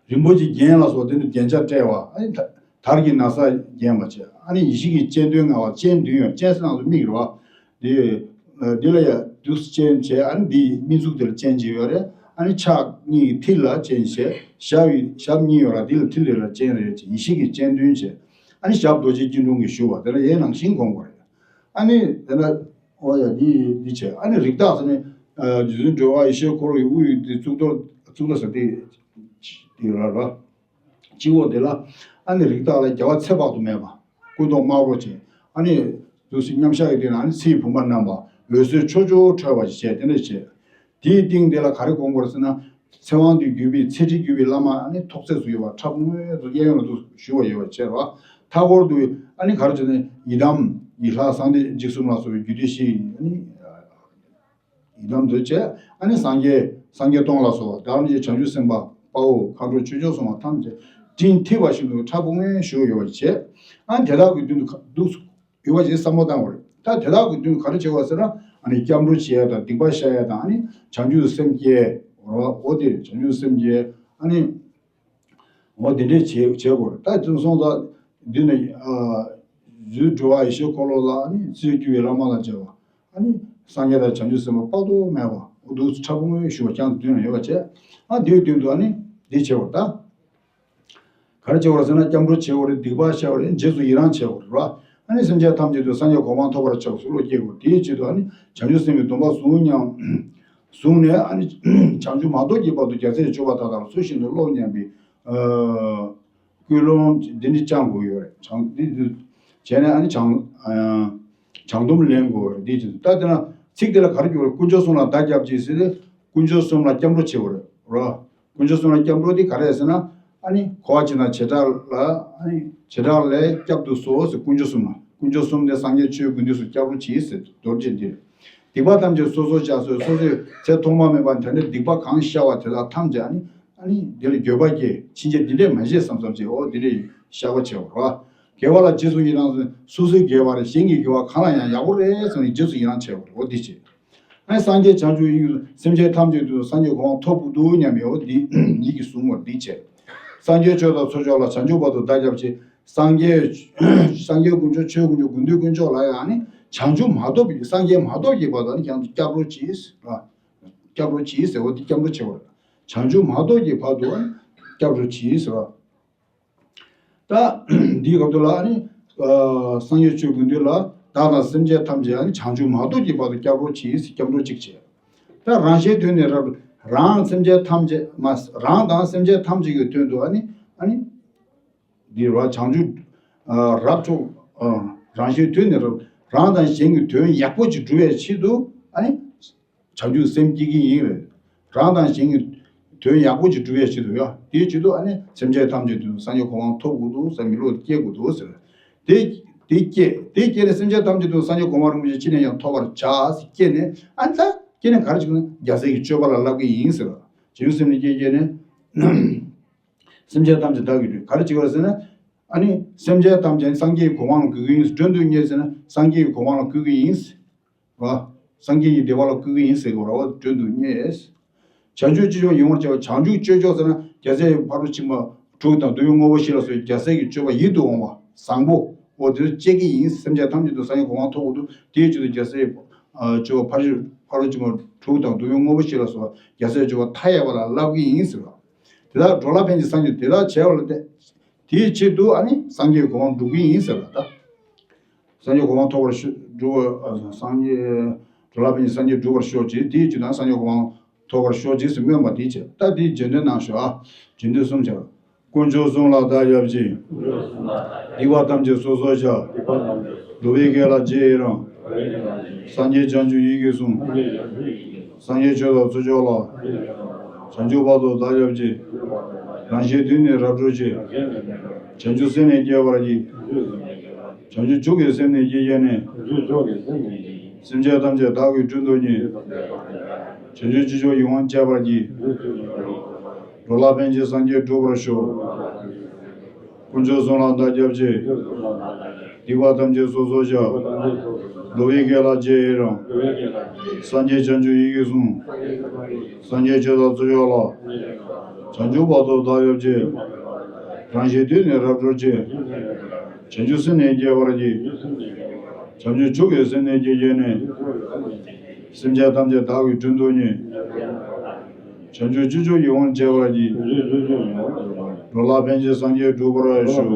རིན་པོ་ཆེའི་རྒྱན་ལ་སོགས་དེ་ནི་རྒྱན་ཆ་སྤྲས་པ། ཨ་ནི་དར་གྱི་ན་བཟའ་བརྒྱན་པ་བྱས། ཨ་ནི་ཡེ་ཤེས་ཀྱི་སྤྱན་སྟོན་མངའ་བ། སྤྱན་བདུན་ཡོད། སྤྱན་ཟེར་ན་ང་ཚོ་མིག་རེད་བ། དེ་འདི་ལ་ཡ་དུས་སུ་སྤྱན་བྱས། ཨ་ནི་འདི་སྨིན་ཚུགས་དེ་ལ་སྤྱན་བྱས་ཡོད་རེད། ཨ་ནི་ཕྱག་གཉིས་ཀྱི་མཐིལ་ལ་སྤྱན་བྱས། ཞབས་ཡི་ཞབས་གཉིས་ཡོད་ར། འདི་ལ་མཐིལ་རེ་ལ་སྤྱན་རེ་བྱས། ཡེ་ཤེས་ཀྱི་སྤྱན་བདུན་བྱས། ཨ་ནི་ཞབས་རྡོ་རྗེ་སྐྱིལ་ཀྲུང་གིས་བཞུགས་པ་དེ་ལ་ཡའི་ནང་བཞིན་བསྒོམ་དགོས་རེད། ཨ་ནི་དེ་ལ་ཨོ་ཡ་འདི་འདི་བྱས། ཨ་ནི་རིགས་བདག་ཟེར་ནས་རྗེ་བཙུན་སྒྲོལ་དཀར་ཡེ་ཤེས་འཁོར་ལོའི་དབུ་ཡི་དེ་གཙུག་ཏོར་གཙུག་ཏོར་ཟེར་དེ་དེ་ལ་ར། སྤྱི་བོ་དེ་ལ་ཨ་ནི་རིགས་བདག་ལ་རྒྱལ་བ་ཚེ་དཔག་ཏུ་མེད་པ། སྐུ་མདོག་དམར་པོ་བྱས། ཨ་ནི་ འདུག་སེ་མཉམ་བཞག་གི་སྟེང་ལ་ཨ་ནི་ཚེའི་བུམ་པ་བསྣམས་པ། འོད་ཟེར་ཕྱོགས་བཅུར་འཕྲོས་པ་ཞེས་བྱས་དེ་འདྲ་བྱས། དེའི་སྟེང་དེ་ལ་ག་རེ་སྒོམ་དགོས་ཟེར་ན། ཚེ་དབང་དུ་བརྒྱུད་པའི་ཚེ་ཁྲིད་བརྒྱུད་པའི་བླ་མ་ཨ་ནི་ཐོག་བརྩེགས་སུ་ཡོད་པ་ཁྲ་ཕུང་ངེ་དུ་གཡས་གཡོན་ལ་འདུག་ཞུ་བ་ཡོད་པ་བྱས་རོ། མཐའ་སྐོར་དུ་ཨ་ནི་ག་རེ་བྱས་ནས་ཡི་དམ་ཡི་ལྷ་གསང་བདེ་འཇིགས་གསུམ་ལ་སོགས་པའི་རྒྱུད་སྡེ་བཞི་ཨ་ནི། ཡི་དམ་དུ་བྱས། ཨ་ནི་སངས་རྒྱས་སངས་རྒྱས་སྟོང་ལ་སོགས་པ་དེ་ནས་བྱང་ཆུབ་སེམས་དཔའ་དཔའ་བོ་མཁའ་འགྲོ་ཆོས་སྐྱོང་སོགས་པ་ཐམས་ཅད་སྤྲིན་འཐིབས་པ་བཞིན་དུ་ཁྲ་ཕུང་ངེ་བཞུགས་ཡོད་པར་བྱས། ཨ་ནི་དེ་དག་གི་མདུན་དུ་འདུག་ཡོད་པ་ཞིག་བསམ་བློ་བཏང་བ་རེད། ད་དེ་དག་གི་མདུན་དུ་ག་རེ་བྱེད་པ་ཟེར་ན། ཨ་ནི་སྐྱབས་འགྲོ་བྱེད་ཡ་དང་སྡིག་པ་བཤགས་ཡ་དང་། ཨ་ནི་བྱང་ཆུབ་སེམས་བསྐྱེད། འོ་དེ་བྱང་ཆུབ་སེམས་བསྐྱེད། ཨ་ནི། འོ་དེ་འདྲས་བྱེད་བྱེད་དགོས་རེད། ད་དེ་སོང་ཙང་འདི་ནི་ཨ་རྫུ་འཕྲུལ་དྲི་བ་ཡེ་ཤེས་འཁོར་ལོ་ལ་ཨ་ནི་རྩིས་བརྒྱུད་པའི་བླ་མ་ལ་བྱ་བ། ཨ་ནི་སངས་རྒྱས་དང་བྱང་ཆུབ་སེམས་དཔའ་དཔག་ཏུ་མེད་པ་འོ་འདུག་ཁྲ་ཕུང་ངེ་བཞུགས་པ་ཀྱང་མདུན་ལ་ཡོད་པ་བྱས། ཨ་དེའི་མདུན་དུ་ཨ་ནི་འདི་བྱེད་དགོས་རེད་ད། ག་རེ་བྱེད་དགོས་རེད་ཟེར་ན། སྐྱབས་འགྲོ་བྱེད་དགོས་རེད། སྡིག་པ་བཤགས་དགོས་རེད། རྗེས་སུ་ཡི་རང་བྱེད་དགོས་རེད་ར། ཨ་ནི་སེམས་ཅན་ཐམས་ཅད་དུ་སངས་རྒྱས་གོ་འཕང་ཐོབ་པར་བྱ་དགོས་སུ་བློ་སྐྱེད་དགོས། དེའི་ཆེད་དུ་ཨ་ནི་བྱང་ཆུབ་སེམས་ཀྱི་སྡོམ་པ་བཟུང་སྙམ། བཟུང་ནས་ཨ་ནི་བྱང་ཆུབ་མ་ཐོབ་ཀྱི་བར་དུ་རྒྱལ་སྲས་སྤྱོད་པ་དག་དང་ཚུལ་བཞིན་དུ་སློབ་སྙམ་པའི་ཨ་ཀུན་སློང་འདི་འདྲ་བཅངས་དགོས་ཡོད་རེད། བྱང་འདི་འདི་བྱས་ནས་ཨ་ནི་བྱང་ཨ་བྱང་སྡོམ་ལེན་དགོས་རེད། འདི་ཅི་ད་དེ་ན་ཚིག་དེ་ལ་ག་རེ་བརྗོད་རེད། དཀོན་མཆོག་གསུམ་ལ་བརྡ་བརྒྱབ་ཅིག་ཟེར་ཏེ། དཀོན་མཆོག་གསུམ་ལ་སྐྱབས་འགྲོ་བྱེད་དགོས་རེད་ར། དཀོན་མཆོག་གསུམ་ལ་སྐྱབས་འགྲོ་དེ་ག་རེ་རེད་ཟེར་ན། ཨ་ནི་འཁོར་བ་འཇིག་དང་བྱེ་བྲག་ལ་ཨ་ནི་བྱེ་བྲག་ལས་བསྐྱབ་ཏུ་གསོལ་ཟེར། དཀོན་མཆོག་གསུམ་ལ། དཀོན་མཆོག་གསུམ་དེ་སངས་རྒྱས་ཆོས་ཀུན་འདུས་སུ་སྐྱབས་འགྲོ་གྱིས་ཟེར། རྡོ་རྗེ་འདིར། སྡིག་པ་ཐམས་ཅད་སོ་སོར་བཤགས་སོ། སོ་སོའི་ཚེ་ཐོག་མ་མེད་པ་དེ་འདྲའི་སྡིག་པ་གང་བཤགས་པ་དེ་དག་ཐམས་ཅད་ཨ་ནི་ཨ་ནི་འདི་ལ་འགྱོད་པ་སྐྱེས། ཕྱིན་ཆད་འདི་འདྲས་མ་བྱེད་བསམ་བསམ་བྱས། འོ་འདི་འདྲས་བཤགས་པ་བྱས་པ་རེད། དགེ་བ་ལ་རྗེས་སུ་ཡི་རང་། སོ་སོའི་དགེ་བ་རེད། གཞན་གྱི་དགེ་བ་གང་ལ་ཡང་ཡག་པོ་རེད་བསམ་ནས་རྗེས་སུ་ཡི་རང་བྱས་པ་རེད། འོ་འདི་བྱས། ཨ་ནི་སངས་རྒྱས་བྱང་ཆུབ་ཡིད་ཀྱི་སེམས་ཅན་ཐམས་ཅད་དུ་སངས་རྒྱས་གོ་འཕང་ཐོབ་དགོས་འདུག་སྙམ་པའི་འོ་འདི་ཡིད་ཀྱིས་བཟུང་བར་འདི་བྱས། སངས་རྒྱས་ཆོས་དང་ཚོགས་མཆོག་ལ། བྱང་ཆུབ་བར་དུ་བདག་སྐྱབས་མཆི། སངས་རྒྱས་སངས་རྒྱས་དཀོན་མཆོག་ཆོས་དཀོན་མཆོག་ཀུན་འདུས་དཀོན་མཆོག་ལ་ཡང་ནི་བྱང་ཆུབ་མ་ཐོབ་ཀྱི་སངས་རྒྱས་མ་ཐོབ་ཀྱི་བར་དུ་ནི་ཁྱེད་རང་ཚོ་སྐྱབས་འགྲོ་གྱིས་ཟེར་བ། སྐྱབས་འགྲོ་གྱིས་ཟེར་བ་འདི་སྐྱབས་འགྲོ་བྱེད་པ་རེད། བྱང་ཆུབ་མ་ཐོབ་ཀྱི་བར་དུ་སྐྱབས་འགྲོ་གྱིས་ཟེར་བ། ད་འདིའི་སྐབས་དུ་ལ་ནི་ཨ་སངས་རྒྱས་ཆོས་ཀུན་འདུས་ལ་བདག་དང་སེམས་ཅན་ཐམས་ཅད་ནི་བྱང་ཆུབ་མ་ཐོབ་ཀྱི་བར་དུ་སྐྱབས་འགྲོ་གྱིས་ཟེར། སྐྱབས་འགྲོ་གཅིག་བྱས། ད་རང་གཞན་དོན་ནི་རབ། རང་སེམས་ཅན་ཐམས་ཅད་མ། རང་དང་སེམས་ཅན་ཐམས་ཅད་ཀྱི་དོན་དུ་ཨ་ནི་ཨ་ནི་འདི་ར་བྱང་ཆུབ་ཨ་རབ་མཆོག་ཨ་རང་གཞན་དོན་ནི་རབ། རང་དང་གཞན་གྱི་དོན་ཡག་པོ་ཅིག་སྒྲུབ་པའི་ཆེད་དུ་ཨ་ནི་བྱང་ཆུབ་སེམས་བསྐྱེད་ཀྱི་ཡིན་རེད། རང་དང་གཞན་གྱི་དོན་ཡག་པོ་ཅིག་སྒྲུབ་པའི་ཆེད་དུ་ཡ། དེའི་ཆེད་དུ་ཨ་ནི་སེམས་ཅན་ཐམས་ཅད་དུ་སངས་རྒྱས་གོ་འཕང་ཐོབ་དགོས་འདུག་བསམ་པའི་བློ་སྐྱེ་དགོས་འདུག་ཟེར། དེ་དེ་སྐྱེ་དེ་སྐྱེས་ནས་སེམས་ཅན་ཐམས་ཅད་དུ་སངས་རྒྱས་གོ་འཕང་རིན་པོ་ཆེ་ཅི་ནས་ཀྱང་ཐོབ་པར་བྱ་ཟེར་སྐྱེས་ནས། ཨ་ནི་ད་སྐྱེས་ནས་ག་རེ་བྱེད་ཀྱི་ཡོད་ན། རྒྱལ་སྲས་ཀྱི་སྤྱོད་པ་ལ་བསླབ་ཀྱི་ཡིན་ཟེར་བ། བྱང་ཆུབ་སེམས་ནི་སྐྱེས་སྐྱེས་ནས། སེམས་ཅན་ཐམས་ཅད་བདག་གིས་ག་རེ་བྱེད་ཀྱི་ཡོད་ཟེར་ན། ཨ་ནི་སེམས་ཅན་ཐམས་ཅད་སངས་རྒྱས་ཀྱི་གོ་འཕང་ལ་འགོད་ཀྱི་ཡིན། མགྲོན་དུ་གཉེར་ཟེར་ན་སངས་རྒྱས་ཀྱི་གོ་འཕང་ལ་འགོད་ཀྱི་ཡིན། ར། སངས་རྒྱས་ཀྱི་བདེ་བ་ལ་བཀོད་ཀྱི་ཡིན་ཟེར་གོ་ར། འོ་མགྲོན་དུ་གཉེར། བྱང་ཆུབ་སྤྱོད་མཆོག་ཡིད་འོང་བར་བྱ་བ། བྱང་ཆུབ་སྤྱོད་མཆོག་ཟེར་ན་རྒྱལ་སྲས་ཕ་རོལ་ཕྱིན་པ་དྲུག་དང་བསྡུ་བའི་དངོས་པོ་བཞི་ལ་སོགས་རྒྱལ་སྲས་ཀྱི་སྤྱོད་པ་ཡིད་དུ་འོང་བ་བཟང་པོ། འོ་དེ་ཚོ་སྤྱད་ཀྱི་ཡིན། སེམས་ཅན་ཐམས་ཅད་དུ་སངས་རྒྱས་གོ་འཕང་ཐོབ་དགོས་འདུག་དེའི་ཆེད་དུ་རྒྱལ་སྲས་སྤྱོད་པ་ཕ་རོལ་ཕ་རོལ་ཕྱིན་པ་དྲུག་དང་བསྡུ་བའི་དངོས་པོ་བཞི་ལ་སོགས་རྒྱལ་སྲས་སྤྱོད་པ་མཐའ་ཡས་པ་ལ་བསླབ་ཀྱི་ཡིན་ཟེར་བ། དེ་དག་འགྲོ་ལ་ཕན་ཕྱིར་སངས་རྒྱས། དེ་དག་བྱས་པ་ལ་བརྟེན། དེའི་ཆེད་དུ་ཨ་ནི་སངས་རྒྱས་གོ་འཕང་སྒྲུབ་ཀྱི་ཡིན་ཟེར་བ་ད། སངས་རྒྱས་གོ་འཕང་ཐོབ་པར་ཤོག་སྒྲུབ་པར། སངས་རྒྱས་འགྲོ་ལ་ཕན་ཕྱིར་སངས་རྒྱས་འགྲུབ་པར་ཤོག་ཅིག་དེའི་ཕྱིར་དང་སངས་རྒྱས་གོ་འཕང་ཐོབ་པར་ཤོག་ཅིག་ཟེར་སྨོན་པ་དེའི་ཕྱིར། ད་དེའི་རྗེས་ཟློས་གནང་ཤོག་ཨ། རྗེས་ཟློས་གསུམ་བྱ། དཀོན་མཆོག་གསུམ་ལ་བདག་སྐྱབས་མཆི། སྡིག་པ་ཐམས་ཅད་སོ་སོར་བཤགས། འགྲོ་བའི་དགེ་ལ་རྗེས་ཡི་རང་། སངས་རྒྱས་བྱང་ཆུབ་ཡིད་ཀྱིས་བཟུང་། སངས་རྒྱས་ཆོས་དང་ཚོགས་མཆོག་ལ། བྱང་ཆུབ་བར་དུ་བདག་སྐྱབས་མཆི། རང་གཞན་དོན་ནི་རབ་སྒྲོལ་ཕྱིར། བྱང་ཆུབ་སེམས་ནི་བསྐྱེད་པར་བགྱི། བྱང་ཆུབ་མཆོག་གི་སེམས་ནི་བསྐྱེད་བྱས་ནས། སེམས་ཅན་ཐམས་ཅད་བདག་གིས་མགྲོན་དུ་གཉེར། བྱང་ཆུབ་སྤྱོད་མཆོག་ཡིད་འོང་སྤྱད་པར་བགྱི། འགྲོ་ལ་ཕན་ཕྱིར་སངས་རྒྱས་འགྲུབ་པར་ཤོག་དཀོན་མཆོག་གསུམ་ལ་བདག་སྐྱབས་མཆི། སྡིག་པ་ཐམས་ཅད་སོ་སོར་བཤགས། འགྲོ་བའི་དགེ་ལ་རྗེས་ཡི་རང་། སངས་རྒྱས་བྱང་ཆུབ་ཡིད་ཀྱིས་བཟུང་། སངས་རྒྱས་ཆོས་དང་ཚོགས་མཆོག་ལ། བྱང་ཆུབ་བར་དུ་བདག་སྐྱབས་མཆི། རང་གཞན་དོན་ནི་རབ་སྒྲོལ་ཕྱིར། བྱང་ཆུབ་སེམས་ནི་བསྐྱེད་པར་བགྱི། བྱང་ཆུབ་མཆོག་གི་སེམས་ནི་བསྐྱེད་བྱས་ནས། སེམས་ཅན་ཐམས་ཅད་བདག་གིས་མགྲོན་དུ་གཉེར། བྱང་ཆུབ་སྤྱོད་མཆོག་ཡིད་འོང་སྤྱད་པར་བགྱི། འགྲོ་ལ་ཕན་ཕྱིར་སངས་རྒྱས་འགྲུབ་པར་ཤོག་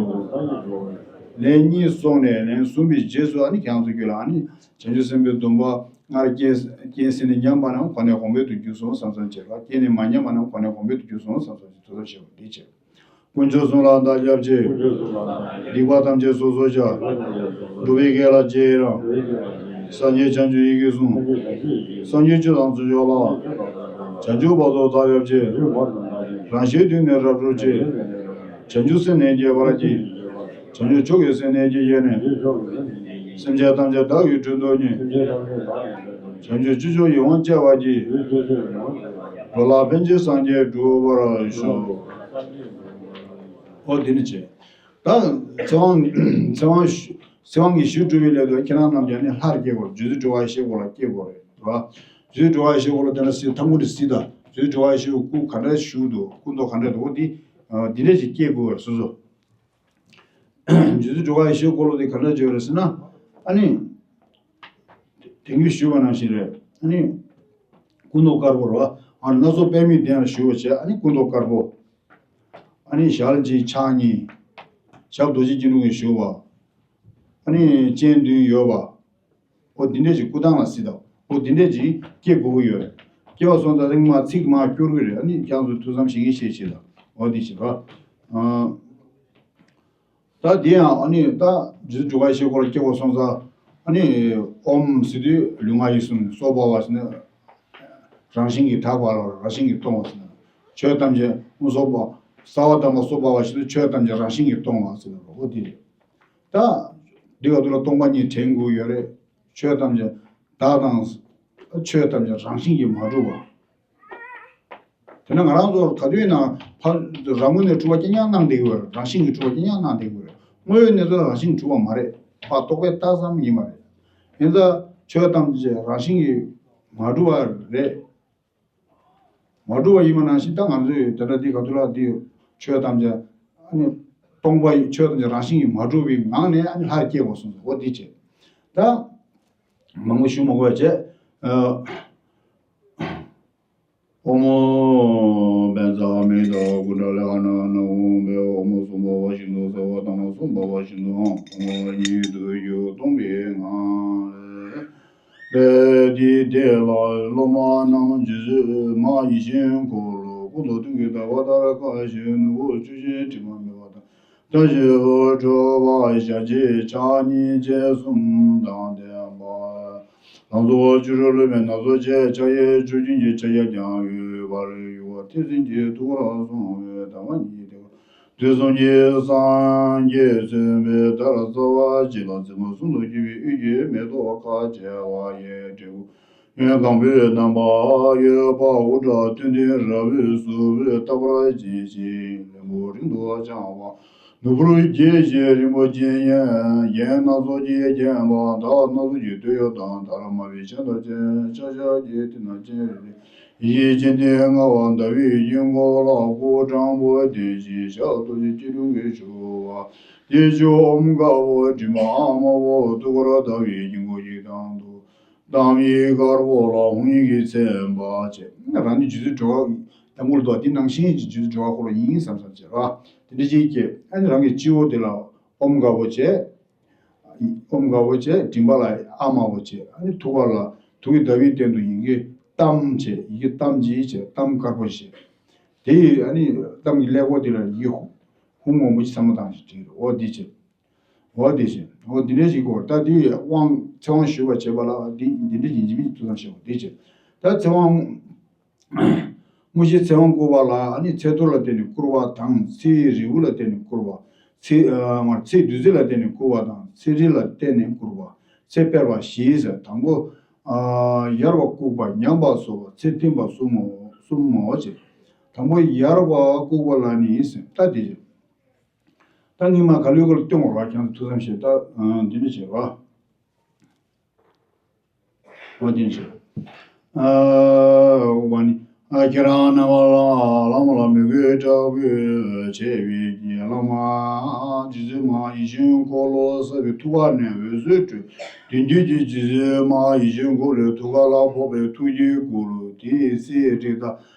ལན་གཉིས་སོང་ནས་ལན་གསུམ་པའི་རྗེས་སུ་ཨ་ནི་ཁྱེད་རང་ཚོ་རྒྱུད་ལ་ཨ་ནི་བྱང་ཆུབ་སེམས་དཔའི་སྡོམ་པ་སྔར་སྐྱེས་སྐྱེས་ཟིན་ནས་ཉམས་པ་རྣམས་གོང་ནས་གོང་འཕེལ་དུ་འགྱུར་སོང་བསམ་བསམ་བྱེད་པ། སྐྱེས་ནས་མ་ཉམས་པ་རྣམས་གོང་ནས་གོང་འཕེལ་དུ་འགྱུར་སོང་བསམ་བསམ་བྱེད། ཐུགས་བསམ་བཞེས་པ་འདི་བྱེད། དཀོན་མཆོག་གསུམ་ལ་བདག་སྐྱབས་མཆི། སྡིག་པ་ཐམས་ཅད་སོ་སོར་བཤགས། འགྲོ་བའི་དགེ་ལ་རྗེས་ཡི་རང་། སངས་རྒྱས་བྱང་ཆུབ་ཡི་གེ་གསུམ། སངས་རྒྱས་ཆོས་དང་ཚུལ་མཆོག་ལ། བྱང་ཆུབ་བར་དུ་བདག་སྐྱབས་མཆི། རང་གཞན་དུས་ནས་རབ་སྒྲོལ་ཅིག། བྱང་ཆུབ་སེམས་ནི་རྒྱས་པར་གྱིས། བྱང་ཆུབ་མཆོག་གི་སེམས་ནི་རྒྱས་བྱས་ནས། སེམས་ཅན་ཐམས་ཅད་བདག་གིས་སྒྲོལ་དུ་གཉེར། བྱང་ཆུབ་སྤྱོད་མཆོག་ཡིད་འོང་སྤྱད་པར་བགྱི། འགྲོ་ལ་ཕན་ཕྱིར་སངས་རྒྱས་འགྲུབ་པར་ཤོག། ཨོ་དེ་ནི་བྱས། ད་ཚེ་དབང་ཚེ་དབང་ཚེ་དབང་གིས་ཞུ་སྒྲུབ་པའི་སླད་དུ་ཁྱེད་རང་རྣམས་ཀྱིས་ནི་ལྷར་སྐྱེ་དགོས། རྗེ་བཙུན་འགྲོ་བ་ཡི་ཞི་བའི་སྒོ་ལ་སྐྱེ་དགོས་རེད། རེད་བ། རྗེ་བཙུན་འགྲོ་བ་ཡི་ཞི་བའི་སྒོ་ལ་དེ་འདྲ་གཟིགས། ཐལ་མོ་སྒྲ་གཟིགས་དང་། རྗེ་བཙུན་འགྲོ་བ་ཡི་ཞི་བའི་སྐུ་ག་འདྲ་བཞུགས་འདུག། སྐུ་མདོག་ག་འདྲ་འདུག། འོ་དེ་འདི་འདྲ་ཞིག་སྐྱེ་དགོས་པར་སོ་སོ། རྗེ་བཙུན་འགྲོ་བ་ཡི་ཞི་བའི་སྒོ་ལ་དེ་ག་འདྲ་བརྗོད་རེད་ཟེར་ན། ཨ་ནི། དེང་གི་ཞུས་པ་ནང་བཞིན་རེད། ཨ་ནི། སྐུ་མདོག་དཀར་པོ་རེད་བ། ཨ་སྣ་ཚོགས་པདྨའི་གདན་ལ་བཞུགས་པ་བྱས། ཨ་ནི་སྐུ་མདོག་དཀར་པོ། ཨ་ནི་ཞལ་གཅིག་ཕྱག་གཉིས། ཞབས་རྡོ་རྗེ་སྐྱིལ་ཀྲུང་གིས་བཞུགས་པ། ཨ་ནི་སྤྱན་བདུན་ཡོད་པ། འོ་འདི་འདྲས་ཅིག་སྐུ་ཐང་ལ་གཟིགས་དང་། འོ་འདི་འདྲས་ཅིག་སྐྱེ་དགོས་ཀྱི་ཡོད་རེད། སྐྱེ་བ་སོང་ཙང་རིང་མ་ཚིག་མ་སྐྱོར་གི་རེད། ཨ་ནི་ཁྱེད་ཚོ་ཐུགས་བསམ་བཞེས་ཀྱི་བཞེས་བྱེད་དང་། འོ་འདི་བྱེད་རོགས། ཨ། ད་འདི་ཡང་ཨ་ནི་ད་རྗེ་བཙུན་འགྲོ་བ་ཡི་ཞི་བའི་སྒོ་ལ་སྐྱེ་བ་སོང་ཙང་། ཨ་ནི་ཨོཾ་ཟེར་དུས་ལུས་ངག་ཡིད་གསུམ་སོ་སྦ་བ་ཟེར་ན། རང་བཞིན་གྱིས་དག་པ་ལ་རང་བཞིན་གྱིས་སྟོང་བ་ཟེར་ན། ཆོས་ཐམས་ཅད་སོ་སྦ། རྩ་བ་དམ་པ་སོ་སྦ་བ་ཞེས་ན། ཆོས་ཐམས་ཅད་རང་བཞིན་གྱིས་སྟོང་བ་ཟེར་ན། འོ་དེ་རེད། ད་འདི་ག་དུས་ལ་སྟོང་པ་ཉིད་དྲན་དགོས་ཡོད་རེད། ཆོས་ཐམས་ཅད་བདག་དང་། ཆོས་ཐམས་ཅད་རང་བཞིན་གྱིས་མ་གྲུབ་པ། དེ་ན་ང་རང་ཚོ་ག་དུས་ན་ཕ་རང་ངོས་ནས་གྲུབ་པ་རྐྱང་རྐྱང་སྣང་བསྡད་ཀྱི་ཡོད་རེད། རང་བཞིན་གྱིས་གྲུབ་པ་རྐྱང་རྐྱང་སྣང་བསྡད་ཀྱི་ཡོད་རེད། དངོས་ཡོད་གནས་ཚུལ་ལ་རང་བཞིན་གྱིས་གྲུབ་པ་མ་རེད། ཕར་རྟོག་པས་བཏགས་ཙམ་ཡིན་པ་རེད། ཡིན་ཙང་ཆོས་ཐམས་ཅད་རང་བཞིན་གྱིས་མ་གྲུབ་པ་རེད། མ་གྲུབ་པ་ཡིན་པ་ནང་བཞིན་ད་ང་ཚོས་དེ་འདྲ་འདི་ག་ཚོད་ལ་འདི་ཆོས་ཐམས་ཅད་ཨ་ནི་སྟོང་པ་ཡི་ཆོས་ཐམས་ཅད་རང་བཞིན་གྱིས་མ་གྲུབ་པའི་ངང་ནས་ཨ་ནི་ལྷར་སྐྱེ་དགོས་སོང་ཟེར། འོ་འདི་བྱས། ད་མང་པོ་ཞུ་མ་དགོས་བྱས། ཨ། ཨོཾ་བཛྲ་མི་ཏ་ཀུན་ཏ་ལེ་ཧ་ན་ན་ཧོ། ཨོཾ་སྭ་བྷཱ་ཝ་ཤིན་ཏུ་སྭ་བྷཱ་ཏཱ་མ་སྭ་བྷཱ་ཝ་ཤིན་ཏུ་ཨོཾ། ཨོཾ་ཉིད་དུ་གྱུར་སྟོང་པའི་ངང་ལས། དེའི་དེ་ལ་སློབ་མ་རྣམས་རྗེ་བཙུན་མ་ཡིད་བཞིན་འཁོར་ལོ་སྐུ་མདོག་དོན་གྱི་ཟླ་བ་ལྟར་དཀར་ཞིང་ནོར་བུ་ཆུ་བཞིན་དྲི་མ་མེད་པ་དང་། བཀྲ་ཤིས་པའི་སྤྲོས་པ་ཞལ་གཅིག་ཕྱག་གཉིས་རྗེས་གསུམ་དང་ལྡན་པ། ལང་ཚོ་བཅུ་དྲུག་ལུས་མེད་སྣ་ཚོགས་བཅས། ཕྱག་གཡས་མཆོག་སྦྱིན་གྱི་ཕྱག་རྒྱ་བརྐྱང་ཡོད་པར་གྱུར་པ། ཐེག་ཆེན་གྱི་ཐུགས་ཀར་སོང་བའི་དམ་པ་ཉིད་དེ། དུས་གསུམ་གྱི་སངས་རྒྱས་བྱོན་པའི་མཐར་རྩ་བ་གཅིག་ལ་བརྩེ་བ་གསུམ་དུ་སྐྱེས་པའི་དབུས་ཀྱི་མེ་ཏོག་ཁ་བྱེ་བ་ཡི་འབྲས་བུ། གང་བུའི་རྣམ་པར་གཡོ་བ་དབུ་སྐྲ་ཐོད་ཕྲེང་ར་བས་གཟུགས་པོའི་ལྟ་བར་བྱིན་ཅིང་ལེན་པོ་རིང་དུ་བརྐྱང་བ། ནོར་བུར་བརྒྱན་ཅིང་རིན་པོ་ཆེའི་རྒྱན་སྣ་ཚོགས་ཀྱིས་བརྒྱན་པ། དར་སྣ་ཚོགས་ཀྱི་ཐོད་གཡོགས་དང་དར་དམར་པོའི་ཕྱག་མདར་ཅན། ཕྱག་ཞབས་ཀྱི་མཐིལ་ན་སྤྱན་རས་གཟིགས། ཡིད་ཀྱི་སྤྱན་ལྡན་མངའ་བ་ཟླ་བའི་དཀྱིལ་འཁོར་ལ། སྐུ་དྲང་པོ་ལྡན་ཞིང་ཞབས་རྡོ་རྗེ་སྐྱིལ་ཀྲུང་གིས་ཕྱུག་པ། དཀྱིལ་ཆོག་ཨོཾ་དཀར་པོ་མགྲིན་པ་དམར་པོ་ཐུགས་ཀར་ཟླ་བའི་དཀྱིལ་འཁོར་གྱི་སྟེང་དུ། དམ་ཡི་དཀར་པོ་ལ་ཧཱུྃ་ཡིག་གིས་མཚན་པ་བྱས། རང་ཉིད་རྗེ་བཙུན་འགྲོ་བ་དང་པོ་ལ་འདུག་པ་འདི་ནང་བཞིན་གྱི་རྗེ་བཙུན་འགྲོ་བ་འཁོར་ལོ་ཡིན་བསམ་བསམ་བྱས་ར། དེ་འདྲ་ཅིག་སྐྱེས། ཨ་ནི་རང་གི་སྤྱི་བོ་དེ་ལ་ཨོཾ་དཀར་པོ་བྱས། ཨོཾ་དཀར་པོ་བྱས། མགྲིན་པ་ལ་ཨ་དམར་པོ་བྱས། ཨ་ནི་ཐུགས་ཀ་ལ་ཐུགས་ཀྱི་ཟླ་བའི་སྟེང་དུ་ཡི་གེ་ཏམ་བྱས། ཡི་གེ་ཏམ་གྱིས་བྱས། ཏམ་དཀར་པོ་བྱས། དེ་ཡི་ཨ་ནི་ཏམ་གྱི་ཀླད་ཀོར་དེ་ལ་ཡི་གེ་ཧཱུྃ་སྔོན་པོ་ཅིག་བསམ་བློ་བཏང་ཞིག་བྲིས། འོ་འདི་བྱས། འོ་དེ་བཞིན་འོ་འདི་འདྲ་ཞིག་གོ། ད་འདི་དབང་ཚེ་དབང་ཞུ་བ་བྱེད་པ་ལ་འདི་འདི་འདྲ་ཡིན་གྱི་མིན་ཐུགས་བསམ་བཞེས་པ་འདི་བྱེད། ད་ཚེ་དབང་དངོས་གཞི་ཚེ་དབང་བསྐུར་བ་ལ་ཨ་ནི་ཚེ་ཐུར་ལ་བརྟེན་ནས་བསྐུར་བ་དང་། ཚེའི་རིལ་བུ་ལ་བརྟེན་ནས་བསྐུར་བ། ཚེ་ཨ་མར་ཚེ་བདུད་རྩི་ལ་བརྟེན་ནས་བསྐུར་བ་དང་། ཚེ་རིལ་ལ་བརྟེན་ནས་བསྐུར་བ། ཚེ་སྤེལ་བ་བཞི་ཟེར། དང་པོ་ཨ་ཡར་བ་བཀུག་པ། མཉམ་པ་གསོ་བ། ཚེ་མཐུན་པ་གསུམ་མོ་གསུམ་མོ་བྱེད། དང་པོ་ཡར་བ་བཀུག་པ་ལ་ནི་ཟེར། ད་དེ་བྱེད། ད་སྔོན་མ་ག་ལོའི་སྐོར་ལ་སྟོན་དགོས་རེད་བ། ཁྱེད་ཚོ་ཐུགས་བསམ་བཞེས། ད་འདི་འདྲ་བྱེད་རོགས། འོ་འདི་འདྲ་བྱེད། ཨ་འོ་བ་ནི། ཨ་ཁྱེད་རང་རྣམ་པ་ལ་བླ་མ་ལ་མོས་གུས་དྲག་པོས་བྱས་པའི་བླ་མ་རྗེ་བཙུན་མ་ཡིད་བཞིན་འཁོར་ལོ་ཟབ་པའི་ཐུགས་ཀ་ནས་འོད་ཟེར་འཕྲོས། མདུན་བསྐྱེད་ཀྱི་རྗེ་བཙུན་མ་ཡིད་བཞིན་འཁོར་ལོའི་ཐུགས་ཀ་ལ་ཕོག་པའི་ཐུགས་ཀྱི་སྐུ་རུ་དེའི་སྲས་རིགས་བདག་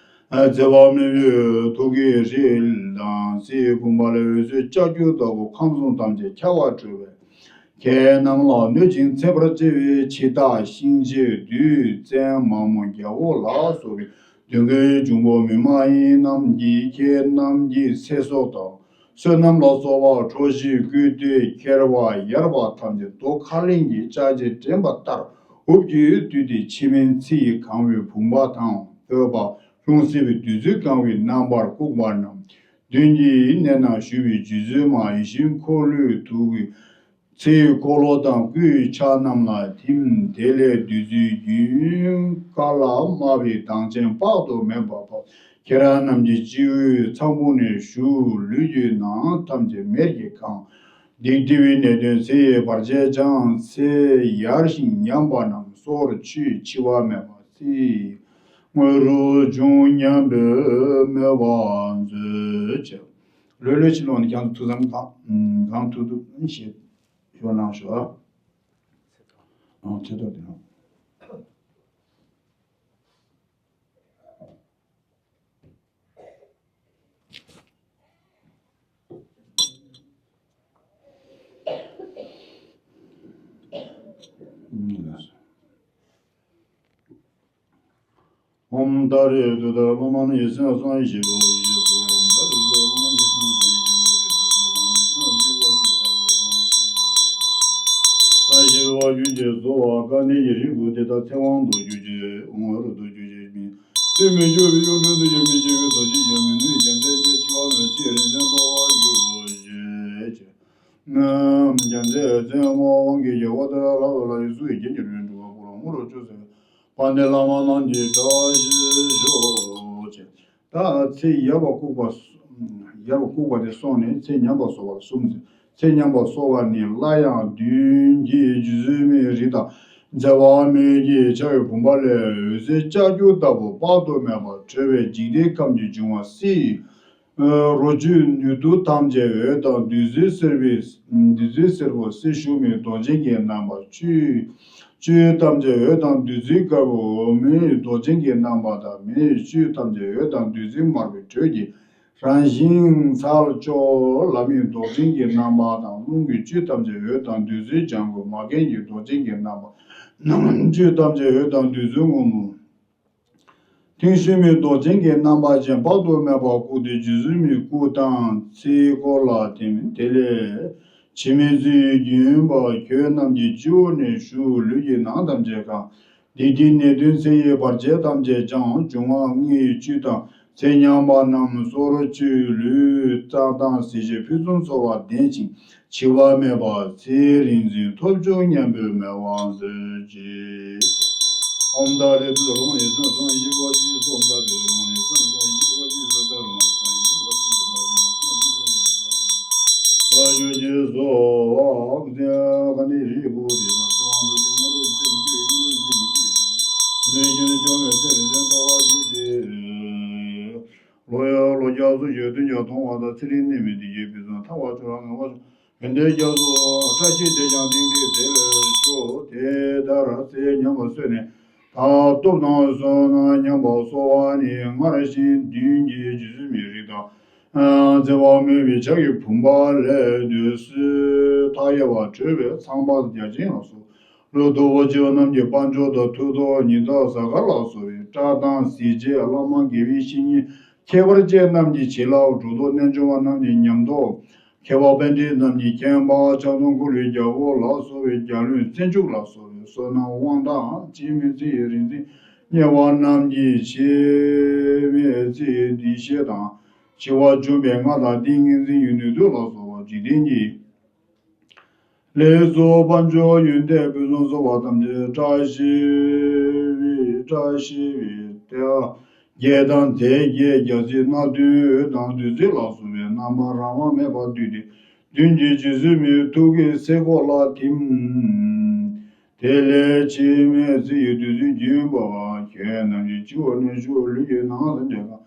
མཛད་པ་མེད་པའི་ཐུགས་ཀྱི་རིགས་དང་། རྩེའི་བུམ་པ་ལས་འོད་ཟེར་ལྕགས་ཀྱུ་ལྟ་བུ་ཁམས་གསུམ་ཐམས་ཅད་ཁྱབ་པར་འཕྲོས་པས། ཁྱེད་རྣམས་ལ་གནོད་ཅིང་འཚེ་བར་བྱེད་པའི་འཆི་བདག་གཤིན་རྗེ་བདུད་བཙན་མ་མོ་རྒྱལ་པོ་ལ་སོགས་པའི་གདོན་བགེགས་འབྱུང་པོ་མི་མ་ཡིན་རྣམས་ཀྱིས་ཁྱེད་རྣམས་ཀྱི་ཚེ་སྲོག་དང་ བསོད་ནམས་ལ་སོགས་པ་ཁྲོ་ཞིང་བསྐུལ་ཏེ་ཁྱེར་བ་ཡར་བ་ཐམས་ཅད་རྡོ་ཁ་གླིང་གི་ལྕགས་ཀྱུས་འདྲེན་པ་ལྟར་འུབ་ཀྱིས་བཏུལ་ཏེ་འཆི་མེད་ཚེ་ཡི་གང་བའི་བུམ་པ་དང་བསྟོད་པ་ལྷུང་བཟེད་པའི་བདུད་རྩིས་གང་བའི་རྣམ་པར་བཀུག་པ་རྣམས་མདུན་གྱི་གནས་ན་བཞུགས་པའི་རྗེ་བཙུན་མ་ཡིད་བཞིན་འཁོར་ལོའི་ཐུགས་ཀྱི་ཚེའི་འཁོར་ལོ་དང་སྐུའི་ཆ་རྣམས་ལ་ཐིམ། དེ་ལས་བདུད་རྩིའི་རྒྱུན་དཀར་ལ་དམར་བའི་མདངས་ཅན་དཔག་ཏུ་མེད་པ་བབས། ཁྱེད་རང་རྣམས་ཀྱི་སྤྱི་བོའི་ཚངས་བུག་ནས་ཞུགས། ལུས་ཀྱི་ནང་ཐམས་ཅད་མེར་གྱིས་གང་། སྡིག་སྒྲིབ་པའི་ནད་གདོན་ཚེ་ཡི་བར་ཆད་ཀྱང་། ཚེ་ཡར་ཞིང་ཉམས་པ་རྣམས་སྲོག་ཆུད་འཆི་བ་མེད་པ་ཚེ་ཡི་དངོས་རུ་འབྱུང་སྙམ་པའི་མོས་པ་མཛོད་ཅིག་ལྷོད་ལྷོད་ཅིག་ལོག་ནས་ཁྱེད་ཚོ་ཐུགས་བསམ་གང་གང་ཐུབ་ཐུབ་བཞེས་ཤོག་གནང་ཤོག་ཨང་། ཐེ་ཐོག་དེ་རང་། ཨོཾ་ཏཱ་རེ་ཏུཏྟཱ་རེ། སློབ་མ་རྣམས་ཡིད་སེམས་གསང་བའི་ཞིང་དུ་ཡིད་སུ། ཨོཾ་ཏཱ་རེ་ཏུཏྟཱ་རེ། སློབ་མ་རྣམས་ཡིད་སེམས་གསང་བའི་ཞིང་དུ་ཡིད་སུ། སློབ་མ་རྣམས་ཡིད་སེམས་གསང་བའི་ཞིང་དུ་ཡིད་སུ། ད་ཞིག་བ་རྒྱུད་ཀྱི་གསོ་བ་དཀའ་གནད་ཀྱི་རིལ་བུ་དེ་དག་ཚེ་དབང་དུ་གྱུར་ཅིག་ངོ་བོར་དུ་གྱུར་ཅིག་མིན་ཚེ་མི་འགྱུར་བའི་གཡུང་དྲུང་བདུད་ཀྱིས་མི་བྱེད་པའི་རྡོ་རྗེ་རྒྱན་མི་ནུབ་རྒྱལ་མཚན་ཆེ་འཆི་བ་མེད་ཚེ་རིང་ཐོག་མར་གྱུར་ཅིག་རྒྱལ་མཚན་རྩེ་མོ་དབང་གི་རྒྱལ་པོ་ཏཱ་ལ་བ་ལ་ཡི་སུ་ཡི་རྒྱན་གྱི་རིགས་འགྲོ་བ་ཀུན་ལ་དངོས་གྲུབ་སྩོལ་ཟེར་བའི་དཔལ་ལྡན་བླ་མ་རྣམས་ཀྱི་བཀྲ་ཤིས་ཤོག་ཅེས། ད་ཚེ་ཡར་བ་བཀུག་པ། ཡར་བ་བཀུག་པ་དེ་སོང་ནས་ཚེ་ཉམས་པ་གསོ་བ་གསུམ་ཟེར། ཚེ་ཉམས་པ་གསོ་བ་ནི་སླར་ཡང་མདུན་གྱི་རྗེ་བཙུན་མའི་རིགས་དང་མཛད་པ་མོས་ཀྱིས་ཕྱག་གི་བུམ་པ་ལས་འོད་ཟེར་ལྕགས་ཀྱུ་ལྟ་བུ་དཔག་ཏུ་མེད་པ་འཕྲོས་པས་འཇིག་རྟེན་ཁམས་ཀྱི་འབྱུང་བ་སྲིད། རོ་བཅུད་ནུས་མཐུ་ཐམས་ཅད་འོད་དང་བདུད་རྩི་སེར་པོའི་བདུད་རྩི་སེར་པོ་སེར་ཞུ་མའི་མདོག་ཅན་གྱི་རྣམ་པ། བཅུད་བཅུད་ཐམས་ཅད་འོད་དང་བདུད་རྩི་དཀར་པོ་འོ་མའི་མདོག་ཅན་གྱི་རྣམ་པ་དང་། མེའི་བཅུད་ཐམས་ཅད་འོད་དང་བདུད་རྩི་དམར་པོའི་དྲོད་ཀྱི་རང་བཞིན་ཚར་བཅོ་ལ་མའི་མདོག་ཅན་གྱི་རྣམ་པ་དང་། རླུང་གི་བཅུད་ཐམས་ཅད་འོད་དང་བདུད་རྩི་ལྗང་གུ་མ་རྒན་གྱི་མདོག་ཅན་གྱི་རྣམ་པ། རྣམས་བཅུད་ཐམས་ཅད་འོད་དང་བདུད་རྩི་སྔོན་མོ། ཐུན་ཞུ་མའི་མདོག་ཅན་གྱི་རྣམ་པ་ཅན་དཔག་ཏུ་མེད་པ་བཀུག་སྟེ་རྗེ་བཙུན་མའི་སྐུ་དང་ཚེའི་འཁོར་ལ་ཐིམ། དེ་ལས་འཆི་མེད་ཚེའི་རྒྱུན་པ་ཁྱོད་རྣམས་ཀྱི་སྤྱི་བོ་ནས་ཞུགས། ལུས་ཀྱི་ནང་ཐམས་ཅད་གང་། སྡིག་སྒྲིབ་ནད་གདོན་ཚེ་ཡི་བར་ཆད་ཐམས་ཅད་ཀྱང་། འབྱུང་བ་ལྔའི་བཅུད་དང་ཚེ་ཉམས་པ་རྣམས་སོར་ཆུད། ལུས་བཀྲག་མདངས་གཟི་བརྗིད་ཕུན་སུམ་ཚོགས་པ་ལྡན་ཞིང་། འཆི་བ་མེད་པ་ཚེ་རིང་འཛིན་ཐོབ་བྱུང་སྙམ་པའི་མོས་པ་མཛོད་ཅིག་ཨོཾ་ཏཱ་རེ་ཏུཏྟཱ་རེ། སློབ་མ་ནི་སེམས་གསང་ཡེ་ཤེས་པ་བཅུ་ཡི་སོ། ཨོཾ་ཏཱ་རེ་ཏུཏྟཱ་རེ། སློབ་མ་ནི་སེམས་གསང་ཡེ་ཤེས་པ་བཅུ་ཡི་སོ། ཏཱ་རེ་ལ་སོ། ཡེ་ཤེས་པ་བཅུ་ཡི་སོ། ཏཱ་རེ་ལ་སོ། ཡེ་ཤེས་པ་བཅུ་ཡི་སོ། ཨ་ཀ་ནི་རིལ་བུ་དེ་དག་ཚེ་དབང་དུ་གྱུར། དངོས་གྲུབ་སྩོལ་མི་འགྱུར་བའི་གཡུང་དྲུང་བདུད་ཀྱིས་མི་བྱེད་པའི་རྡོ་རྗེ་རྒྱན་མི་ནུབ་རྒྱལ་མཚན་ཆེ་འཆི་བ་མེད་ཚེ་རིང་ཐོག་མར་གྱུར་ཅིག་ལོ་ཡང་ལོ་བརྒྱ་སུ་ཞིག་སྟོན་ཀྱང་མཐོང་བ་དང་། ཚེ་རིང་གནས་མི་བདེ་སྐྱིད་ཕུན་སུམ་ཐར་བ་ཆོས་རབ་ངེས་པར་འབྱུང་། ཡོན་ཏན་རྒྱ་མཚོ་བཀྲ་ཤིས་དེས་ཀྱང་གཏིང་མཐའི་དེ་ལས་ཤོག་དེ་ལྟར་ཚེ་ཉམས་པ་གསོས་ནས་ད་སྟོབས་དང་བསོད་ནམས་ཉམས་པ་གསོ་བ་ནི། སྔར་བཞིན་མདུན་གྱི་རྗེ་བཙུན་མའི་རིགས་དང་། མཛད་པ་མོས་པའི་ཕྱག་གི་བུམ་པ་ལས་འོད་ཟེར་མཐའ་ཡས་པ་འཕྲོས་པས་ཚངས་པ་བརྒྱ་བྱིན་ལ་སོགས་ཀླུ་གདུགས་པོ་ཆེ་རྣམས་ཀྱི་དཔལ་མཆོག་དང་། མཐུ་སྟོབས་ཉི་ཟླ་གཟའ་སྐར་ལ་སོགས་པའི་བཀྲག་མདངས་གཟི་བརྗིད་བླ་མ་དགེ་བའི་བཤེས་གཉེན་ཁྱད་པར་ཅན་རྣམས་ཀྱི་བྱིན་རླབས། གྲུབ་ཐོབ་རྣལ་འབྱོར་པ་རྣམས་ཀྱི་ཉམས་རྟོགས། མཁས་པ་པཎྜི་ཏ་རྣམས་ཀྱི་མཁྱེན་པ། ཕྱག་སྟོང་འཁོར་ལོའི་རྒྱལ་པོ་ལ་སོགས་པའི་རྒྱལ་བློན་རྩེ་མཆོག་ལ་སོགས་པའི་བསོད་ནམས་དབང་ཐང་། འཆི་མེད་ཚེ་ཡི་རིག་འཛིན་དམྱལ་བ་རྣམས་ཀྱི་འཆི་མེད་ཚེ་ཡི་གདུལ་བྱ་དང་། འཆི་བ་འཇོམས་པའི་མངའ་ཐང་ཏིང་ངེ་འཛིན་གྱི་ནུས་མཐུ་ལ་སོགས་པ་འཇིག་རྟེན་གྱི་ལས་ཚོགས་དཔལ་འབྱོར་ཡོན་ཏན་ཕུན་སུམ་ཚོགས་པ་ཐམས་ཅད་བཀྲ་ཤིས་པའི་བཀྲ་ཤིས་པའི་རྟེན་བརྒྱད་དང་མཛེས་བརྒྱད་རྒྱ་མཚོའི་སྣ་བདུན་འོད་དང་བདུད་རྩི་ལ་སོགས་པའི་རྣམ་པར་རང་དབང་མེད་པར་བསྡུས་ཏེ་མདུན་གྱི་རྗེ་བཙུན་མའི་ཐུགས་ཀའི་སྲས་མགོ་ལ་ཐིམ། དེ་ལས་འཆི་མེད་ཚེ་ཡི་བདུད་རྩིའི་རྒྱུན་བབས་པ་ཁྱེད་རྣམས་ཀྱི་སྤྱི་བོ་ནས་ཞུགས། ལུས་ཀྱི་ནང་ཐམས་ཅད་གང་།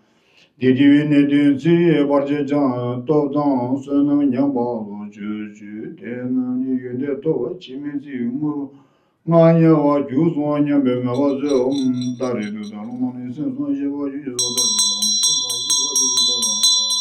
སྡིག་སྒྲིབ་པའི་ནད་གདོན་ཚེ་ཡི་བར་ཆད་ཀྱང་། སྟོབས་དང་བསོད་ནམས་ཉམས་པ་སོགས་ཆོས་སྤྱོད་དེ་རྣམས་ཀྱི་ཡོན་ཏན་ཐོབ་པ་འཆི་མེད་ཚེ་ཡི་དངོས་གྲུབ་མངའ་ཉེ་བར་གྱུར་སོང་སྙམ་པའི་མོས་པ་མཛོད། ཨོཾ་ཏཱ་རེ་ཏུཏྟཱ་རེ། སློབ་མ་ནི་སེམས་བསམ་ཤེས་པ་ཆོས་ཀྱི་སོ། ཏཱ་རེ་ལ་སོ། ཡེ་ཤེས་པ་ཆོས་ཀྱི་སོ། ཏཱ་རེ་ལ་སོ།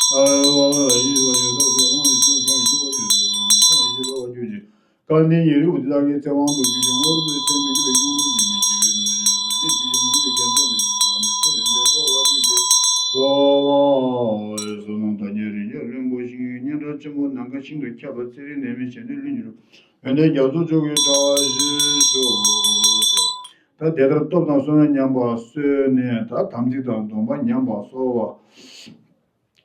ཨ་ཡེ་བ་ཡེ་ཤེས་པ་ཆོས་ཀྱི་སོ། ཏཱ་རེ་ལ་སོ། ཡེ་ཤེས་པ་ཆོས་ཀྱི་སོ། ཏཱ་རེ་ལ་སོ། ཡེ་ཤེས་པ་ཆོས་ཀྱི་སོ། བཀའ་འདི་ཉེ་རིགས་འདི་དག་གི་ཚེ་དབང་དུ་གྱུར་ཅིང་། དངོས་གྲུབ་སྩོལ་མི་འགྱུར་བའི་གཡུང་དྲུང་བདུད་ཀྱིས་མི་བྱེད་པའི་རྡོ་རྗེ་རྒྱན་མཚན་ཆེ་འཆི་བ་མེད་ཚེ་རིང་ཐོག་མར་གྱུར་ཅིག་གསོལ་བ་ བསོད་ནམས་དར་རྒྱས་རི་རྒྱལ་བློན་པོ་ཤིང་། སྙན་གྲགས་ཆེན་པོ་ནམ་མཁའ་ཤིན་ཏུ་ཁྱབ་པ། ཚེ་རིང་ནད་མེད་བྱམས་ཆེན་ལྷུན་གྱིས་གྲུབ། ཡོན་ཏན་རྒྱ་མཚོ་མཆོག་གི་གྲགས་ཤིང་ཤོག་ཟེར། ད་དེ་ལྟར་སྟོབས་དང་བསོད་ནམས་ཉམས་པ་གསོས་ནས། ད་དམ་ཚིག་དང་སྡོམ་པ་ཉམས་པ་གསོ་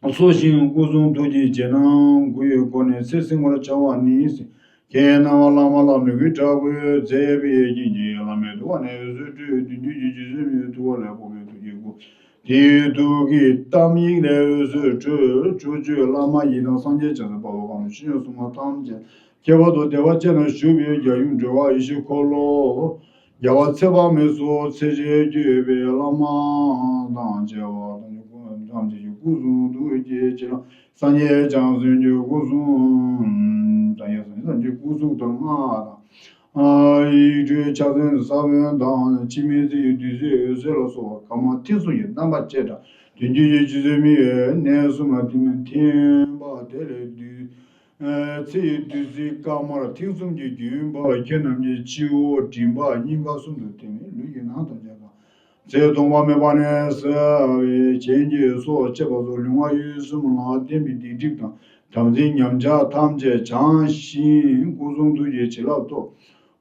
བ། གསོ་ཞིང་སྐུ་གསུང་ཐུགས་ཀྱི་རྗེས་གནང་དགུ་ཡི་སྒོ་ནས་ཚེ་བསྲིང་བར་བྱ་བ་ནི། ཁྱེད་རྣམས་བླ་མ་ལ་མོས་གུས་དྲག་པོས་མཛད་པའི་རྐྱེན་གྱིས། བླ་མའི་ཐུགས་ཀ་ནས་འོད་ཟེར་འཕྲོས། བདུད་འདུལ་གྱི་རྗེ་བཙུན་མའི་ཐུགས་ཀ་ལས་ཕོག་པའི་ཐུགས་ཀྱི་སྐུ། དེའི་ཐུགས་ཀྱི་གཏམ་ཡིག་ལས་འོད་ཟེར་འཕྲོས། ཕྱོགས་བཅུའི་བླ་མ་ཡི་དམ་སངས་རྒྱས་བྱང་སེམས་དཔའ་བོ་གང་རུང་ཕྱི་སྣོད་སྲུང་མ་ཐམས་ཅད་ཁྱད་པར་དུ་བདེ་བ་ཅན་དུ་བཞུགས་པའི་རྒྱལ་ཡུམ་འབྲེལ་བ་ཡེ་ཤེས་འཁོར་ལོ། རྒྱལ་བ་ཚེ་དཔག་མེད་སོགས་ཚེ་ཆེན་བརྒྱུད་པའི་བླ་མ་དང་བཅས་པ་ཐམས་ཅད་ཀྱི་སྐུ་གསུང་ཐུགས་ཀྱི་རྗེས་གནང་། སངས་རྒྱས་བྱང་སེམས་ཀྱི་སྐུ་གསུང་དང་། ཡང་སངས་རྒྱས་ཀྱི་སྐུ་གཟུགས་དང་སྔགས་དང་། ཨ། ཡིག་འབྲུའི་ཕྱག་མཚན་ས་བོན་དང་། འཆི་མེད་ཚེ་ཡི་བདུད་རྩིའི་འོད་ཟེར་ལ་སོགས་པ་ཁ་མ་ཐིག་གསུམ་གྱི་རྣམ་པ་བཅས་དང་། དོན་བརྒྱུད་ཀྱི་རྗེ་བཙུན་མའི་འོད་གནས་གསུམ་ལ་ཐིམ་པས་ཐིམ་པ་དེ་ལས་བདུད། ཚེ་ཡི་བདུད་རྩི་དཀར་དམར་ཐིག་གསུམ་གྱི་རྒྱུན་བབས། ཁྱེད་རྣམས་ཀྱི་སྤྱི་བོ་མགྲིན་པ་སྙིང་ག་གསུམ་དུ་ཐིམ་པས་ལུས་ཀྱི་ནང་ཐམས་ཅད་དང་། ཚེ་ཐོག་མ་མེད་པ་ནས་བསགས་པའི་རྐྱེན་གྱིས་སྲོག་བཅད་པ་སོགས་ལུས་ངག་ཡིད་གསུམ་ལ་བརྟེན་པའི་སྡིག་སྒྲིབ་དང་དམ་ཚིག་ཉམས་ཆག་ཐམས་ཅད་བྱང་ཞིང་སྐུ་གསུང་ཐུགས་ཀྱི་བྱིན་རླབས་ཐོབ།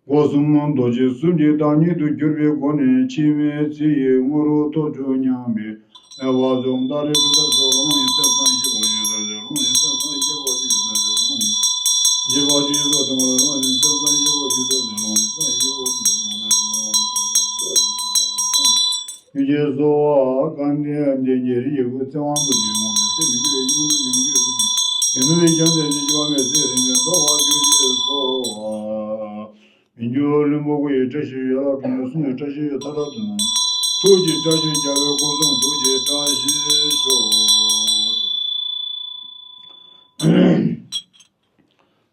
སྒོ་གསུམ་རྡོ་རྗེ་གསུམ་གྱི་བདག་ཉིད་དུ་གྱུར་པའི་སྒོ་ནས་འཆི་མེད་ཚེ་ཡི་དངོས་གྲུབ་ཐོབ་བྱུང་སྙམ་པའི་སྨོན་པ་འཛོམས་ཏ་རེ་ཏུ་ཏ་སོ་ལོ་ནི་སེམས་བསམ་ཤེས་པ་ཡོད་ཟེར་ལོ་ནི་སེམས་བསམ་ཤེས་པ་ཡོད་ཟེར་ལོ་ནི་ཤེས་པ་ཡོད་ཟེར་ལོ་ནི་སེམས་བསམ་ཤེས་པ་ཡོད་ཟེར་ལོ་ནི་སེམས་བསམ་ཤེས་པ་ཡོད་ཟེར་ལོ་ནི་སེམས་བསམ་ཤེས་པ་ཡོད་ཟེར་ལོ་ནི། ཡུལ་གྱི་གསོ་བ་སྐལ་ལྡན་ལྡན་གྱི་རིགས་ཀྱི་བུ་ཚེ་དབང་པོ་ཆེ་ངོ་བོས་ཚེ་མི་འགྱུར་བའི་གཡུང་དྲུང་ལྡན་གྱི་ཡུལ་གྱི་མི་ནུབ་པའི་རྒྱལ་མཚན་ཞེས་བྱ་བ་མེད་ཚེ་རིང་ལྡན་ཐོབ་པར་གྱུར་ཅིག་གསོལ་བ། མི་འགྱུར་བློན་པོ་སྐུ་ཡི་བཀྲ་ཤིས་ཡོད་ལ། གྲོང་ཁྱེར་གསུམ་གྱི་བཀྲ་ཤིས་ཡོད་མཐའ་དག་ཏུ་ནི། ཐུགས་ཀྱི་བཀྲ་ཤིས་རྒྱལ་བའི་སྐུ་གསུང་ཐུགས་ཀྱི་བཀྲ་ཤིས་ཤོག་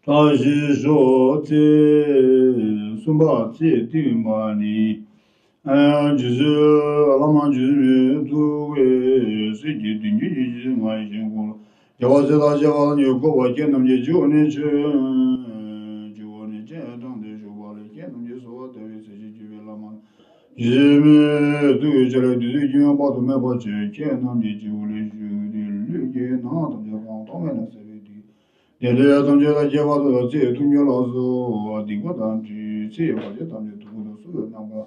བཀྲ་ཤིས་ཤོག་ཚེ་གསུམ་པ་ཚེ་བསྟིམ་པ་ནི། རྗེ་བཙུན་བླ་མ་རྗེ་བཙུན་མའི་ཐུགས་ཀའི་གསེར་གྱི་མདུན་གྱི་ཡེ་ཤེས་མ་ཡེ་ཤེས་འཁོར་ལོ། རྒྱལ་བ་སྲས་དང་བཅས་པ་ཉིད་བསྐོར་བ། ཁྱེད་རྣམས་ཀྱི་སྤྱི་བོ་ནས་ཆོས་སྤྱི་བོ་ནས་སྤྱན་དྲངས་ཏེ་བཞུགས་པ་ལས། ཁྱེད་རྣམས་ཀྱི་གསོལ་བ་བཏབ་པའི་ཚེ་ཆེན་བརྒྱུད་པའི་བླ་མ་རྗེ་བཙུན་མའི་ཐུགས་ཀྱི་ཆ་ལས་བདུད་རྩི་ཀུན་དབང་དཔག་ཏུ་མེད་པ་ཆེ། ཁྱེད་རྣམས་ཀྱི་སྤྱི་བོ་ལས་ཞུགས་ཏེ་ལུས་ཀྱི་ནང་ཐམས་ཅད་ཀྱང་ཐོགས་མེད་ནས་བསྲེགས་པའི་དུས། དེ་ལས་ཐམས་ཅད་ལ་ཁྱད་པར་དུ་ཚེ་ཐུང་ཆུང་ལ་སོགས་སྡིག་པ་དང་བྲལ། ཚེ་ཡི་བར་ཆད་ཐམས་ཅད་དུ་ཁུར་དུ་སོ་སོའི་རྣམ་པར་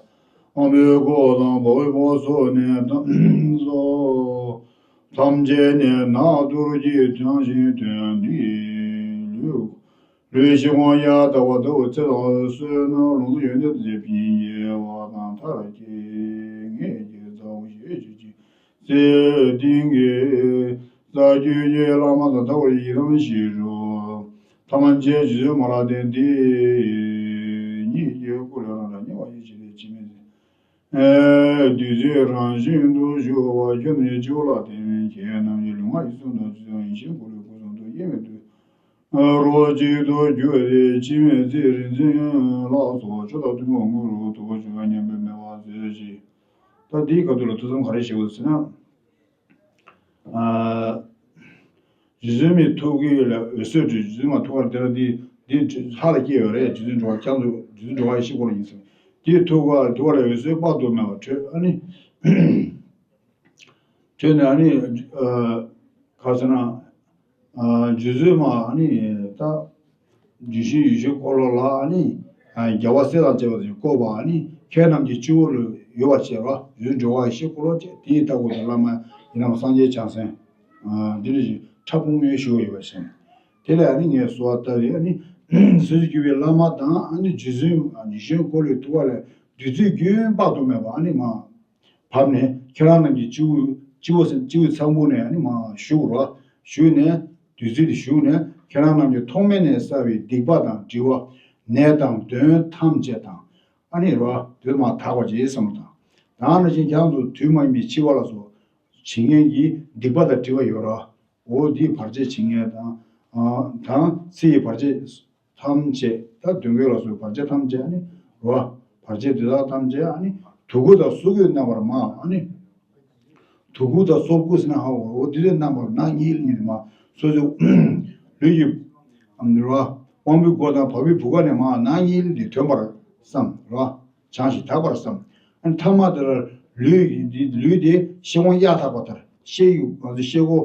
དབང་པོའི་སྒོ་དང་བ་སྤུའི་སྦུ་བ་སོགས་ནས་ཐམས་ཅད་ནས་ནག་ཐུར་གྱིས་བཏང་ཞིང་ཐོན་ཏེ་ལུས། ལུས་ཤེལ་སྒོང་གཡའ་དག་པ་ལྟ་བུ་ཚེ་དང་བསོད་ནམས་ལོངས་སུ་ཡོན་ཏན་དང་ཕན་ཡོན་པ་དང་མཐར་སྐྱེལ། ངེད་ཀྱི་ཚ་བོ་ཞེས་བརྗོད་ཅིང་། ཚེ་གཏིང་གི་རྩ་བརྒྱུད་ཀྱི་བླ་མ་དང་ཐུགས་ཀྱི་ཡི་དམ་ཞིག་རུ། ཐ་མ་མཆེད་ཀྱི་མ་ལ་བརྟེན་ཏེ། ཉིད་ཀྱི་སྐུ་ལས་རང་གྲངས་ཉེ་བར་ཡིད་ཆེས་ཏེ་འཆི་མེད་ཚེ། བདུད་རྩིའི་རང་བཞིན་དུ་བཞུགས་པ་ཁྱོད་ནི་སྤྱི་བོ་ལ་བརྟེན། ཁྱེད་རྣམས་ཀྱི་ལུས་ངག་ཡིད་གསུམ་དང་ཆོས་དང་ཡེ་ཤེས་འཁོར་ལོའི་སྐུ་གསུང་ཐུགས་དབྱེར་མེད་དུ། རོ་གཅིག་ཏུ་གྱུར་ཏེ་འཆི་མེད་ཚེ་རིང་མཚན་ལ་སོགས་མཆོག་དང་ཐུན་མོང་དངོས་གྲུབ་ཐོབ་པར་ཤོག་སྙམ་པའི་སྨོན་པ་མཛོད་ཅིག་ད་འདིའི་སྐབས་དུས་ལ་ཐུགས་བསམ་ག་རེ་བཞེས་དགོས་ཟེར་ན། ཨ། རྗེ་བཙུན་མའི་ཐུགས་ཀའི་ལ་འོད་ཟེར་འཕྲོས། རྗེ་བཙུན་མ་ཐུགས་ཀར་དེ་ལ་འདི་འདི་ལྷ་ལ་སྐྱེས་ཡོད་རེད། རྗེ་བཙུན་འགྲོ་བ་ཁྱེད་ཚོ་རྗེ་བཙུན་འགྲོ་བ་ཡེ་ཤེས་འཁོར་ལོ་ཡིན་ཟེར། དེའི་ཐུགས་ཀ་ཐུགས་ཀ་ལ་འོད་ཟེར་དཔག་ཏུ་མེད་པ་འཕྲོས། ཨ་ནི། ཁྱོད་ནི་ཨ་ནི། ཨ། ག་ཟེར་ན། ཨ། རྗེ་བཙུན་མ་ཨ་ནི་ད། བདུད་རྩི་ཡེ་ཤེས་འཁོར་ལོ་ལ་ཨ་ནི། ཨ། རྒྱལ་བ་སྲས་དང་བཅས་པ་དེ་བསྐོར་བ་ཨ་ནི་ཁྱེད་རྣམས་ཀྱི་སྤྱི་བོ་ལ་ཡོད་པ་བྱས་པ་རྗེ་བཙུན་འགྲོ་བ་ཡེ་ཤེས་འཁོར་ལོ་བཅས་དེའི་ལྟ་བུ་དང་བླ་མ་ཡི་དམ་སངས་རྒྱས་བྱང་སེམས། ཨ། འདི་འདྲ་ཞིག་ཕྲ་ཕུང་མོའི་ཞུ་བ་ཡོད་པ་བྱས། དེ་ལས་ཨ་ནི་ངས་གསོལ་བ་བཏབ་པས་ཨ་ནི། སོ་སོ་གྱུར་པའི་བླ་མ་དང་ཨ་ནི་རྗེ་བཙུན་ཡེ་ཤེས་འཁོར་ལོའི་ཐུགས་ཀ་ལས་བདུད་རྩི་རྒྱུན་དཔག་ཏུ་མེད་པ་ཨ་ནི་མ། བབས་ནས་ཁྱེད་རང་རྣམས་ཀྱི་སྤྱི་བོ་སྤྱི་བོ་སྤྱི་བོའི་ཚངས་བུག་ནས་ཨ་ནི་མར་ཞུགས་རོ། ཞུགས་ནས་བདུད་རྩི་དེ་ཞུགས་ནས་ཁྱེད་རང་རྣམས་ཀྱི་ཐོག་མེད་ནས་བསགས་པའི་སྡིག་པ་དང་འདྲིས་པ་ནད་དང་གདོན་ཐམས་ཅད་དང་ཨ་ནི་རོ་དེ་མར་དག་པར་བྱེད་བསམ་པ་དང་། ད་ནང་བཞིན་ཁྱེད་རང་ཚོ་དུས་མ་ཡིན་པའི་འཆི་བ་ལ་སོགས་བྱེད་མཁན་གྱི་སྡིག་པ་དང་འདྲིས་པ་ཡོད་རོ། འོ་འདིའི་བར་ཆད་བྱེད་མཁན་དང་། ཨ། དང་ཚེ་ཡི་བར་ཆད། ཐམས་ཅད་ད་གདོན་བགེགས་ལ་སོགས་བར་ཆད་ཐམས་ཅད་ཨ་ནི་རོ། བར་ཆད་དེ་དག་ཐམས་ཅད་ཨ་ནི་དུག་ཁུ་དང་སོ་ཁུའི་རྣམ་པར་མ་ཨ་ནི། དུག་ཁུ་དང་སོ་ཁུ་ཟེར་ན་ཧ་འོ་འོ་དེ་དེ་རྣམ་པར་ནག་ཉིལ་ཉིལ་མ་སོ་སོའི་ལུས་ཀྱི་ཨ་ནི་རོ། དབང་པོའི་སྒོ་དང་བ་སྤུའི་བུ་ག་ནས་མ་ནག་ཉིལ་དེ་ཐོན་པར་བསམ་རོ། བྱང་ཞིང་དག་པར་བསམ། ཨ་ནི་ཐ་མ་དེ་ལ་ལུས་ཀྱི་ལུས་དེ་ཤེལ་སྒོང་གཡའ་དག་པ་ལྟར་ཤེལ་གྱི་ང་ཚོ་ཤེལ་སྒོ་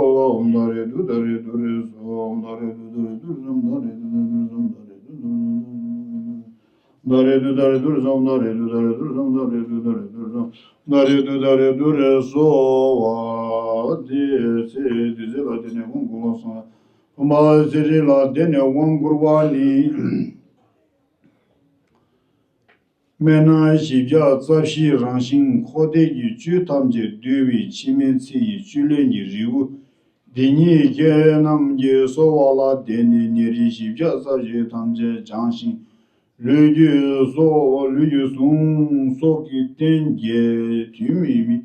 སྭཱ་ཧཱ། ཨོཾ་ད་རེ་དུ་ད་རེ་དུ་རེ་སྭཱ་ཧཱ། ཨོཾ་ད་རེ་དུ་ད་རེ་དུ་རེ་སྭཱ་ཧཱ། ཨོཾ་ད་རེ་དུ་ད་རེ་དུ་རེ་སྭཱ་ཧཱ། ཨོཾ་ད་རེ་དུ་ད་རེ་དུ་རེ་སྭཱ་ཧཱ། ཨོཾ་ད་རེ་དུ་ད་རེ་དུ་རེ་སྭཱ་ཧཱ། ཨོཾ་ད་རེ་དུ་ད་རེ་དུ་རེ་སྭཱ་ཧཱ། དེའི་ཚེ་དེ་ཚེ་ལ་དེ་ནས་ཁོང་དགུང་ལོ་སོང་། བུམ་པ་ཚེ་རིལ་ལ་བརྟེན་ནས་དབང་བསྐུར་བ་ནི། སྨན་སྣ་བཞི་བརྒྱ་རྩ་བཞིའི་རང་བཞིན་འཁོར་འདས་ཀྱི་བཅུད་ཐམས་ཅད་བསྡུས་པའི་འཆི་མེད་ཚེ་ཡི་བཅུད་ལེན་གྱི་རིལ་བུ་འདི་ཉིད་ཁྱེད་རྣམས་ཀྱིས་གསོལ་བ་ལ་བརྟེན་ནས་ནད་རིགས་བཞི་བརྒྱ་རྩ་བཞི་ཐམས་ཅད་བྱང་ཞིང་། ལུས་ཀྱི་སྲོག་ལུས་ཀྱི་ཟུངས་སྲོག་གི་རྟེན་བརྒྱད། དུས་མིན་པའི་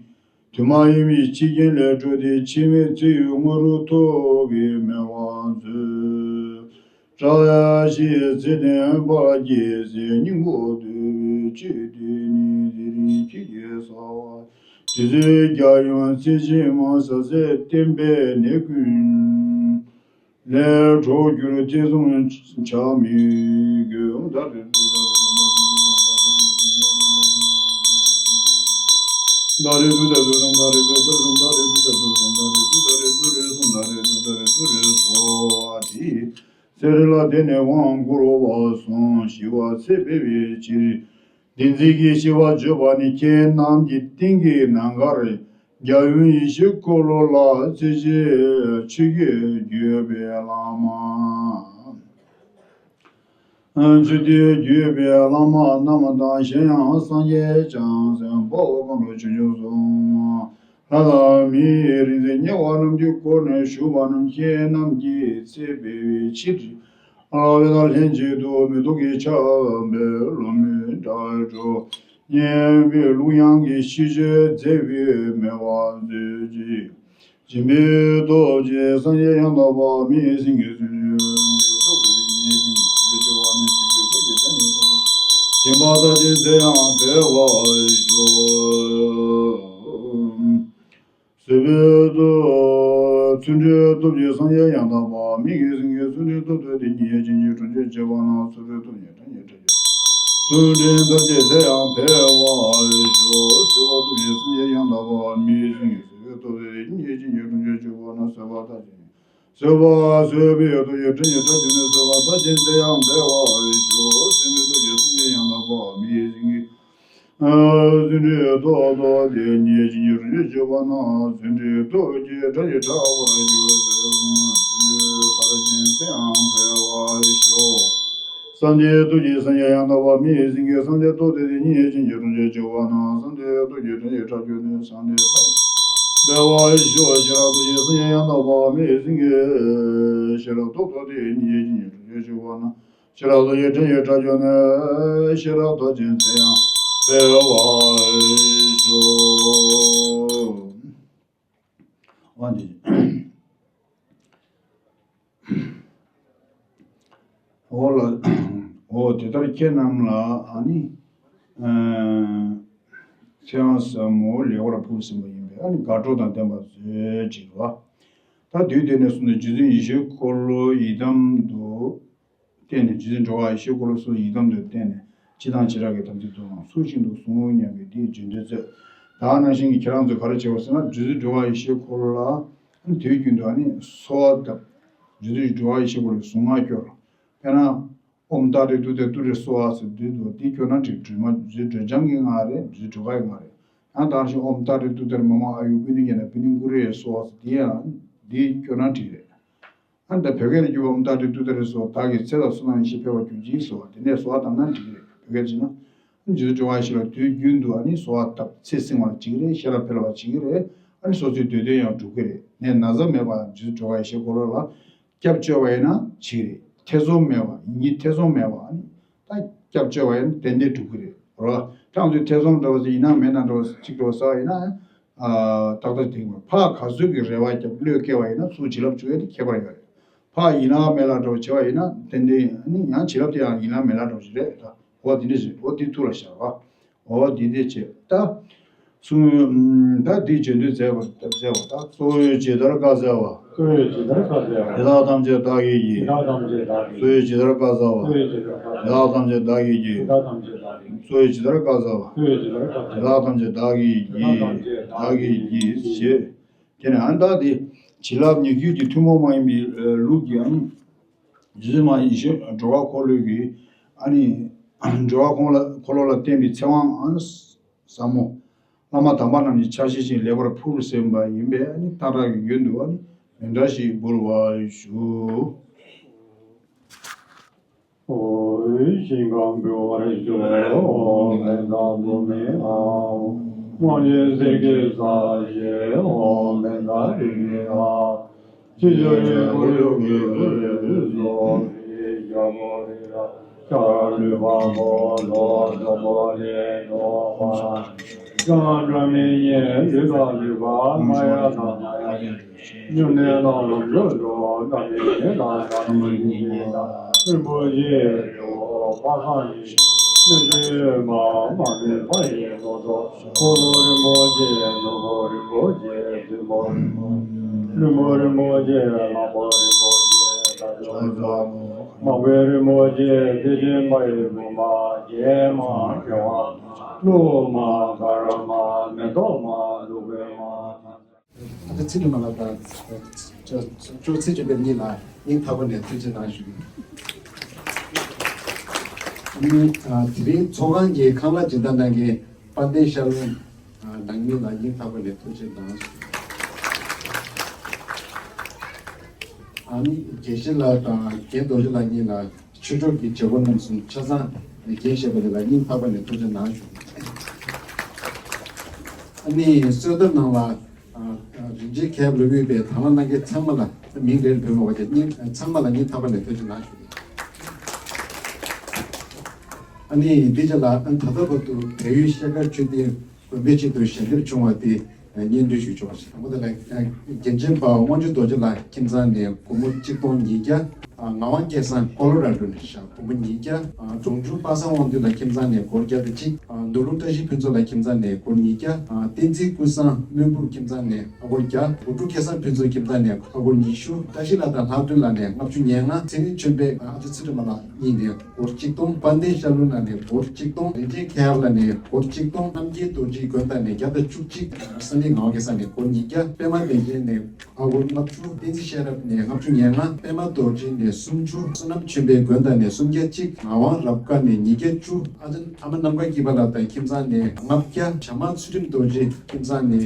དུས་མ་ཡིན་པའི་འཆི་རྐྱེན་ལས་གྲོལ་ཏེ་འཆི་མེད་ཚེ་ཡི་དངོས་གྲུབ་ཐོབ་པའི་སྨོན་ལམ་མཛོད། བཀྲ་ཤིས་ཚེ་བརྟན་འཕེལ་རྒྱས་ཟེར། སྙིང་པོ་བསྡུ་བའི་ཆོས་འདི་ནི་དེ་རིང་ཁྱེད་ཀྱིས་གསོལ་བ། དུས་ཚོད་རྒྱལ་ཡུམ་ཚེ་ཕྱི་མ་ཟ་ཟེར་བསྟན་པའི་ནད་ཀུན། ལས་གྲོལ་གྱུར་ཐེ་ཚོམ་བྱ་མི་དགོས། ད་རེ་ཚེ་རིལ་ལ་བརྟེན་ནས་དབང་བསྐུར་བ་སོང་། ཞི་བ་ཚེ་འཕེལ་བའི་ཕྱིར། བདེན་ཚིག་གི་ཞི་བ་བརྗོད་པ་ནི། ཁྱེད་རྣམས་ཀྱི་སྟེང་གི་ནམ་མཁར་རྒྱལ་ཡུམ་ཡེ་ཤེས་འཁོར་ལོ་ལ། ཚེ་གཅིག་ཆོས་ཀྱི་བརྒྱུད་པའི་བླ་མ། ཆོས་ཀྱི་བརྒྱུད་པའི་བླ་མ་རྣམས་དང་། གཞན་ཡང་སངས་རྒྱས་བྱང་སེམས་དཔའ་བོ་དཀོན་མཆོག་སྤྱོད་འཇུག་གསུམ། ལྷ་དང་མིའི་རིག་འཛིན་དམྱལ་བ་རྣམས་ཀྱིས་བསྐོར་ནས་བཞུགས་པ་རྣམས། ཁྱེད་རྣམས་ཀྱི་ཚེ་འཕེལ་བའི་ཕྱིར། ལྷ་དང་ལྷན་ཅིག་ཏུ་མེ་ཏོག་གི་ཆར་འབེབས། བློ་མོས་སྒྲ་སྒྲོག་སྙན་པའི་གླུ་དབྱངས་ཀྱིས་ཤིས་བརྗོད་མཛད་པའི་མོས་པ་མཛོད་ཅིག། སྦྱིན་པའི་སྟོབས་ཀྱིས་སངས་རྒྱས་ཡང་དག་པ་མི་ཡི་སེང་གེའི་བརྩོན་འགྲུས་མི་ཡི་སྟོབས་དེ་ཉིད་ཀྱི་ཉེར་སྦྱོར་བ་ནི། སྦྱིན་པའི་སྟོབས་ཀྱིས་དགྲ་ཉིད་སྟོབས། སྦྱིན་པ་ལྟ་ཅི་འཚལ་ཡང་འཕེལ་བར་ཤོག། བཟོད་པའི་སྟོབས། བརྩོན་འགྲུས་སྟོབས་ཀྱིས་སངས་རྒྱས་ཡང་དག་པ་མི་ཡི་སེང་གེའི་བརྩོན་འགྲུས་སྟོབས་དེ་ཉིད་ཀྱི་ཉེར་སྦྱོར་བ་ན། བརྩོན་འགྲུས་སྟོབས་ཀྱིས་དགྲ་ཉིད་སྒྲ་སྒྱུར། བརྩོན་འགྲུས་ལྟ་ཅི་འཚལ་ཡང་འཕེལ་བར་ཤོག། བཟོད་པ་སྟོབས་ཀྱིས་སངས་རྒྱས་ཡང་དག་པ་མི་ཡི་སེང་གེའི་བཟོད་པའི་སྟོབས་དེ་ཉིད་ཀྱི་ཉེར་སྦྱོར་བ་ན། བཟོད་པ་ལྟ་ཅི། བཟོད་པ་བཟོད་པའི་སྟོབས་ཀྱིས་དགྲ་ཉིད་སྒྲ་སྒྱུར་ནས། བཟོད་པ་ལྟ་ཅི་འཚལ་ཡང་འཕེལ་བར་ཤོག། བརྩོན་འགྲུས་སྟོབས་ཀྱིས་སངས་རྒྱས་ཡང་དག་པ་མི་ཡི་སེང་གེའི་བརྩོན་འགྲུས་སྟོབས་དེ་ཉིད་ཀྱི་ཉེར་སྦྱོར་བ་ན། བརྩོན་འགྲུས་སྟོབས་ཀྱིས་དགྲ་ཉིད་སྐྲག་པར་འགྱུར། བརྩོན་འགྲུས་ལྟ་ཅི་འཚལ་ཡང་འཕེལ་བར་ཤོག། བསམ་གཏན་སྟོབས་ཀྱིས་སངས་རྒྱས་ཡང་དག་པ་མི་ཡི་སེང་གེའི་བསམ་གཏན་སྟོབས་དེ་ཉིད་ཀྱི་ཉེར་སྦྱོར་བ་ན། བསམ་གཏན་སྟོབས་ཀྱིས་དགྲ་ཉིད་སྐྲག་གྱུར་ནས། བསམ་གཏན་ལྟ་ཅི་འཕེལ་བར་ཤོག། ཤེས་རབ་སྟོབས་ཀྱིས་སངས་རྒྱས་ཡང་དག་པ་མི་ཡི་སེང་གེའི་ཤེས་རབ་སྟོབས་དེ་ཉིད་ཀྱི་ཉེར་སྦྱོར་བ་ན། ཤེས་རབ་སྟོབས་ཀྱིས་དགྲ་ཉིད་སྐྲག་གྱུར་ནས། ཤེས་རབ་ལྟ་ཅི་འཚལ་ཡང་འཕེལ་བར་ཤོག། འོ་འདི། འོ་ལ། འོ་དེ་ལྟར་ཁྱེད་རྣམས་ལ་ཨ་ནི། ཨ། ཚེ་དབང་ཟབ་མོ་ལེགས་པར་ཕུལ་ཟིན་པ་ཡིན་པས། ཨ་ནི་དགའ་སྤྲོ་དང་ལྡན་པར་མཛོད་ཅིག་ལ། ད་དུས་དེ་ནས་བཟུང་སྟེ་རྗེ་བཙུན་ཡེ་ཤེས་འཁོར་ལོ་ཡི་དམ་དུ་བསྟེན་ནས། རྗེ་བཙུན་འགྲོ་བ་ཡེ་ཤེས་འཁོར་ལོ་སོགས་ཡི་དམ་དུ་བསྟེན་ནས། ཕྱི་དང་བྱེ་བྲག་གི་དམ་ཚིག་ཏུ་བསླངས། ཚུལ་བཞིན་དུ་བསྲུང་ངོ་སྙམ་པའི་དེའི་རྗེས་ཟློས་མཛོད། ད་ནང་བཞིན་གྱི་ཁྱེད་རང་ཚོས་ག་རེ་བྱེད་པ་ཟེར་ན། རྗེ་བཙུན་འགྲོ་བ་ཡེ་ཤེས་འཁོར་ལོ་ལ་དུས་རྒྱུན་དུ་ཨ་ནི་གསོལ་བ་བཏབ། རྗེ་བཙུན་འགྲོ་བ་ཡེ་ཤེས་འཁོར་ལོའི་གཟུངས་སྔགས་སྐྱོར། དཔེར་ན། ཨོཾ་ཏཱ་རེ་ཏུཏྟཱ་ཏུ་རེ་སྭཱ་ཧཱ་ཟེར་དུས་དུ་འདི་སྐྱོར་ན་འགྲིག། སྒྲོལ་མ་རྗེ་བཙུན་སྒྲོལ་ལྗང་གི་སྔགས་རེད། རྗེ་བཙུན་སྒྲོལ་དཀར་གྱི་སྔགས་རེད། ཡང་དེ་བཞིན་ཨོཾ་ཏཱ་རེ་ཏུཏྟཱ་རེ་མ་མ་ཨཱ་ཡུ་པུ་ནི་ཀེ་ན་པུ་ནི་ཀུ་རེ་སྭཱ་ཧཱ་ཟེར་དེ་ཡང་འདི་སྐྱོར་ན་འགྲིག་རེད། ཨ་ནི་ད་བོད་སྐད་ལ་བསྒྱུར་བ་ཨོཾ་ཏཱ་རེ་ཏུཏྟཱ་རེ་སྭཱ་ཧཱ། བདག་གི་ཚེ་དང་བསོད་ནམས་ཡེ་ཤེས་འཕེལ་བར་གྱུར་ཅིག་ཟེར་བ་དེ་ནས་གསོལ་བ་བཏབ་ན་འགྲིག་རེད། བོད་སྐད་བྱས་ན། རྗེ་བཙུན་འགྲོ་བ་ཡེ་ཤེས་ལ་དུས་རྒྱུན་དུ་ཨ་ནི་གསོལ་བ་བཏབ། ཚེ་བསྲིང་བར་བྱེད་ཀྱི་རེད། ཤེས་རབ་འཕེལ་བར་བྱེད་ཀྱི་རེད། ཨ་ནི་སོ་སོའི་འདོད་དོན་ཡང་འགྲུབ་ཀྱི་རེད། ནད་ན་ཚ་མེད་པ་རྗེ་བཙུན་འགྲོ་བ་ཡེ་ཤེས་འཁོར་ལོ་ལ་སྐྱབས་བཅོལ་བ་ཡིན་ན་བྱེད་ཀྱི་རེད། ཐེ་ཚོམ་མེད་པ། ཡིད་ཐེ་ཚོམ་མེད་པ། ཨ་ནི་ད་སྐྱབས་བཅོལ་བ་ཡིན་ན་ཏན་ཏན་འགྲུབ་ཀྱི་རེད། རོ། ཁྱེད་ཚོས་ཐེ་ཚོམ་འདྲ་བོ་ཞིག་ཡིན་ན་མེད་ན་འདྲ་བོ་ཞིག་འགྲོ་ཟེར་བ་ཡིན་ན། ཨ། ཏག་ཏག་དེ་ཕར་ག་ཚོད་ཀྱི་རེ་བ་བརྒྱབ། བློས་བཀལ་བ་ཡིན་ན་ཚུར་བྱིན་རླབས་འཇུག་ཡ་དེ་ཁྱད་པར་ཡོད་རེད། ཕར་ཡན་ལག་མེད་ལ་འགྲོ་བྱེད་པ་ཡིན་ན་ཏན་ཏན་ཨ་ནི་ཡང་བྱིན་རླབས་དེ་ཡང་ཡན་ལག་མེད་ལ་འགྲོ་བྱེད་རེད། ད་འོ་དེ་འདྲ་ཞིག་འོ་དེ་ཐུགས་ལ་བཞག་པ། འོ་དེ་འདྲ་བྱེད་ད། གསུང་། ད་དེ་རྗེས་ཟློས་མཛད་པ་མཛད་པ་ད། གཙོ་བོས་ཇི་ལྟར་བཀའ་སྩལ་པ། གཙོ་བོས་ཇི་ལྟར་བཀའ་སྩལ་པ། དེ་དག་ཐམས་ཅད་བདག་གིས་བགྱིས། དེ་དག་ཐམས་ཅད་བདག་གིས། གཙོ་བོས་ཇི་ལྟར་བཀའ་སྩལ་པ། དེ་དག་ཐམས་ཅད་བདག་གིས་བགྱིས། དེ་དག་ཐམས་ཅད་བདག་གིས། གཙོ་བོས་ཇི་ལྟར་བཀའ་སྩལ་པ། གཙོ་བོས་ཇི་ལྟར་བཀའ་སྩལ་པ། དེ་དག་ཐམས་ཅད་བདག་གིས་བགྱིས། དེ་དག་ཐམས་ཅད་བདག་གིས་བགྱིས། ཞེས། དེ་ནས་ཨ་ནི་ད་དེ་བྱིན་རླབས་ཉེ་བརྒྱུད་ཀྱི་ཐུན་མོང་མ་ཡིན་པའི་ལུགས་ཀྱི་ཨ་ནི། རྗེ་བཙུན་མ་ཡེ་ཤེས་འགྲོ་བ་འཁོར་ལོའི་གི་ཨ་ནི། འགྲོ་བ་འཁོར་ལ་འཁོར་ལོ་ལ་བརྟེན་པའི་ཚེ་དབང་ཨ་ནི་ཟབ་མོ། བླ་མ་དམ་པ་རྣམས་ཀྱི་ཕྱག་བཞེས་ཤིང་ལེགས་པར་ཕུལ་ཟིན་པ་ཡིན་པས། ཨ་ནི་སྟག་བྲག་གི་ཡུལ་དུ་ཨ་ནི་ འདྲ་ཞིག་འབུལ་བར་ཞུ། ཨོ། ཞིང་ཁམས་འབུལ་བར་ཞུ། ཨོ། མེ་ཏོག་བུད་མེད་ཨང་། སྔོ་ནི་གསེར་གྱི་ས་གཞི། ཨོ། མེ་ཏོག་རིགས་ཀྱི་ཨང་། ཕྱི་ཕྱོགས་ཀྱི་ཁོར་ཡུག་གི་ཚུལ་དུ་སོགས་པའི་རྒྱལ་པོ་རི་རབ་ཤར་ལུས་འཕགས་པོ་ལོ་འཛམ་བུ་གླིང་ནོར་བུ་ཤ་ཁྲག་སྒྲ་མི་སྙན་ལུས་དང་ལུས་པ་མ་ཡལ་དང་མ་ཡལ་སྨྱུང་གནས་དང་ལོངས་སྤྱོད་དུ་བདག་མེད་ཉིད་དང་བདག་མེད་ཉིད་དང་རིན་པོ་ཆེའི་རི་བོ་དཔག་བསམ་ཡི་སྣོད་ཆུ་ཡོད་པ་མ་སྨིན་ཕ་ཡི་ལོ་ཏོག་འཁོར་ལོ་རིན་པོ་ཆེ་ནོར་བུ་རིན་པོ་ཆེ་བཙུན་མོ་རིན་པོ་ཆེ་ལྷུན་པོ་རིན་པོ་ཆེ་གླང་པོ་རིན་པོ་ཆེ་དར་ལྕོག་རིན་པོ་མང་པོའི་རིན་པོ་ཆེ་བདེ་ཆེན་དཔལ་གྱི་བུམ་པ་རྒྱན་མ་བྱེ་བ་ཀླུ་མ་དཀར་མ་མེ་ཏོག་མ་བདུག་སྤོས་མ། ཨ་ད་ཚེ་རིང་མ་ལགས་དང་ཅོ་ཅོ་ཚེ་ཆོས་འཕེལ་གཉིས་ལ་སྙིང་ཐག་པ་ནས་ཐུགས་རྗེ་གནང་ཞུ། ཨ་ནི་ཨ་དེ་རིང་ཚོགས་ཁང་གི་ཁང་གླ་སྦྱིན་བདག་གནང་མཁན་དཔལ་ལྡན་ཤར་གླིང་ཨ་ནང་མི་ལ་སྙིང་ཐག་པ་ནས་ཐུགས་རྗེ་གནང་ཞུ། ཨ་ནི་དགེ་བཤེས་ལགས་དང་རྒན་རྡོ་རྗེ་ལགས་གཉིས་ལ་ཆོས་གྲོགས་ཀྱི་བྱེད་སྒོ་རྣམས་སུ་ཆ་ཚང་འགན་བཞེས་པ་དེ་ལ་སྙིང་ཐག་པ་ནས་ཐུགས་རྗེ་གནང་ཞུ། ཨ་ནི་གསོལ་ཐབ་ནང་ལ་ཨ་ཨ་རིན་ཆེན་མཁས་པ་ལ་དབུས་པའི་དང་བླངས་གནང་མཁན་ཚང་མ་ལ་མིང་རེ་རེ་འབོད་མ་བྱས་སྙིང་ཚང་མ་ལ་སྙིང་ཐག་པ་ནས་ཐུགས་རྗེ་གནང་ཞུ། ཨ་ནི་འདི་རྗེས་ལ་ཨ་ད་ལྟ་བར་དུ་བལ་ཡུལ་ཤེལ་དཀར་མཆོད་རྟེན་དགོན་པའི་ཆེད་དུ་ཞལ་འདེབས་བྱུང་བ་དེ་སྙན་སྒྲོན་ཞུ་ཆོག་པ་ཞིག་དང་པོ་དེ་ལ་རྒན་ཆེན་དཔའ་བོ་དབང་ཕྱུག་རྡོ་རྗེ་ལགས་ཁྱིམ་ཚང་ནས་སྒོར་མོ་གཅིག་སྟོང་ཉིས་བརྒྱ། ངག་དབང་སྐལ་བཟང་ཀོ་ལོ་ར་ཌོ་ནས་ཤག་སྒོར་མོ་ཉིས་བརྒྱ། འབྲོང་ཆུང་པ་སངས་དབང་འདུས་ལགས་ཁྱིམ་ཚང་ནས་སྒོར་བརྒྱ་དང་གཅིག་ནོར་ལུང་བཀྲ་ཤིས་ཕུན་ཚོགས་ལགས་ཁྱིམ་ཚང་ནས་སྒོར་ཉིས་བརྒྱ། བསྟན་འཛིན་ཀུན་བཟང་སྨོན་སྦུག་ཁྱིམ་ཚང་ནས་ཨ་སྒོར་བརྒྱ། དགུ་ཕྲུག་སྐལ་བཟང་ཕུན་ཚོགས་ཁྱིམ་ཚང་ནས་ཨ་སྒོར་ཉི་ཤུ། བཀྲ་ཤིས་ལགས་དང་ལྷག་སྒྲོན་ལགས་ནས་ལྔ་བཅུ་ཉེར་ལྔ། ཚེ་རིང་ཆོས་འཕེལ་ཨ་ཅག་ཚེ་རིང་མ་ལགས་གཉིས་ནས་སྒོར་གཅིག་སྟོང་། དཔལ་ལྡན་ཤར་གླིང་ལགས་ནས་སྒོར་གཅིག་སྟོང་། རིན་ཆེན་མཁས་པ་ལགས་ནས་སྒོར་གཅིག་སྟོང་། རྣམ་རྒྱལ་རྡོ་རྗེ་དགོན་བདག་ནས་བརྒྱ་དང་བཅུ་གཅིག་བསམ་ཡས་ངག་དབང་སྐལ་བཟང་ནས་སྒོར་ཉིས་བརྒྱ། པད་མ་བདེ་ཆེན་ནས་ཨ་སྒོར་ལྔ་བཅུ། བསྟན་འཛིན་ཤེས་རབ་ནས་ལྔ་བཅུ་ཉེར་ལྔ། པད་མ་རྡོ་རྗེ་ནས་སུམ་ཅུ། བསོད་ནམས་ཆོས་འཕེལ་དགོན་བདག་ནས་སུམ་བརྒྱ་གཅིག་ངག་དབང་རབ་དཀར་ནས་ཉིས་བརྒྱ་བཅུ། ཨ་ཅག་ཨ་མ་ནམ་མཁའ་སྐྱིད་པ་ལགས་དང་ཁྱིམ་ཚང་ནས་ལྔ་བརྒྱ། བྱམས་པ་ཚུལ་ཁྲིམས་རྡོ་རྗེ་ཁྱིམ་ཚང་ནས་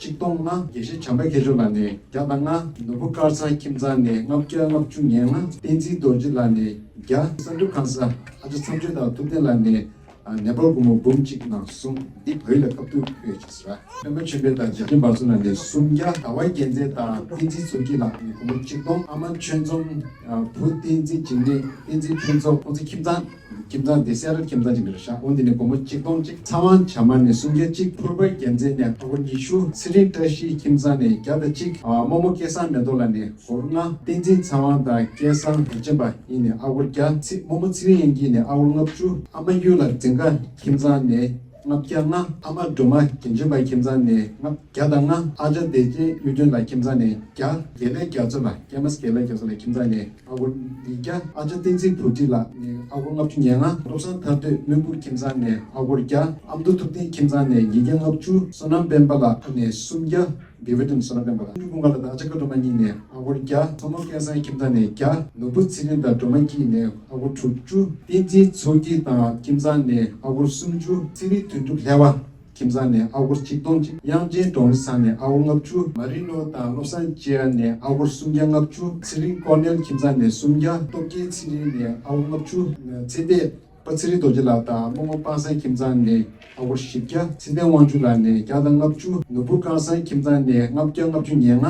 གཅིག་སྟོང་ལྔ། དགེ་བཤེས་བྱམས་པ་མཁས་མཆོག་ལགས་ནས་བརྒྱ་དང་ལྔ། ནོར་བུ་དཀར་ཚང་ཁྱིམ་ཚང་ནས་ལྔ་བརྒྱ་ལྔ་བཅུ་ཉེར་ལྔ། བསྟན་འཛིན་རྡོ་རྗེ་ལགས་ནས་བརྒྱ། བསམ་གྲུབ་ཁང་གསར་ཨ་ཅག་མཚམས་གཅོད་དང་ཐུབ་བསྟན་ལགས་ནས་ཨ་ནེ་པཱལ་སྒོར་མོ་འབུམ་གཅིག་ནང་གསུམ། འདི་བོད་ཡིག་ལ་སྐབས་ཐུབ་ཡོད་ཅེས་ཟེར། པད་མ་ཆོས་འཕེལ་དང་འཇམ་མགོན་འབར་གསུམ་ལགས་ནས་སུམ་བརྒྱ། ཟླ་བ་རྒྱལ་མཚན་དང་བསྟན་འཛིན་ཚོགས་སྐྱིད་ལགས་ནས་སྒོར་མོ་གཅིག་སྟོང་། ཨ་མ་ཆོས་འཛོམས། ཨ་བུ་བསྟན་འཛིན་འཇིགས་མེད། བསྟན་འཛིན་ཕུན་ཚོགས། ཁོང་ཚོ་ཁྱིམ་ཚང་། ཁྱིམ་ཚང་འདི་སེ་ར་ཁྱིམ་ཚང་ཅིག་རེད་ཤག་འོ་འདི་ནས་སྒོར་མོ་གཅིག་སྟོང་གཅིག་ཚེ་དབང་བྱམས་པ་ནས་སུམ་བརྒྱ་གཅིག་ཕུར་པ་རྒྱལ་མཚན་ནས་ཨ་སྒོར་ཉི་ཤུ། ཚེ་རིང་བཀྲ་ཤིས་ཁྱིམ་ཚང་ནས་བརྒྱ་དང་གཅིག་ཨ་རྨོ་མོ་སྐལ་བཟང་མེ་ཏོག་ལགས་ནས་སྒོར་ལྔ། བསྟན་འཛིན་ཚེ་དབང་དང་སྐལ་བཟང་རིན་ཆེན་པ་ཡིན་ནས་ཨ་སྒོར་བརྒྱ། ཚེ་རྨོ་མོ་ཚེ་རིང་དབྱངས་སྐྱིད་ནས་ཨ་སྒོར་ལྔ་བཅུ། ཨ་མ་གཡུ་ལགས་འཛིན་དགའ་ཁྱིམ་ཚང་ནས་ལྔ་བརྒྱ་ལྔ། ཨ་མ་སྒྲོལ་མ་རྒྱན་ཆེན་པ་ཁྱིམ་ཚང་ནས་ལྔ། བརྒྱ་དང་ལྔ། ཨ་ཅག་བདེ་ཆེན་གཡུ་སྒྲོན་ལགས་ཁྱིམ་ཚང་ནས་བརྒྱ། དགེ་ལེགས་རྒྱ་མཚོ་ལགས། སྐྱ་མ་དགེ་ལེགས་རྒྱ་མཚོ་ལགས་ཁྱིམ་ཚང་ནས་ཨ་སྒོར་ཉིས་བརྒྱ། ཨ་ཅག་བསྟན་འཛིན་བུ་ཁྲིད་ལགས་ནས་ཨ་སྒོར་ལྔ་བཅུ་ཉེར་ལྔ། བློ་བཟང་ཐར་འདོད་སྨོན་སྦུག་ཁྱིམ་ཚང་ནས་ཨ་སྒོར་བརྒྱ། ཨ་མདོ་ཐུབ་བསྟན་ཁྱིམ་ཚང་ནས་ཉིས་བརྒྱ་ལྔ་བཅུ། བསོད་ནམས་སྤེན་པ་ལགས་ནས་སུམ་བརྒྱ། བི་བི་ཏན་བསོད་ནམས་སྤེན་པ་ལགས། ཀུན་དགའ་ལགས་དང་ཨ་ཅག་བཀའ་སྒྲོལ་མ་གཉིས་ནས་ཨ་སྒོར་བརྒྱ། མཚོ་མོ་སྐལ་བཟང་ཁྱིམ་ཚང་ནས་བརྒྱ། ནོར་བུ་ཚེ་རིང་དང་སྒྲོལ་མ་སྐྱིད་ནས་ཨ་སྒོར་དྲུག་ཅུ། བསྟན་འཛིན་མཚོ་སྐྱིད་དང་ཁྱིམ་ཚང་ནས་ཨ་སྒོར་སུམ་ཅུ། ཚེ་རིང་དོན་གྲུབ་ལྷ་བ། ཁྱིམ་ཚང་ནས་ཨ་སྒོར་ཆིག་སྟོང་གཅིག་དབྱངས་ཅན་ཀྲོང་རི་ཚང་ནས་ཨ་སྒོར་ལྔ་བཅུ། མ་རི་ནོ་དང་བློ་བཟང་ལྕེ་ཡ་ནས་ཨ་སྒོར་སུམ་བརྒྱ་ལྔ་བཅུ། ཚེ་རིང་ཀོ་ནེལ་ཁྱིམ་ཚང་ནས་སུམ་བརྒྱ། སྟོབས་རྒྱལ་ཚེ་རིང་ནས་ཨ་སྒོར་ལྔ་བཅུ། ཚེ་འདས་པ་ཚེ་རིང་རྡོ་རྗེ་ལགས་དང་རྨོ་མོ་པ་སངས་ཁྱིམ་ཚང་ནས་ཨ་སྒོར་བཞི་བརྒྱ། ཚེ་བརྟན་དབང་ཕྱུག་ལགས་ནས་བརྒྱ་དང་ལྔ་བཅུ། ནོར་བུ་སྐལ་བཟང་ཁྱིམ་ཚང་ནས་ལྔ་བརྒྱ་ལྔ་བཅུ་ཉེར་ལྔ།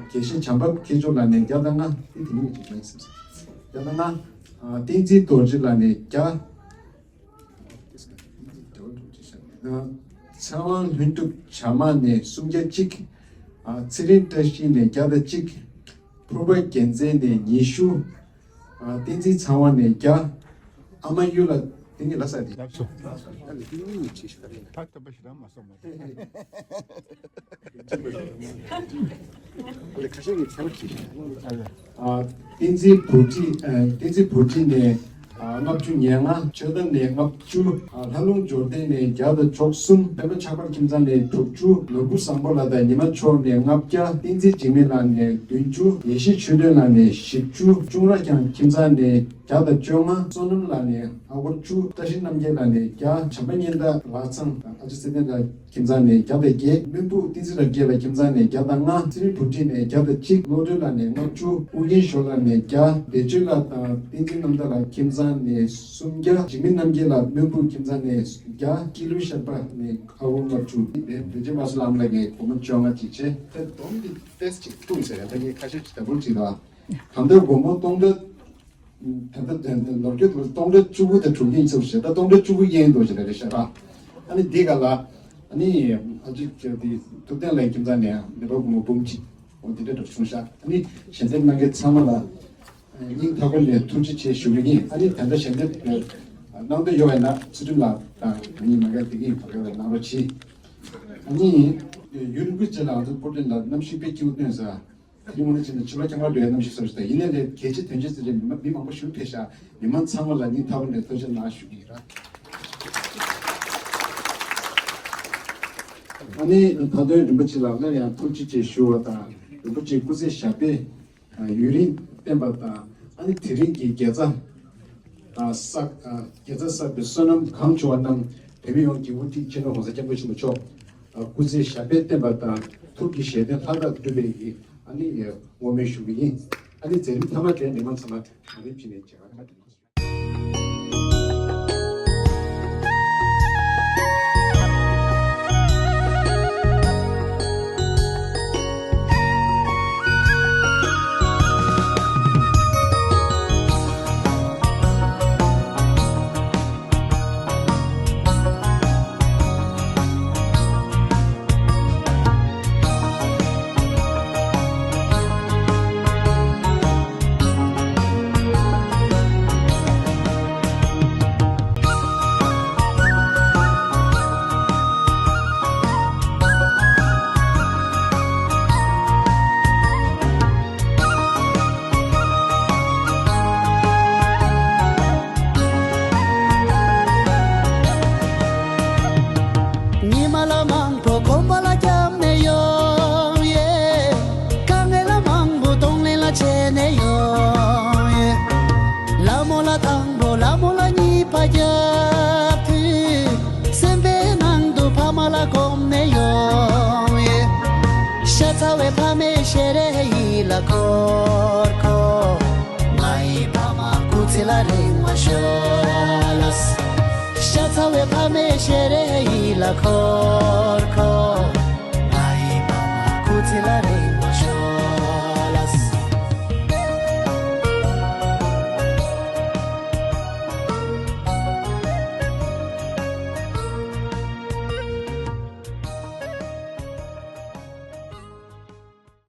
དགེ་བཤེས་བྱམས་པ་མཁས་མཆོག་ལགས་ནས་བརྒྱ་དང་ལྔ། དེ་དེ་མིན་གྱི་མིན་སེམས་སེམས། བརྒྱ་དང་ལྔ། བསྟན་འཛིན་རྡོ་རྗེ་ལགས་ནས་བརྒྱ། ཚེ་དབང་ལྷུན་གྲུབ་བྱམས་པ་ནས་སུམ་བརྒྱ་གཅིག་ཚེ་རིང་བཀྲ་ཤིས་ནས་བརྒྱ་དང་གཅིག་ཕུར་པ་རྒྱལ་མཚན་ནས་ཉི་ཤུ། བསྟན་འཛིན་ཚེ་དབང་ནས་བརྒྱ། ཨ་མ་གཡུ་ལགས་དེ་ནི་ལ་ས་དེ། ལགས་སོ། ད་ལྟ་པ་ཞིག་རང་མ་སོང་མ། བསྟན་འཛིན་བུ་ཁྲིད། བསྟན་འཛིན་བུ་ཁྲིད་ནས་ལྔ་བཅུ། ལྷ་ལུང་འབྱོར་ལྡན་ནས་བརྒྱ་དང་བཅུ། ལྷ་ལུང་འབྱོར་ལྡན་ནས་བརྒྱ་དང་བཅུ་གསུམ། པད་མ་ཆགས་པ་ཁྱིམ་ཚང་ནས་དྲུག་ཅུ། ནོར་བུ་བཟང་པོ་ལགས་དང་ཉི་མ་མཆོག་ནས་ལྔ་བརྒྱ། བསྟན་འཛིན་འཇིགས་མེད་ལགས་ནས་བཞི་བཅུ། ཡེ་ཤེས་ཆོས་སྒྲོན་ལགས་ནས་བཞི་བཅུ། ཅུང་ར་རྒྱང་ཁྱིམ་ཚང་ནས་ བརྒྱ་དང་བཅོ་ལྔ། བསོད་ནམས་ལགས་ནས་ཨ་སྒོར་བཅུ། བཀྲ་ཤིས་རྣམ་རྒྱལ་ལགས་ནས་བརྒྱ། བྱམས་པ་སྙན་གྲགས་ལགས་ཚང་ཨ་ཅག་ཚེ་བརྟན་ལགས་ཁྱིམ་ཚང་ནས་བརྒྱ་དང་བརྒྱད། སྨོན་ཕུག་བསྟན་འཛིན་རབ་རྒྱས་ལགས་ཁྱིམ་ཚང་ནས་བརྒྱ་དང་ལྔ། ཚེ་རིང་བུ་ཁྲིད་ནས་བརྒྱ་དང་གཅིག། བློ་གྲོས་ལགས་ནས་ལྔ་བཅུ། ཨུ་རྒྱན་ཞོལ་ལགས་ནས་བརྒྱ། བདེ་སྤྱོད་ལགས་དང་བསྟན་འཛིན་རྣམ་དག་ལགས་ཁྱིམ་ཚང་ནས་སུམ་བརྒྱ། འཇིགས་མེད་རྣམ་རྒྱལ་ལགས་སྨོན་ཕུག་ཁྱིམ་ཚང་ནས་བརྒྱ། སྐྱིད་ལུས་ཤར་པ་ནས་ཨ་བོ་ལྔ་བཅུ། བདེ་བདེ་ཆེན་དམར་སེར་ལགས་ལ་ངས་སྒོར་མོ་བཅོ་ལྔ་ཅིག་བྱས། ད་སྡོམ་འདི་ཏེས་ཅིག་ཐུག་ཟེར་ཡ་ད་ངས་ཁ་ཤས་ཅིག་ད་བུར་ཅིག་ལ། ད་ལྟ་སྒོར་མོ་སྟོང་ཕྲག་ད་ལྟ་དེ་ནས་ལོ་རྒྱུས་དུ་སྟོང་ཕྲག་བཅུ་དགུ་དང་དྲུག་ཡིན་ཚུལ་བཤད། ད་སྟོང་ཕྲག་བཅུ་དགུ་ཡན་འདུག་ཅེས་རེད་ཤག་ར། ཨ་ནི་འདི་ག་ལ་ཨ་ནི་ཨ་ཅིག་ཅིག་དེ་ཐུབ་བསྟན་ལགས་ཁྱིམ་ཚང་ནས་ནད་པ་སྒོར་མོ་འབུམ་གཅིག་འོ་དེ་འདྲ་འདྲ་བྱུང་ཤག་ཨ་ནི་ཞལ་འདེབས་གནང་མཁན་ཚང་མ་ལ་སྙིང་ཐག་པ་ནས་ཐུགས་རྗེ་ཆེ་ཞུ་གི་ཡིན། ཨ་ནི་དེ་འདྲ་ཞལ་འདེབས་གནང་འདོད་ཡོད་པ་ན་ཚུལ་ཁྲིམས་ལགས་དང་ཨ་ནི་མ་ག་དེ་གིན་བར་ག་ལ་གནང་རོགས་གྱིས། ཨ་ནི་ཡུལ་རིན་པོ་ཆེ་ལགས་ཚོ་སྤོ་ཏེན་ལ་གནམ་གཤིས་དཔེ་སྐྱིད་པོ་སྟོན་ས། དེ་རིང་ངོ་ནས་བྱས་ན་ཕྱི་ལོགས་འཁྱམ་པར་འགྲོ་ཡ་གནམ་གཤིས་བཟོ་ཞིག་དང་ཡིན་ནའི་ལས་གལ་ཆེ་དོན་ཆེ་ཟེར་རེད། མི་མང་པོ་ཞིག་ཕེབས་ཤག་མི་མང་ཚང་མ་ལ་སྙིང་ཐག་པ་ནས་ཐུགས་རྗེ་གནང་ཞུ་གི་ཡིན་ར། ཨ་ནི་མཐའ་དོན་རིན་པོ་ཆེ་ལགས་ལ་ཡང་ཐུགས་རྗེ་ཆེ་ཞུ་བ་དང་རིན་པོ་ཆེ་སྐུ་ཚེ་ཞབས་པད་ཡུན་རིང་བརྟན་པ་དང་ཨ་ནི་དེ་རིང་གི་དགེ་རྩ་བསགས་དགེ་རྩ་བསགས་པའི་བསོད་ནམས་གང་བྱུང་བ་རྣམས་བོད་མི་ཡོངས་ཀྱི་དབུ་ཁྲིད་སྤྱི་ནོར་༸གོང་ས་༸སྐྱབས་མགོན་ཆེན་པོ་མཆོག་སྐུ་ཚེ་ཞབས་པད་བརྟན་པ་དང་ཐུགས་ཀྱི་བཞེད་དོན་ལྷ་དང་འགྲུབ་པའི་གི་ཨ་ནི་བསྔོ་སྨོན་ཞུ་གི་ཡིན། ཨ་ནི་མཛད་རིམ་མཐའ་མ་དེ་མི་མང་ཚང་མ་གྲ་སྒྲིག་བྱས་ནས་མཇལ་ཁ་ཐུབ་པ་དེ། ཉི་མ་ལ་མང་པོ་གོམ་པ་ལ་བརྒྱབ་ནས་ཡོང་ཡེ། དཀའ་ངལ་ལ་མང་པོ་གདོང་ལེན་ལ་བྱས་ནས་ཡོང་ཡེ། ལ་མོ་ལ་དང་པོ་ལ་མོ་ལ་གཉིས་པ་བརྒྱབ་དུས། སེམས་པའི་ནང་དུ་ཕ་མ་ལ་སྒོམ་ནས་ཡོང་ཡེ། ཤ་ཚ་བའི་ཕ་མའི་ཞལ་རས་ཡིད་ལ་འཁོར་འཁོར། ང་ཡི་ཕ་མ་སྐུ་ཚེ་ལ་རིང་བ་ཤོག་ལགས། ཤ་ཚ་བའི་ཕ་མའི་ཞལ་རས་ཡིད་ལ་འཁོར།